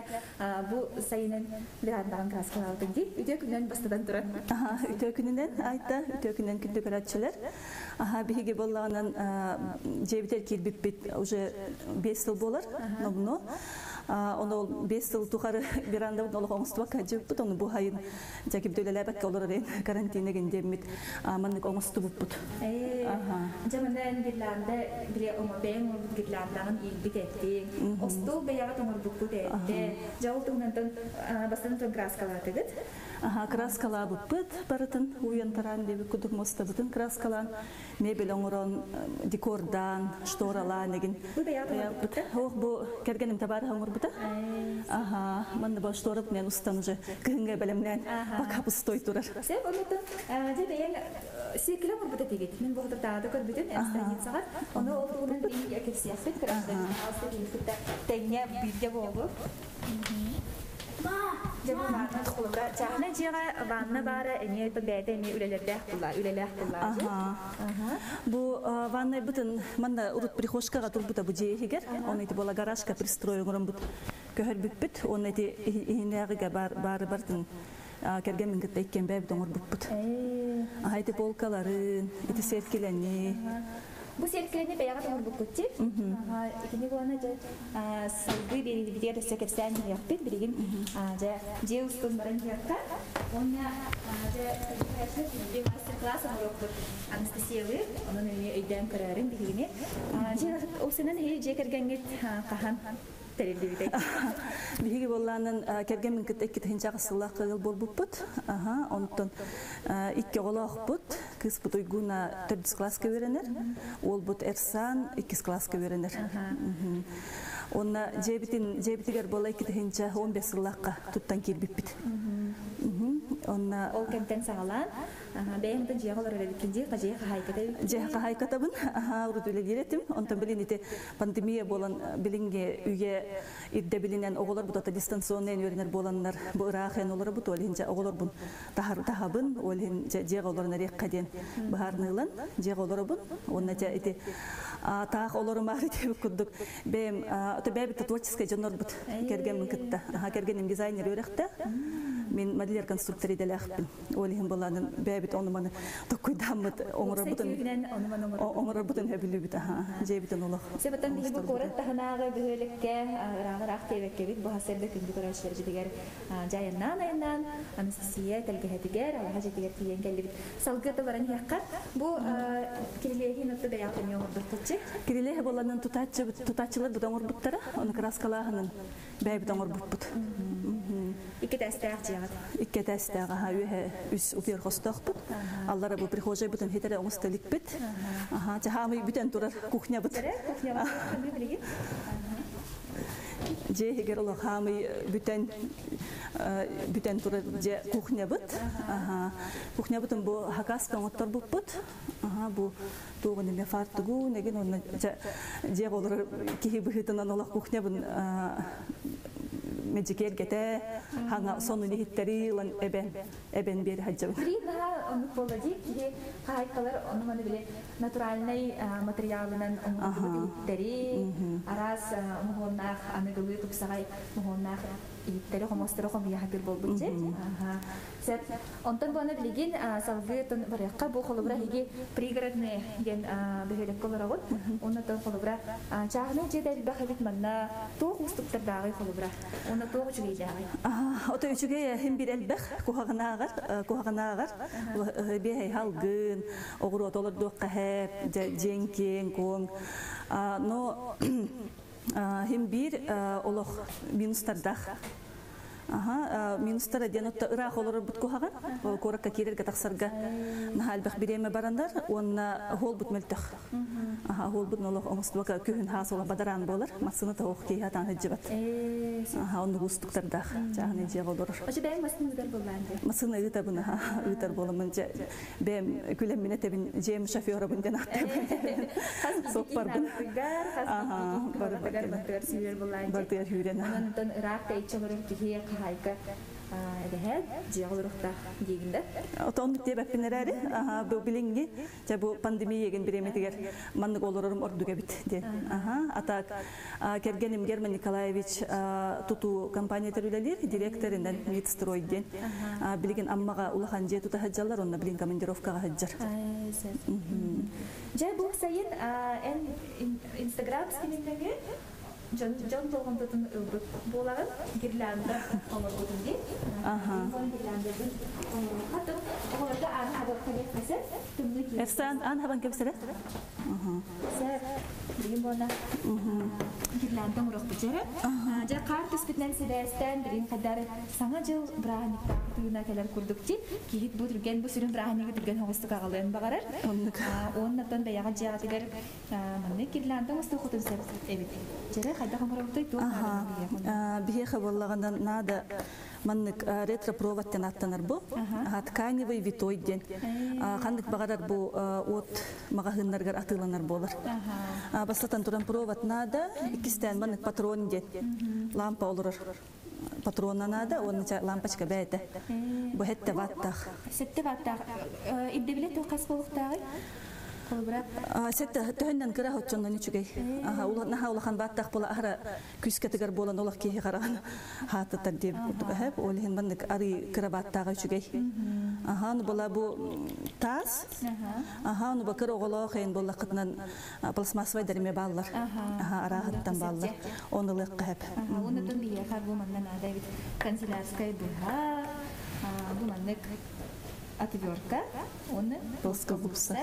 бу сайынын верандаҕын кааскалаабытын дии. Үтүө күнүнэн бастатан туран. Үтүө күнүнэн Айта, үтүө күнүнэн күндү көрөөччүлэр. Аха, биһиги боллаҕынан дьиэбитэр киирбиппит уже 5 сыл буолар, номно. Ону 5 сыл тухары верандабыт олох оҥостубакка дьыппыт, ону бу хайын дьакиб дөөлэлээбэккэ олорор карантина гиндиэммит маннык оҥостубуппут. Дьэ манна гирлянда биле оҥо бэйэҥ оҥорбут гирляндаҕын иилбит эттиҥ. Остуол бэйэҕит оҥорбуккут этте. Дьэ ол туһунан бастан туран краскалаатыгыт. Аха, краскалаабыппыт барытын уйан тараан диэбит курдук муостабытын краскалаан, мебель оҥорон, декордаан, шторалаан эгин. Бу бэйэҕит оҥорбуккут? Ох, бу кэргэним табаарыһа оҥорбута. Аха, манна бу шторап мен устан уже кыһыҥҥа бэлэмнээн пока пустой турар. Сөп, оннуттан дьэ бэйэҥ сиэркилэ оҥорбут этигит. Мин бу таада көрбүтүм страницаҕар. Ону ол туһунан билигин кэпсиэхпит, көрөөччүлэр тэҥҥэ бииргэ буолбут. Дьэ бу ванна холобура чааһынай дьиэҕэ ванна баара эмиэ бэйэтэ эмиэ үлэлэрдээх була үлэлээх була. Бу ваннайбытын манна урут прихожкаҕа турбута бу дьиэ иһигэр. Оны ити буола гаражка пристрой оҥороммут көһөрбүппүт. Уонна ити иһинээҕигэ баары бартын кэргэммин кытта иккиэн бэйэбит оҥорбуппут. Аха ити полкаларын, ити сиэркилэни. Бу сиэркилэни бэйэҕит оҥорбуккут дии. Итини буолана дьэ салгыы биэриибитигэр өссө кэпсээн иһиэхпит. Билигин дьэ дьиэ устун баран иһиэххэ. Уонна дьэ биһиги мастер-класс оҥоруохпут Анастасиялыы. Онон эмиэ өйдөөн көрөөрүҥ биһигини. Дьэ ол сынан эһиги дьиэ кэргэҥҥит хаһан тэриллибитэй? Биһиги буоллаанан кэргэммин кытта 2008 сыллаах ыал буолбуппут. Аха, онтон икки оҕолоохпут. Кыыспыт Уйгуна төрдүс кылааска үөрэнэр. Уолбут Эрсан иккис кылааска үөрэнэр. Онна дьиэбитин дьиэбитигэр буола 2015 сыллаахха туттан киирбиппит. Онна Ол кэмтэн саҕалаан бэйэҥ да дьиэҕэ олорор эбиккин дии, дьиэ хаһаайката эбиккин. Дьиэ хаһаайкатабын. Аха, урут үлэлиир этим. Онтон билин ити пандемия буолан билиҥҥи үйэ ирдэбилинэн оҕолор бутата дистанционнай үөрэнэр буоланнар бу ыраах эн олоробут, ол иһин дьэ оҕолорбун таһар таһабын, ол иһин дьэ дьиэҕэ олорон эриэххэ диэн быһаарыныылан дьиэҕэ олоробун. Уонна дьэ ити таах олорумаары диэбит курдук бэйэм ото бэйэбит творческай дьоннорбут кэргэммин кытта. Аха, кэргэним дизайнер үөрэхтээх. Мин модельер конструктор идэлээхпин. Ол иһин буланын бэйэбит ону маны токкуйдааммыт оҥорорбутун оҥорорбутун сөбүлүүбүт аха дьиэбитин олох. Себетен биһи бу куорат таһынааҕы бөһүөлэккэ ырааҕыраах диэбэккэбит бу хасырда күндү көрөөччүлэрбитигэр дьайаннаан айаннаан Анастасия тэлгэһэтигэр алаһа дьиэтигэр тиийэн кэллибит. Салгыы баран иһиэххэ бу кирилиэһин отто бэйэҕит эмиэ оҥорбуккутчи? Кирилиэһи боланын тутааччы тутааччылар бут оҥорбуттара, ону краскалааһынын бэйэбит оҥорбуппут. Икки этээстээх дьиэҕит. Икки этээстээх, аха, үөһэ үс утуйар хостоохпут. Аллара бу прихожай бутун хитере оҥосто иликпит. Аха, чаһаамый бүтэн турар кухнябыт. Дьиэ иһигэр олох хаамый бүтэн бүтэн турар дьиэ кухнябыт. Аха, кухнябытын бу хакаска оҥотторбуппут. Аха, бу туоҕун эмэ фартугу, нэгин онно дьиэ олорор киһи быһыытынан олох кухнябын меджикергете хаңа сонун иһиттери ылан эбен эбен биэри хаджабын. Билин наһаа оннук буолла дии киһи хаһайкалар ону маны били натуральнай материалынан оҥорбут иһиттэри араас моһуоннаах аныгылыы тупсаҕай моһуоннаах иһиттэри хомуостары хомуйа сатыыр буолбут дьэ. Сеп онтон буона билигин салгыы тон барыахха бу холобура иһиги пригородные диэн бөһүөлэккэ олороҕут. Онно тон холобура чааһынай дьиэ да элбэх эбит манна туох уустуктардааҕый холобура? Онно туох үчүгэйдээҕий? Ото үчүгэй иһин бир элбэх куһаҕынааҕар куһаҕынааҕар биэһэй халгын оҕуруот олордуохха хэп дьиэҥ киэҥ куоҥ но хим биир олох минустардаах. Аха, минустара диэн отто ыраах олорорбут куһаҕан, куоракка киирэргэ тахсарга наһаа элбэх бириэмэ барандар, уонна хуолбут мөлтөх. Аха, хуолбут олох оҥостубака күһүн хаас ола бадараан буолар, массыына тоох киһи атаан сылдьыбат. Аха, оннук уустуктардаах чааһынай дьиэҕэ олорор. Очо бэйэҥ массыына ыытар буоллаан дии? Массыына ыытабын, аха, ыытар буоламмын дьэ бэйэм күлэммин этэбин, дьиэм шоферабын диэн ааттыыбын. Суоппарбын. Аха, бары сүүрэр буоллаан. Бартыгар сүүрэн. Онон ыраах тэйиччи олорор киһи хаһаайка эбэһээт дьиэҕэ олоруохтаах диигин да? Отон диэбэппин эрээри, бу билиҥҥи, дьэ бу пандемия егин бириэмэтигэр маннык олорорум ордук эбит диэн. Атак кэргэним Герман Николаевич тутуу компаниятыгар үлэлиир, директорынан Мидстрой диэн. Билигин Аммаҕа улахан дьиэ тута сылдьаллар, онно билигин командировкаҕа сылдьар. Дьэ бу сайын эн Инстаграм стилиннэҥи дьон дьон болҕомтотун ылбыт буолаҕын гирлянда оҥорбутун дии. Гирляндабын оҥоруохха оҕолорго аан хабан кэбиэххэ тымныы киирэр. Эрсан аан хабан кэбисэрэ? Сэр билигин буолна гирлянда оҥоруохпут дьэрэ. Дьэ хаар түспүтүнэн сибээстээн билигин хайдары саҥа дьыл бырааһынньыктаах тыына кэлэр курдук дии. Киһит бу түргэн бу сүрүн бырааһынньыгы түргэн соҕустук аҕалыан баҕарар. Уоннаттан бэйэҕэ дьиэҕитигэр маннык гирлянда оҥостуоххутун сөп эбит. Дьэрэ хайдах оҥоробутай туох Биһиэхэ буоллаҕынан наада маннык ретро-провод диэн аттанар бу. Тканевый витой диэн. Ханнык баҕарар бу от маҕаһыыннарыгар атыыланар буолар. Бастатан туран провод наада, иккистээн маннык патрон диэн лампа олорор патрона наада, уонна лампочка бэйэтэ. Бу хетте ваттаах. Сетте ваттаах. Ирдэбилэ туох хас буолуохтааҕый? Сетте төһөннөн кыра хоччоннон үчүгэй. Наһаа улахан бааттаах буола аһара күүскэтигэр буолан олох киһи хараҕын хаатытар диэбит курдук эһэп. Ол иһин маннык арый кыра бааттааҕа үчүгэй. Аха, ну була бу таас. Аха, ну бакыр оҕолоох эйин буоллаххытынан пластмассовай дәриме бааллар. Аха, арааһыттан бааллар. Оны ылыахха хэп. Онутун биһиэхэ бу манна наада эбит канцелярскай быһа, бу маннык отвертка, оны плоскогубца.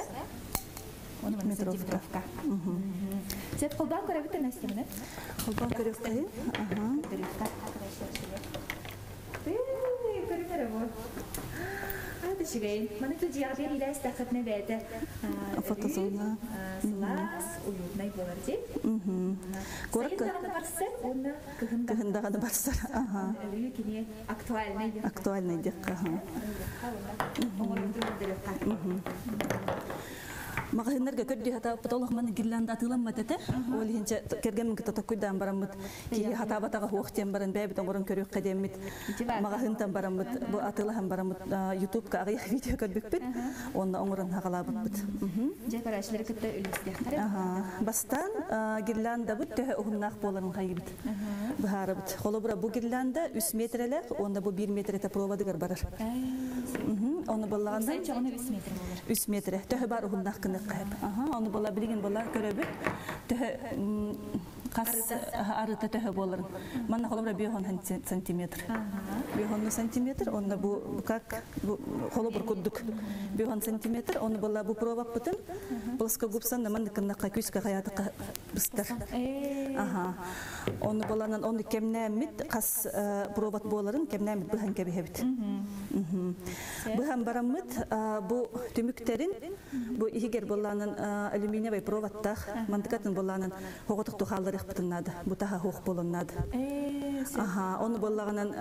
Метровка. Сеп холбаан көрөбүт Настя? Холбаан көрөккөйүн. Аха. Көрүнэрэ бу. Ады шигейн. Маны тужиябер илээс тахатна бәйте. Фотозона. Сылаас, уютный болар ди. Коротко. Сайын барсар, онна кыһын Кыһын даҕаны барсар. Аха. Өрүү кини актуальный дик. Актуальный дик. Аха. Маҕаһыыннарга көрдүү хатаабыт олох маны гирлянда атыыламмат этэ. Ол иһинчэ кэргэммин кытта токкуйдаан бараммыт киһи хатаабатаҕа хуох диэн баран бэйэбит оҥорон көрүөххэ диэммит маҕаһыынтан бараммыт бу атыылаһан бараммыт ютубка аҕыйах видео көрбүппүт уонна оҥорон хаҕалаабыппыт. Дьэ көрөөччүлэри кытта үлүстүөхтэрэ. Бастаан гирляндабыт төһө уһуннаах буоларын хайыбыт. Быһаарабыт. Холобура бу гирлянда 3 метрелээх уонна бу 1 метрete проводыгар барар. Оны боллагандан Чоҕуна 3 метр болар. 3 метре. Төһө бар уһуннаах кыныкка хеп. Аха, оны бола билигин бола көрөбүт. Төһө қас арыта төһө боларын. Манна холобура биохон сантиметр. Биохон сантиметр, онна бу как бу холобур курдук. Биохон сантиметр, оны бола бу пробаппытын. Плоско губсан манна кыннакка күскө хаятыкка быстар. Аха. Оны боланан оны кемнәмит қас пробат боларын кемнәмит быхан кебехебит. Быхан бараммыт бу түмүктерин бу ихигер болланын алюминиевый проводтах мантыкатын болланын хоготук тухаллар ихпытыннады. Бу таха хох болоннады. Аха, оны боллаганан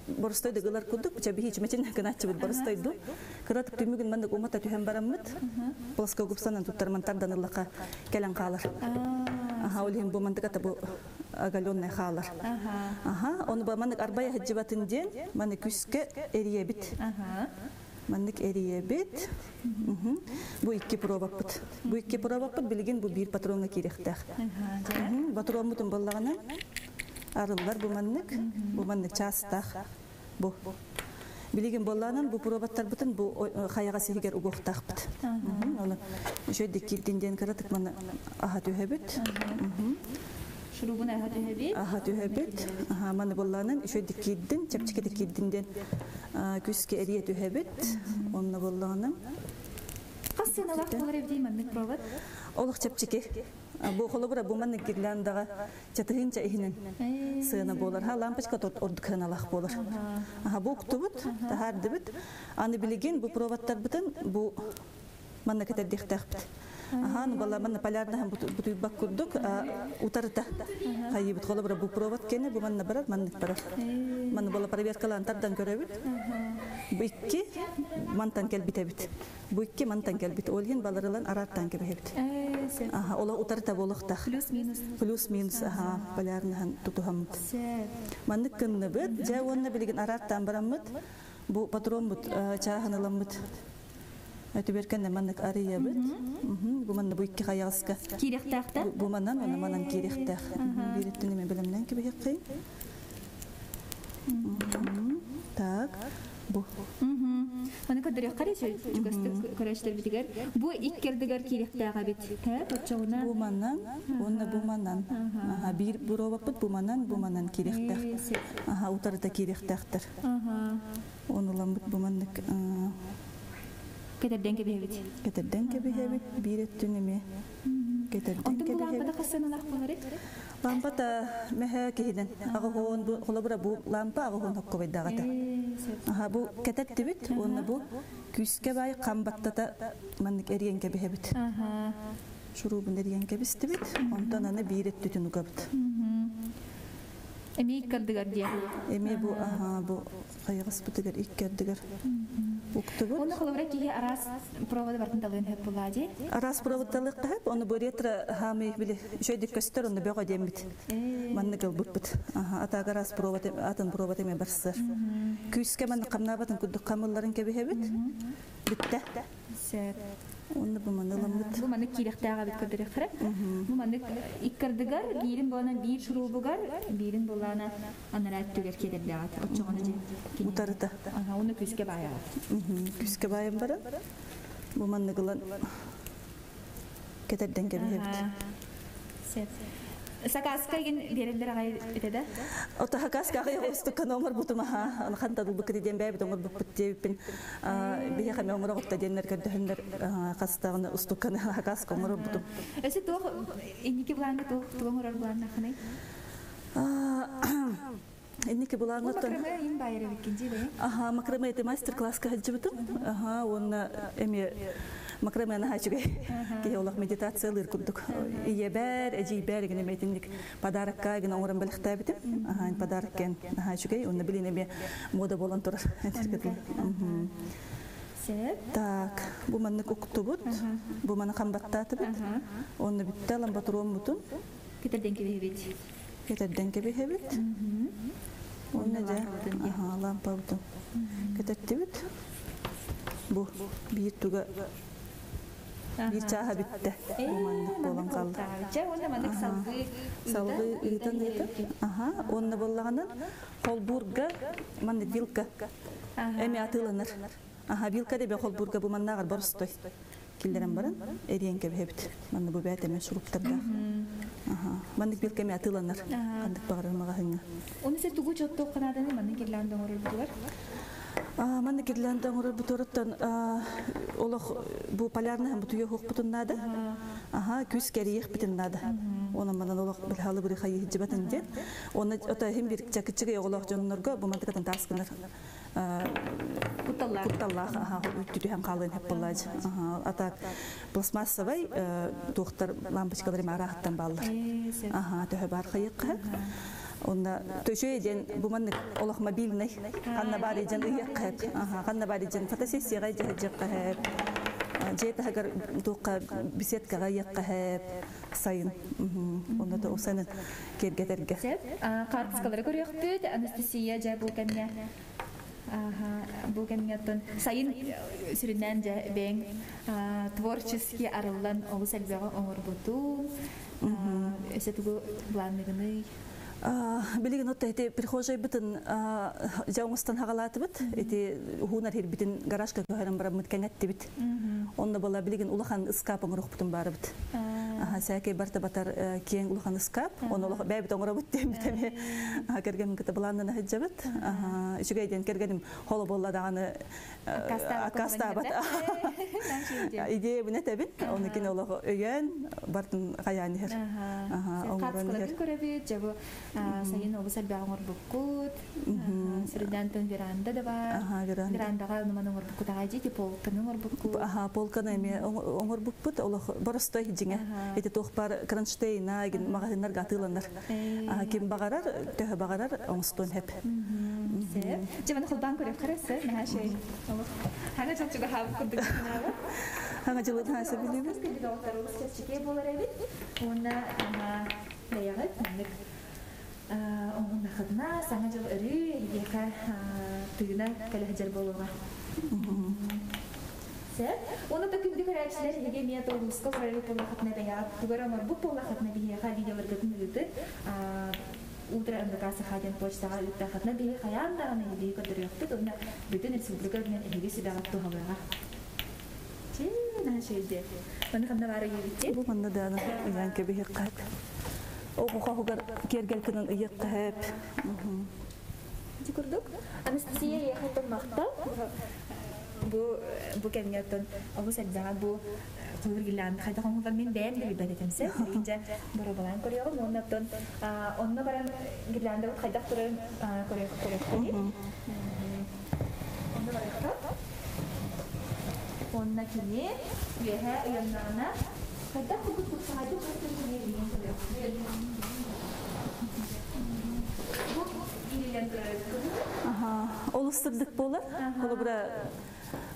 боростойду гылар кудук, бу чаби хич мечен гыначы бу боростойду. Кыратык түмүгүн мандык умата түһен бараммыт. Плоско губсанан туттарман тардан ыллака келен калар. Аха, ол бу мантыката бу оголенный халар. Аха, оны бу мандык арбая хаджибатын ден, маны күскө эриебит. Маннык эриебит. Бу икки пробаппыт. Бу икки пробаппыт билигин бу бир патронга кирехтэх. Патронмутун боллаганан арыллар бу маннык, бу маннык частах. Бу. Билигин болланан бу пробаттар бутун бу хаяга сихигер угохтахпыт. Оны шөйдик кирдинден каратык маны аха түһөбүт. Шурубун аха түһөбүт. Аха түһөбүт. Аха маны болланан шөйдик кирдин, чепчикети кирдинден күскө эрие түһөбүт. Онна болланан Қас сыналақ болар эбди маннык провод? Олох чепчики. Бу холобура бу маннык гирляндаға чатыгынча ихинен сыына болар. Ха лампочка торт ордук болар. Аха бу уктубут, тахардыбыт. Аны билигин бу проводтар бутын бу манна кетердихтахпыт. Аха, ну бала манна полярна бутуйбак курдук, утарыта. Хайыбыт холобура бу провод кене, бу манна барар, маннык барар. Манна бала проверкалан тардан көрөбүт. Бу икки мантан келбитебит. Бу икки мантан келбит. Олген баларылан араттан кебехебит. Аха, ола утарыта болохтах. Плюс-минус. Плюс-минус, аха, полярна тутухамыт. Маннык кынныбыт, жа онна билеген араттан бараммыт. Бу патрон бут чаханыламмыт. Өтүберкен маннык арыябыт. Бу манны бу икки хаягыска. Кирехтахта? Бу манан, она манан кирехтах. Бириттин эме билемнен кебехеккин. Так, бу. Оны көдөрө карачы, чугасты көрөштөр битигер. Бу иккердигер кирехтага бит. Хэ, почоуна. Бу манан, онна бу манан. Аха, бир буробаппыт бу манан, бу манан кирехтах. Аха, утарыта кирехтахтар. Аха. Онуламбыт бу маннык Кетерден кебехебит. Кетерден кебехебит, бир эттүн эме. Кетерден Онтун бу кебехебит. лампада касаналах болар Лампата меһэ киһиден. Ага бу холобура бу лампа ага хоон хоккобайдагата. Аха бу кететтибит, онна бу күскө бай камбаттата маннык эриен кебехебит. Шурубун эриен кебистибит, онтон аны бир эттүтүн угабыт. Эми иккердигер дия. Эми бу аха бу кайгыс бутыгар иккердигер. Уктубут. Оны холобура киһи арас проводы бартын талыын хөп булади. Арас проводталык кахып, оны бу ретро хамы биле шөйдик көстөр, оны бөҕө диэммит. Манны кылбыппыт. Аха, атага арас провод атын провод эме барсыр. Күскө манны камнабатын куддук камылларын кебихебит. Битте. Сеп. Оны бу манны ламмыт. Бу манны кирехтага бит көдөрө хара. Бу манны иккердигер бирин болана бир шурубугар, бирин болана анарат түгер кедердагат. Очоғону же. Утарыта. Аха, оны күскө баягат. Күскө баян баран. Бу манны кылан кетерден кебихебит. Сеп. Сакааска игин биэрэллэр аҕай этэ да? Ото хакаска аҕай устукканы оҥорбутум аха хантан ылбыккыт диэн бэйэбит оҥорбуппут диэбиппин биһиэхэ эмиэ оҥороҕут да диэннэр көрдөһөннөр хастаҕына устукканы хакаска оҥорбутум. Өссө туох инники былааҥҥа туох тугу оҥорор былааннааххыный? Инники былааҥҥыттан Макраме ин баайар эбиккин дии бэйэҥ? Аха, макраме ити мастер-класска сылдьыбытым. Аха, уонна эмиэ макраме наһаа үчүгэй. Киһи олох медитациялыыр курдук. Ийэбэр, эдьиийбэр игин эмиэ итинник подарокка игин оҥорон бэлэхтээбитим. Аха, подарок кэн наһаа үчүгэй. Уонна билин эмиэ мода буолан турар. Так, бу маннык уктубут, бу маны хамбаттаатыбыт. Онно бүттэ ламбатуруоммутун. Кетерден кэбиһэбит. Кетерден кэбиһэбит. Уонна дьэ, аха, лампабытын кететтибит. Бу биир туга биир чааһа бүттэ. Бу маннык буолан хаалла. Чэ, уонна маннык салгыы салгыы ыытан ыытан. Аха, уонна буоллаҕынан холбуурга маннык вилка эми атыыланар. Аха, вилка дебе холбуурга бу маннааҕар боростой. Киллэрэн баран эриэн кэбиһэбит. Манна бу бэйэтэ эмиэ суруктардаах. Маннык вилка эмиэ атыыланар. Ханнык баҕарар маҕаһыыҥҥа. Оны сен тугу чоттуох канаданы маннык гирлянда оҥорор бутугар? Маннык гирлянда оҥорор бутуруттан олох бу полярный бутуйа хуохпутун наада. Аха, күс кэриэх битин наада. Онон манан олох билхалы бiri хайы хиджибатын диэн. Оны ото хим бир чакычыга оголох дьоннорго бу мантыкатын тааскынар кутталлаах. Кутталлаах, аха, үттүтүһэн хаалыан хеп буллааж. Аха, ата пластмассовай туохтар лампочкалары мараахтан бааллар. Аха, төһө бар хайыкка. Онна төшөй ден бу маннык олох мобильный. Ханна бары ден ыйыкка. Аха, ханна бары ден фотосессияга жыжыкка хеп. Же тахагар туохка беседкага ыйыкка хеп сайын. Онна то осанын кергетерге. Карточкалары көрөкпүт, Анастасия жа бу кэмҥэ. Бу кэмҥэ сайын сүрүннээн дьэ бэйэҥ творческий арыллан олус элбэҕи оҥорбутуҥ. Өссө тугу былаанныгыный? Билигин отто эти прихожай бытын жауңыстан хагалаатыбыт. Эти хуунар хирбитин гаражка көһөрөн бараммыт кэҥэттибит. Онно була билигин улахан ыскаап оҥорохпутун барыбыт. Аха, сәкей барта батар киэҥ улахан ыскаап. Оны олох бэйбит оҥоробут диэн битеми кэргэним кытта былааннана сылдьабыт. Аха, үчүгэй диэн кэргэним холо буолла даҕаны аккаастаабат. Идея бу нэтэбин. Оны кини олох өйөөн бартын хайаан иһэр. Аха, оҥорон иһэр. Хаацкаларын көрөбүт, дьэ бу сайын олус элбэҕи оҥорбуккут. Сүрүннээн веранда да бар. Аха, веранда. Верандаҕа онуман оҥорбуккут аҕай дии, полканы оҥорбуккут. Аха, полканы эмиэ оҥорбуппут. Олох боростой дьиҥэ. Ити туох бар кронштейна эгин маҕаһыыннарга атыыланар. Ким баҕарар, төһө баҕарар оҥостуон хэп. Дьэ, маны холбоон көрүөххэ эрэ сөп, наһаа үчүгэй. Хаҥа дьыл чугаһаабыт курдук санаабыт. Хаҥа дьылы наһаа сөбүлүүбүт. Күндү доҕоттор, олус чэпчэки буолар эбит. Уонна бэйэҕит маннык оҥоһуннаххытына саҥа дьыл өрүү эһигиэхэ тыына кэлэ сылдьар буолуоҕа. Сөп. Уонна да күндү көрөөччүлэр эһиги эмиэ улууска олорор буоллаххытына бэйэҕит тугу эрэ оҥорбут буоллаххытына биһиэхэ видеоларгытын ыытыт. Утро МВК Саха диэн почтаҕа ыыттаххытына биһи хайаан даҕаны эһиги көрдөрүөхпүт уонна бүтүн республика үрдүнэн эһиги сүбэҕит туһалыаҕа. Чээ, наһаа үчүгэй. Маны ханна баар ыйыыбыт Бу манна даана ыйаан кэбиһиэххэ. Оҕо хоһугар киэргэл гынан ыйыахха. Ити курдук. Анастасия эйиэхэ махтал. Бу бу кэмҥэ оттон олус элбэҕэ бу холур гирлянда хайдах оҥоһуллар мин бэйэм да билбэт этим сэ. Билигин боруобалаан көрүөҕүм уонна оттон онно баран гирляндабыт хайдах турарын көрүөхпүт. Онно барыахха. Онно кини үөһэ ыйаннаҕына хайдах курдук тупсаҕайдык көстөр кини билигин көрүөхпүт. Бу иилэн турар Аха, олус сырдык буолар. Холобура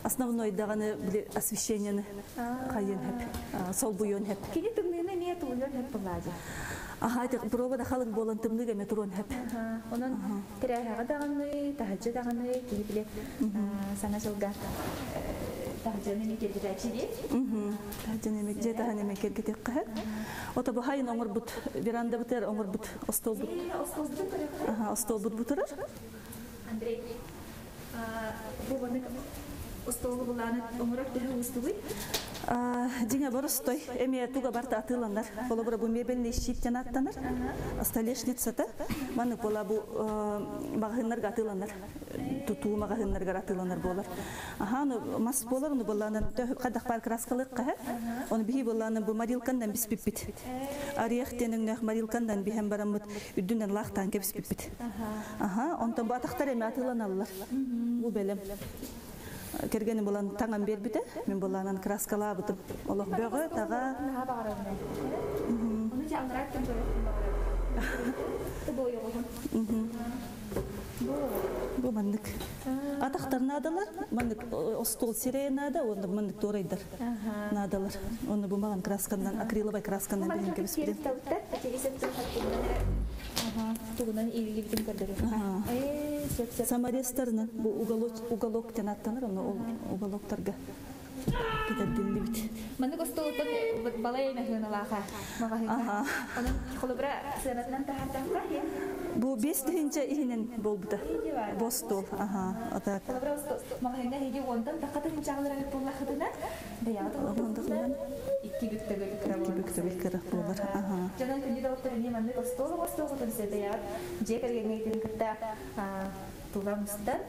основной даҕаны били освещениены хайын хэп, солбуйуон хэп. Кини тымныыны эмиэ тулуйуон хэп буоллаадьа. Аха, ити проба да халыҥ буолан тымныыга эмиэ туруон хэп. Онон тирээһэҕэ даҕаны, таһырдьа даҕаны киһи били саҥа дьылга таһырдьаны эмиэ киэргэтээччи дии. Таһырдьаны эмиэ дьиэ таһын эмиэ киэргэтиэххэ хэп. Ото бу хайын оҥорбут верандабытыгар оҥорбут остуолбут. Остуолбутун көрүөххэ. Аха, остуолбут бутурар. Андрей, бу маннык остуолу былааны оҥорор төһө уустугуй? Дьиҥэ боростой эмиэ туга барыта атыыланар. Холобура бу мебельный щиттэн аттанар. Столешницата. Маннык буола бу маҕаһыыннарга атыыланар. Тутуу маҕаһыыннарыгар атыыланар буолар. Аха, ну мас буолар, ону буоллаанан хайдах баар краскалык хаһа. Ону биһи буоллаанан бу морилкандан биспиппит. Орех диэн өҥнөөх морилкандан биһэн бараммыт үрдүнэн лаахтаан кэбиспиппит. Аха, онтон бу атахтар эмиэ атыыланаллар. Бу бэлэм. Кэргэним булан таҥан биэрбитэ, мин булаанан краскалаабытым. Олох бөҕө, таҕа. Бу маннык. Атахтар наадалар, маннык остуол сирэйэ наада, уонна маннык туорайдар наадалар. Онно бу маҕан красканан, акриловай красканан биһин кэбиспитим. Тугунан иилгибитин көрдөрү. Саморезтарынан бу уголок уголок диэн аттанар, онно ол уголоктарга кэтэрдиллибит. Маннык остуолуттан балай эмэ сыаналааха маҕаһыыҥҥа. Онон холобура сыанатынан таһаардахха Бу 5000 иһинэн буолбута. Бу остуол. Аха, атак. Холобура маҕаһыыҥҥа эһиги уонтан тахха тыһыынчаҕалар эбит буоллаххытына, бэйэҕит олохтоохтугунан икки бүк төгүл кыра Икки бүк төгүл кыра буолар. Аха. Дьонон күндү доҕоттор эмиэ маннык остуол оҥостуоххутун сөп бэйэҕит дьиэ кэргэҥҥитин кытта тула мустан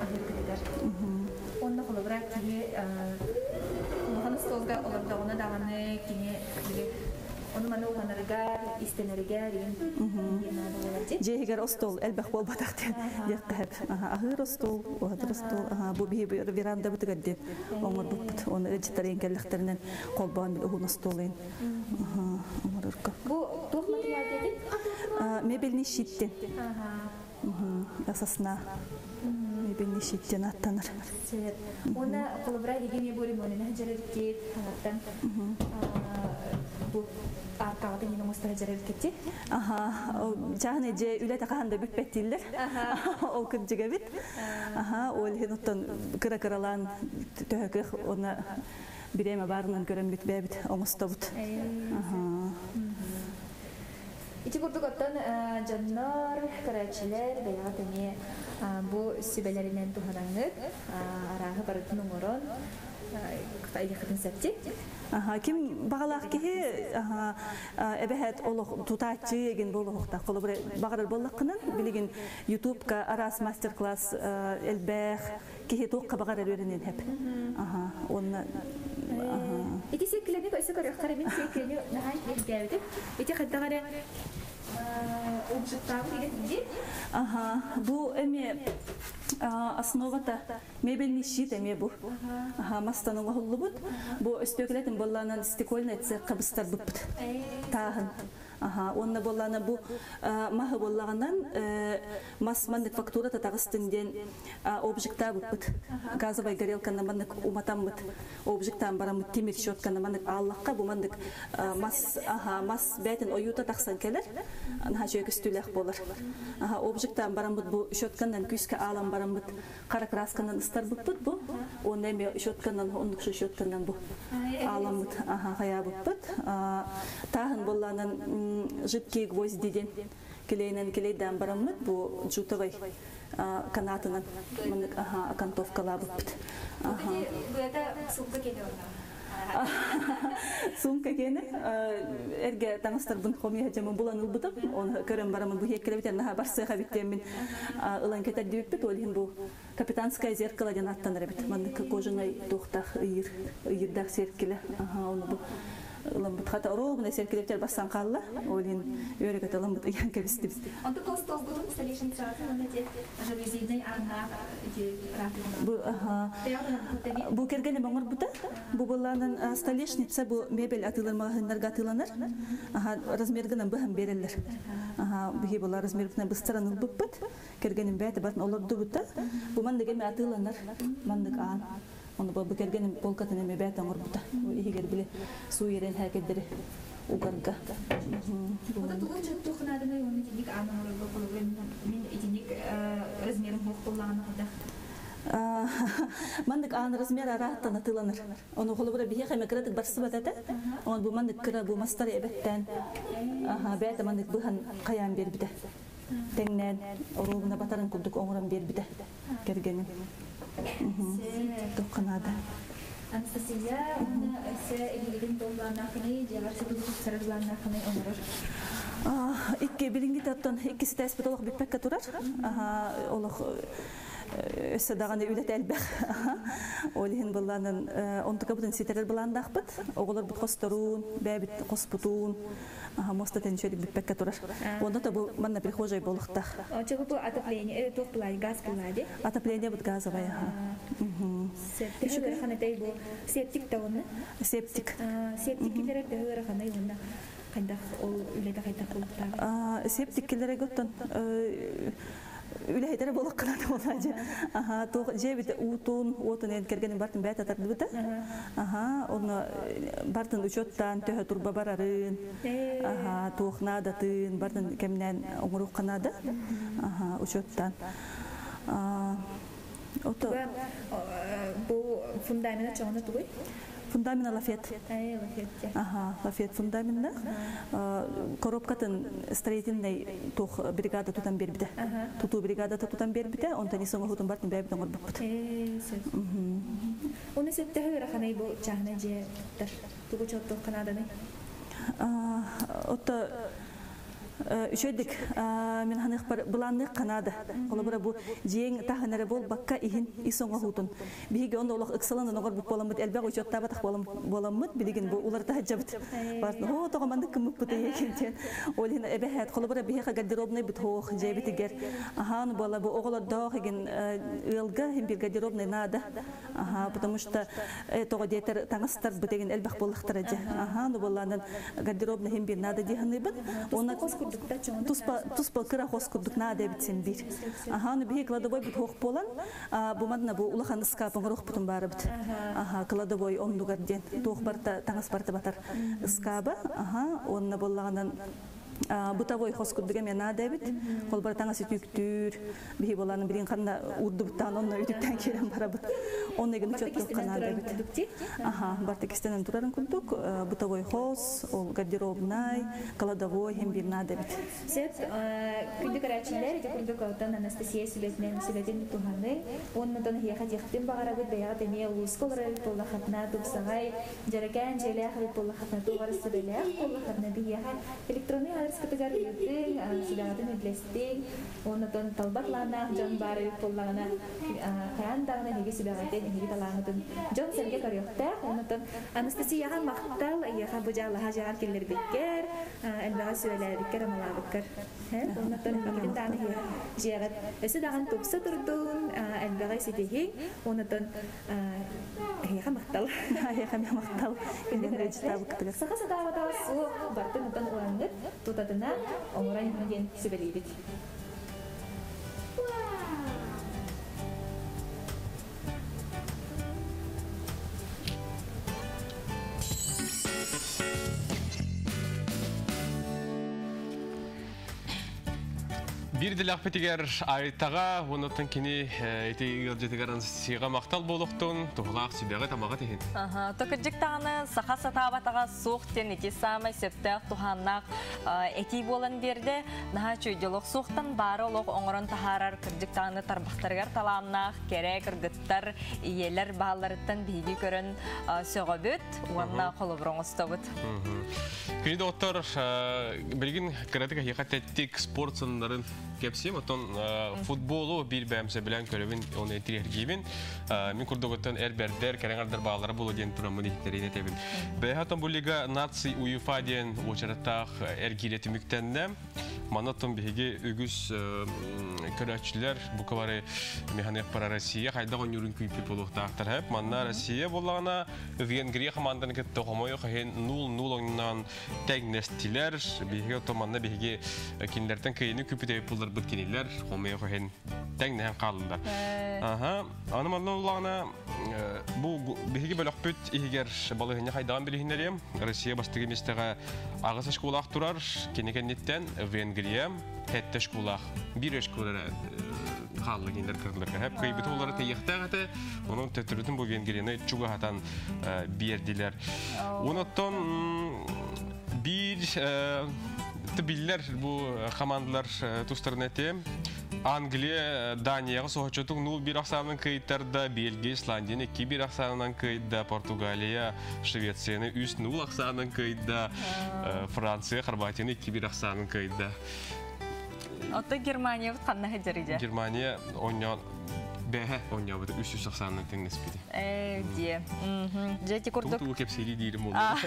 аһыыргытыгар. Уонна холобура киһи улахан остуолга олордоҕуна даҕаны кини били ону маны уһанарыгар, истэнэригэр Дьиэһигэр остуол элбэх буолбатах диэн диэххэ сөп. Аһыыр остуол, уһатар остуол, бу биһи верандабытыгар диэн оҥорбуппут. Оны ыалдьыттар кэллэхтэринэн холбоон бил уһун остуолун оҥорорго. Бу туох материал диэтиҥ? Мебельный щиттен. Сосна. Мебельный щиттен аттанар. Уонна холобура эһиги эмиэ бу ремонуна сылдьар таҥаттан бу аркаҕытын иһин оҥосто сылдьар эбиккит Аха, чааһынай дьиэ үлэтэ хаһан да бүппэт дииллэр. Ол кырдьыга эбит. Аха, ол иһин оттон кыра-кыралаан төһө уонна бириэмэ баарынан көрөн бэйэбит оҥостобут. Аха. Ити курдук оттон дьоннор, көрөөччүлэр бэйэҕит эмиэ бу сүбэлэринэн туһанаҥҥыт, арааһы барытын оҥорон айыаххытын сөп Аха, ким баҕалаах киһи аха, эбэһэт олох тутааччы эгин буолуохтаах. Холобура баҕарар буоллаххынан, билигин Ютубка араас мастер-класс элбэх киһи туохха баҕарар үөрэнэн сөп. Аха, уонна Ити сиэккилэни өссө көрүөххэ мин сиэккилэни наһаа ирдээбитим. Ити хайдах эрэ обжиктаабыт игин дии. Аха, бу эмиэ основата мебельный щит эмиэ бу. Аха, мастан оҥоһуллубут. Бу өстүөкүлэтин буоллаанан стекольный цехха быстарбыппыт. Тааһын. Аха, уонна буоллаана бу маһы буоллаҕынан мас маннык фактура таҕыстын диэн обжиктаабыппыт. Газовай горелканы маннык уматаммыт. Обжиктаан бараммыт тимир щетканы маннык ааллахха бу маннык мас аха мас бээтин ойуута тахсан кэлэр. Наһаа үчүгэй көстүүлээх буолар. Аха, обжиктаан бараммыт бу щетканан күүскэ аалан бараммыт хара красканан ыстарбыппыт бу. Уонна эмиэ щетканан оннук щетканан бу ааламмыт аха хайаабыппыт. Тааһын буоллаанан жидкие гвозди диэн килейинэн килейдээн бараммыт бу джутовай канатынан маннык аха окантовкалаабыппыт. Аха. Быата сумка кэлэ Сумка киэнэ эргэ таҥастарбын хомуйа дьамын булан ылбытым. Оны көрөн барамын бу хиэккэлэбит наһаа барсыаха биттиэммин ылан кэтэрдибиппит. Ол иһин бу капитанское зеркало диэн аттанар эбит. Маннык кожаный туохтаах ыйыр, ыйырдаах зеркало. Аха, оны бу ыламмыт хата оруобуна зеркелептер бассан хаалла. Ол иһин үөрэ ыламмыт ыйан кэбистибит. Онтон остуолгутун столешницатын уонна ити жалюзийный ааннаах ити Бу аха бу кэргэним оҥорбута. Бу буоллаанан столешница бу мебель атыылар маҕаһыыннарга атыыланар. Аха, размергынан быһан биэрэллэр. Аха, биһи була размергынан быстаран ылбыппыт. Кэргэним бэйэтэ батын олордубута. Бу маннык эмэ атыыланар. Маннык аан. Оны бу кэргэним полкатын эмэ бэйэтэ оҥорбута. Бу иһигэр били суу ерен хээкэддери угарга. Ота тугу чөттүөх нааданы уонна итинник аан оҥорорго холобура мин итинник размерым суох буоллаҕына хайдах? Маннык аан размер арааттан атыыланар. Ону холобура биһиэхэ эмэ кыратык барсыбат этэ. Онон бу маннык кыра бу мастары эбэттэн аха бэйэтэ маннык быһан хайаан биэрбитэ. Тэҥнээн оруобуна батарын курдук оҥорон биэрбитэ кэргэним. Туохха наада. Анастасия уонна өссө эһигитин туоллааннааххыный, дьиэҕэр сытыы тупсарар былааннааххыный оҥорор? Икки билиҥҥитэ оттон иккис этээспит олох бүппэккэ турар. Олох өссө даҕаны үлэтэ элбэх. Ол иһин былаанын онтукабытын ситэрэр былааннаахпыт. Оҕолорбут хосторуун, бэйэбит хоспутуун муоста тэнчүөдүк бүппэккэ турар. Онно да бу манна прихожай буолуохтаах. Оччоҕо бу отопление туох былаай газ былаа Отопление бут газовая. Төһө ыарахан этэй бу септик да уонна? Септик. Септик киллэрэр төһө ыараханай уонна хайдах ол үлэтэ хайдах буолуохтааҕый? Септик киллэрэргэ оттон үлэһитэрэ буолуоххана буолаачы. Аха, туох дьиэбит уутун, уотун эн кэргэним бартын бэйэ татардыбыта. Аха, онно бартын учуоттаан төһө турба барарын, аха, туох наадатын бартын кэмнээн оҥоруохха наада. Аха, учуоттаан. Ото бу фундамена чоҕуна тугуй? Фундамена лафет. Ага, лафет фундаментна. Коробкатын строительный тух бригада тутан бербите. Тутуу бригадата тутан бербите, онтон исон оһутун бартын бэйбит оҥорбуппут. Оны сөптөһө ыараханай бу чааһынай дьиэ туттар. Тугу чоттуох канаданы? Отто үчүгэйдик мин ханыахпар былаанныах канада. Холобура бу дьиэҥ таһын эрэ буолбакка иһин ис оҥоһуутун. Биһиги онно олох ыксалан оҥорбут буоламмыт элбэх учуоттаабатах буоламмыт билигин бу уларыта сылдьабыт. Хоо тоҕо маннык кыммыппыт диэн. Ол иһин эбэһээт холобура биһиэхэ гардеробнай бут хоох дьиэбитигэр аһаан буола бу оҕолордоох игин ыалга иһин бир гардеробнай наада. Аха, потому что тоҕо диэтэр таҥастар бытыгын элбэх буоллахтара дьэ. Аха, ну буоллаанан гардеробный иһин бир наада дии саныыбын. Уонна хос курдук да чоҥону туспа туспа кыра хос курдук наада эбит син биир. Аха, ну биһи кладовой бут хоох буолан, бу манна бу улахан ыскаап оҥоруохпутун баарыбыт. Аха, кладовой оннугар диэн туох барта таҥас барта батар ыскааба. Аха, уонна буоллаҕынан бытовой хос курдук эмиэ наада эбит. Холбор таҥас үтүктүүр, биһи буолан билин ханна урдубуттаан онно үтүктэн киирэн барабыт. Онно эгин учеттуохха наада эбит. Аха, барта кистенен турарын курдук, бытовой хос, ол гардеробнай, кладовой хем бир наада эбит. Сөп, күндү көрөөччүлэр, ити курдук оттон Анастасия сүбэтинэн сүбэтин туһаныҥ. Уонна эһиэхэ диэхпин баҕарабыт, бэйэҕит эмиэ улууска олорор эбит буоллаххытына, тупсаҕай, дьэрэкээн дьиэлээх эбит буоллаххытына, туох эрэ сүбэлээх буоллаххытына, биһиэхэ электроннай аадырыскытыгар ыытыҥ, сүбэҕитин үллэстиҥ. Уонна талба талааннаах дьон баар эбит буоллаҕына, хайаан даҕаны эһиги сүбэҕитин, эһиги талааҥҥытын дьон-сэргэ көрүөхтээх. Уонна Анастасияҕа махтал, эйиэхэ бу дьаалаһа дьаҕар киллэрбиккэр, элбэҕи сүбэлээбиккэр, амалаабыккар. Уонна инникитин даҕаны дьиэҕит өссө даҕаны тупса турдун, элбэҕи ситиһиҥ. Уонна эһиэхэ махтал. Эһиэхэ махтал. Саха сатаабатаҕа суох бартын отон ылаҥҥыт тутатына оҥорон диэн сүбэлиибит. Биир дэлэхпитигэр Айтаҕа уоннаттан кини ити ыалдьытыгар Анастасияҕа махтал буолуохтун, туһулаах сүбэҕэ тамаҕа тиһин. Токырдьык даҕаны саха сатаабатаҕа суох диэн ити саамай сөптөөх туһааннаах этии буолан биэрдэ. Наһаа үчүгэй суохтан баары олох оҥорон таһаарар кырдьык даҕаны тарбахтарыгар талааннаах кэрэ кыргыттар, ийэлэр баалларыттан биһиги көрөн сөҕөбүт уонна холобур оҥостобут. Күнү доҕоттор, билигин кыратык эһиэхэ тэттик спорт сыннарын кэпсиэм, оттон футболу биир бэйэм сөбүлээн көрөбүн, оны интириэһиргиибин. Мин курдугуттан эр бэрдэр, кэрэҥ баалара буолуо диэн тураммын иһиттэриин этэбин. Бэйэхэ бу лига наций УЕФА диэн уочараттаах эргиирэ түмүктэннэ. Манна оттон биһиги үгүс көрөөччүлэр бука бары механыахпара Россия хайдах оонньуурун күүппүт буолуохтаахтар хэп. Манна Россия буоллаҕына Венгрия команданы кытта хомойуох иһин 0-0 оҥнон тэҥнэстилэр. Биһиги оттон манна биһиги кинилэртэн кыайыыны күүппүт эбит буолларбыт кинилэр хомойуох иһин тэҥнэһэн хааллылар. Аха, аны манна буоллаҕына бу биһиги бөлөхпүт иһигэр балаһыанньа хайдаҕын билиһиннэриэм. Россия бастакы миэстэҕэ аҕыс очколаах турар. Кини кэнниттэн Венгрия сэттэ очколаах. Биир очко эрэ хаалла кинилэр кырдыларга. Хэп кыайбыты олары тэйиэхтээх этэ. Онон төттөрүтүн бу Венгрияны чугаһатан биэрдилэр. Онуттан биир биллэр бу командалар тустарын этиэм. Англия Данияҕа соһуччутук 0-1 ахсаанынан кыайтарда, Бельгия Исландияны 2-1 ахсаанынан кыайда, Португалия Швецияны 3-0 ахсаанынан кыайда, Франция Хорватияны 2-1 ахсаанынан кыайда. Оттон Германия ханна сылдьар Германия оонньоон бэһэ оонньообута 300 ахсаанынан тэҥнэспитэ. Ээ, дии. Дьэ, ити курдук. Тугу кэпсиири диирим буолла.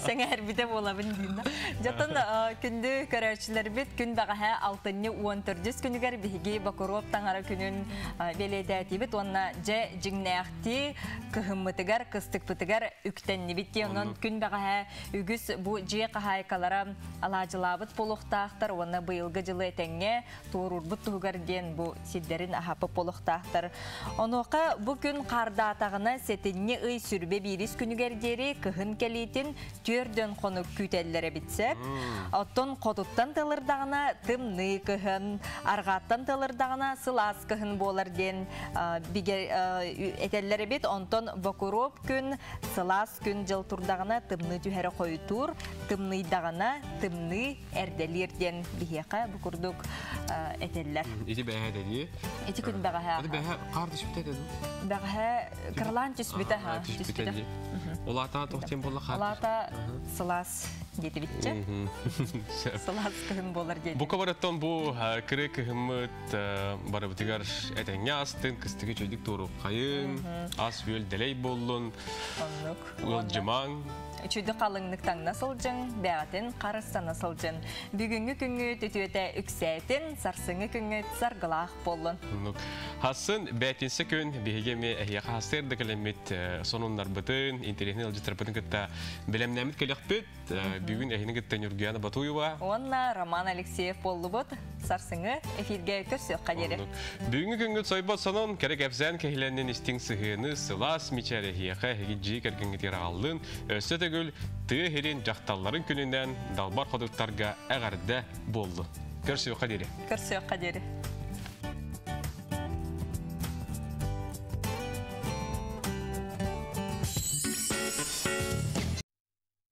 Сэҥээрбитэ буолабын диин. Дьотон күндү көрөөччүлэрбит күн бэҕэһээ алтынньы 14 күнүгэр биһиги Бокуруоп таҥара күнүн бэлиэтээтибит уонна дьэ дьиҥнээхтии кыһыммытыгар, кыстыкпытыгар үктэннибит дии. Онон күн бэҕэһээ үгүс бу дьиэ хаһаайкалара алаадьылаабыт буолуохтаахтар уонна быйылгы дьылы этэҥҥэ туоруурбут туһугар диэн бу сирдэрин аһаппыт буолуохтаахтар. Онуоха бу күн хаардаатаҕына сэтинньи ый сүрбэ биирис күнүгэр диэри кыһын кэлиитин түөрдөн хонук күүтэллэр эбит сөп. Оттон хотуттан тылырдаҕына тымныы кыһын, арҕааттан тылырдаҕына сылаас кыһын буолар диэн этэллэр эбит. Онтон Бокуруоп күн сылаас күн-дьыл турдаҕына тымныы түһэрэ хойутуур, тымныйдаҕына тымныы эрдэлиир диэн биһиэхэ бу курдук этэллэр. Ити бэһэ дии. Ити күн бэҕэһээ. Ити бэһэ хаар түспүтэ дии. Бэҕэһээ кыралаан түспүтэ ха. Түспүтэ дии. Улаата туох диэн буолла хаар. Улаата сылаас диэтибитчэ. Сылаас кыһын буолар диэтибит. Бу кабараттан бу кыры кыһыммыт барыбытыгар этэҥҥэ астын, кыстыгы чөйдүк туоруоххайын, ас үөл дэлэй буоллун. Оннук. Ыалдьымаҥ. Үчүгэй халыҥнык таҥна сылдьыҥ, бэҕэтин харыстана сылдьын. Бүгүҥҥү күҥҥү түтүөтэ үксээтин, сарсыҥҥы күҥҥүт саргылаах буоллун. Оннук. Хасын бээтинсэ күн биһиги эмиэ эһиэхэ хастыыр да кэлэммит сонуннарбытын, интэриэһинэй ыалдьыттарбытын кытта бэлэмнэммит кэлэхпит. Бүгүн эһини кытта Нюргуяна Батуева. Уонна Роман Алексеев буоллубут. Сарсыҥҥы эфиргэ көрсүөххэ диэри. Бүгүҥҥү күҥҥүт сойбот сонун, кэрэ кэпсээн кэһилэннин истиҥ сыһыаны, сылаас мичээр эһиэхэ эһиги дьиэ кэргэҥҥитигэр аҕаллын, өссө төгүл тыа иһирин дьахталларын күнүнэн далбар хотуттарга эҕэрдэ буоллун. Көрсүөххэ диэри. Көрсүөххэ диэри.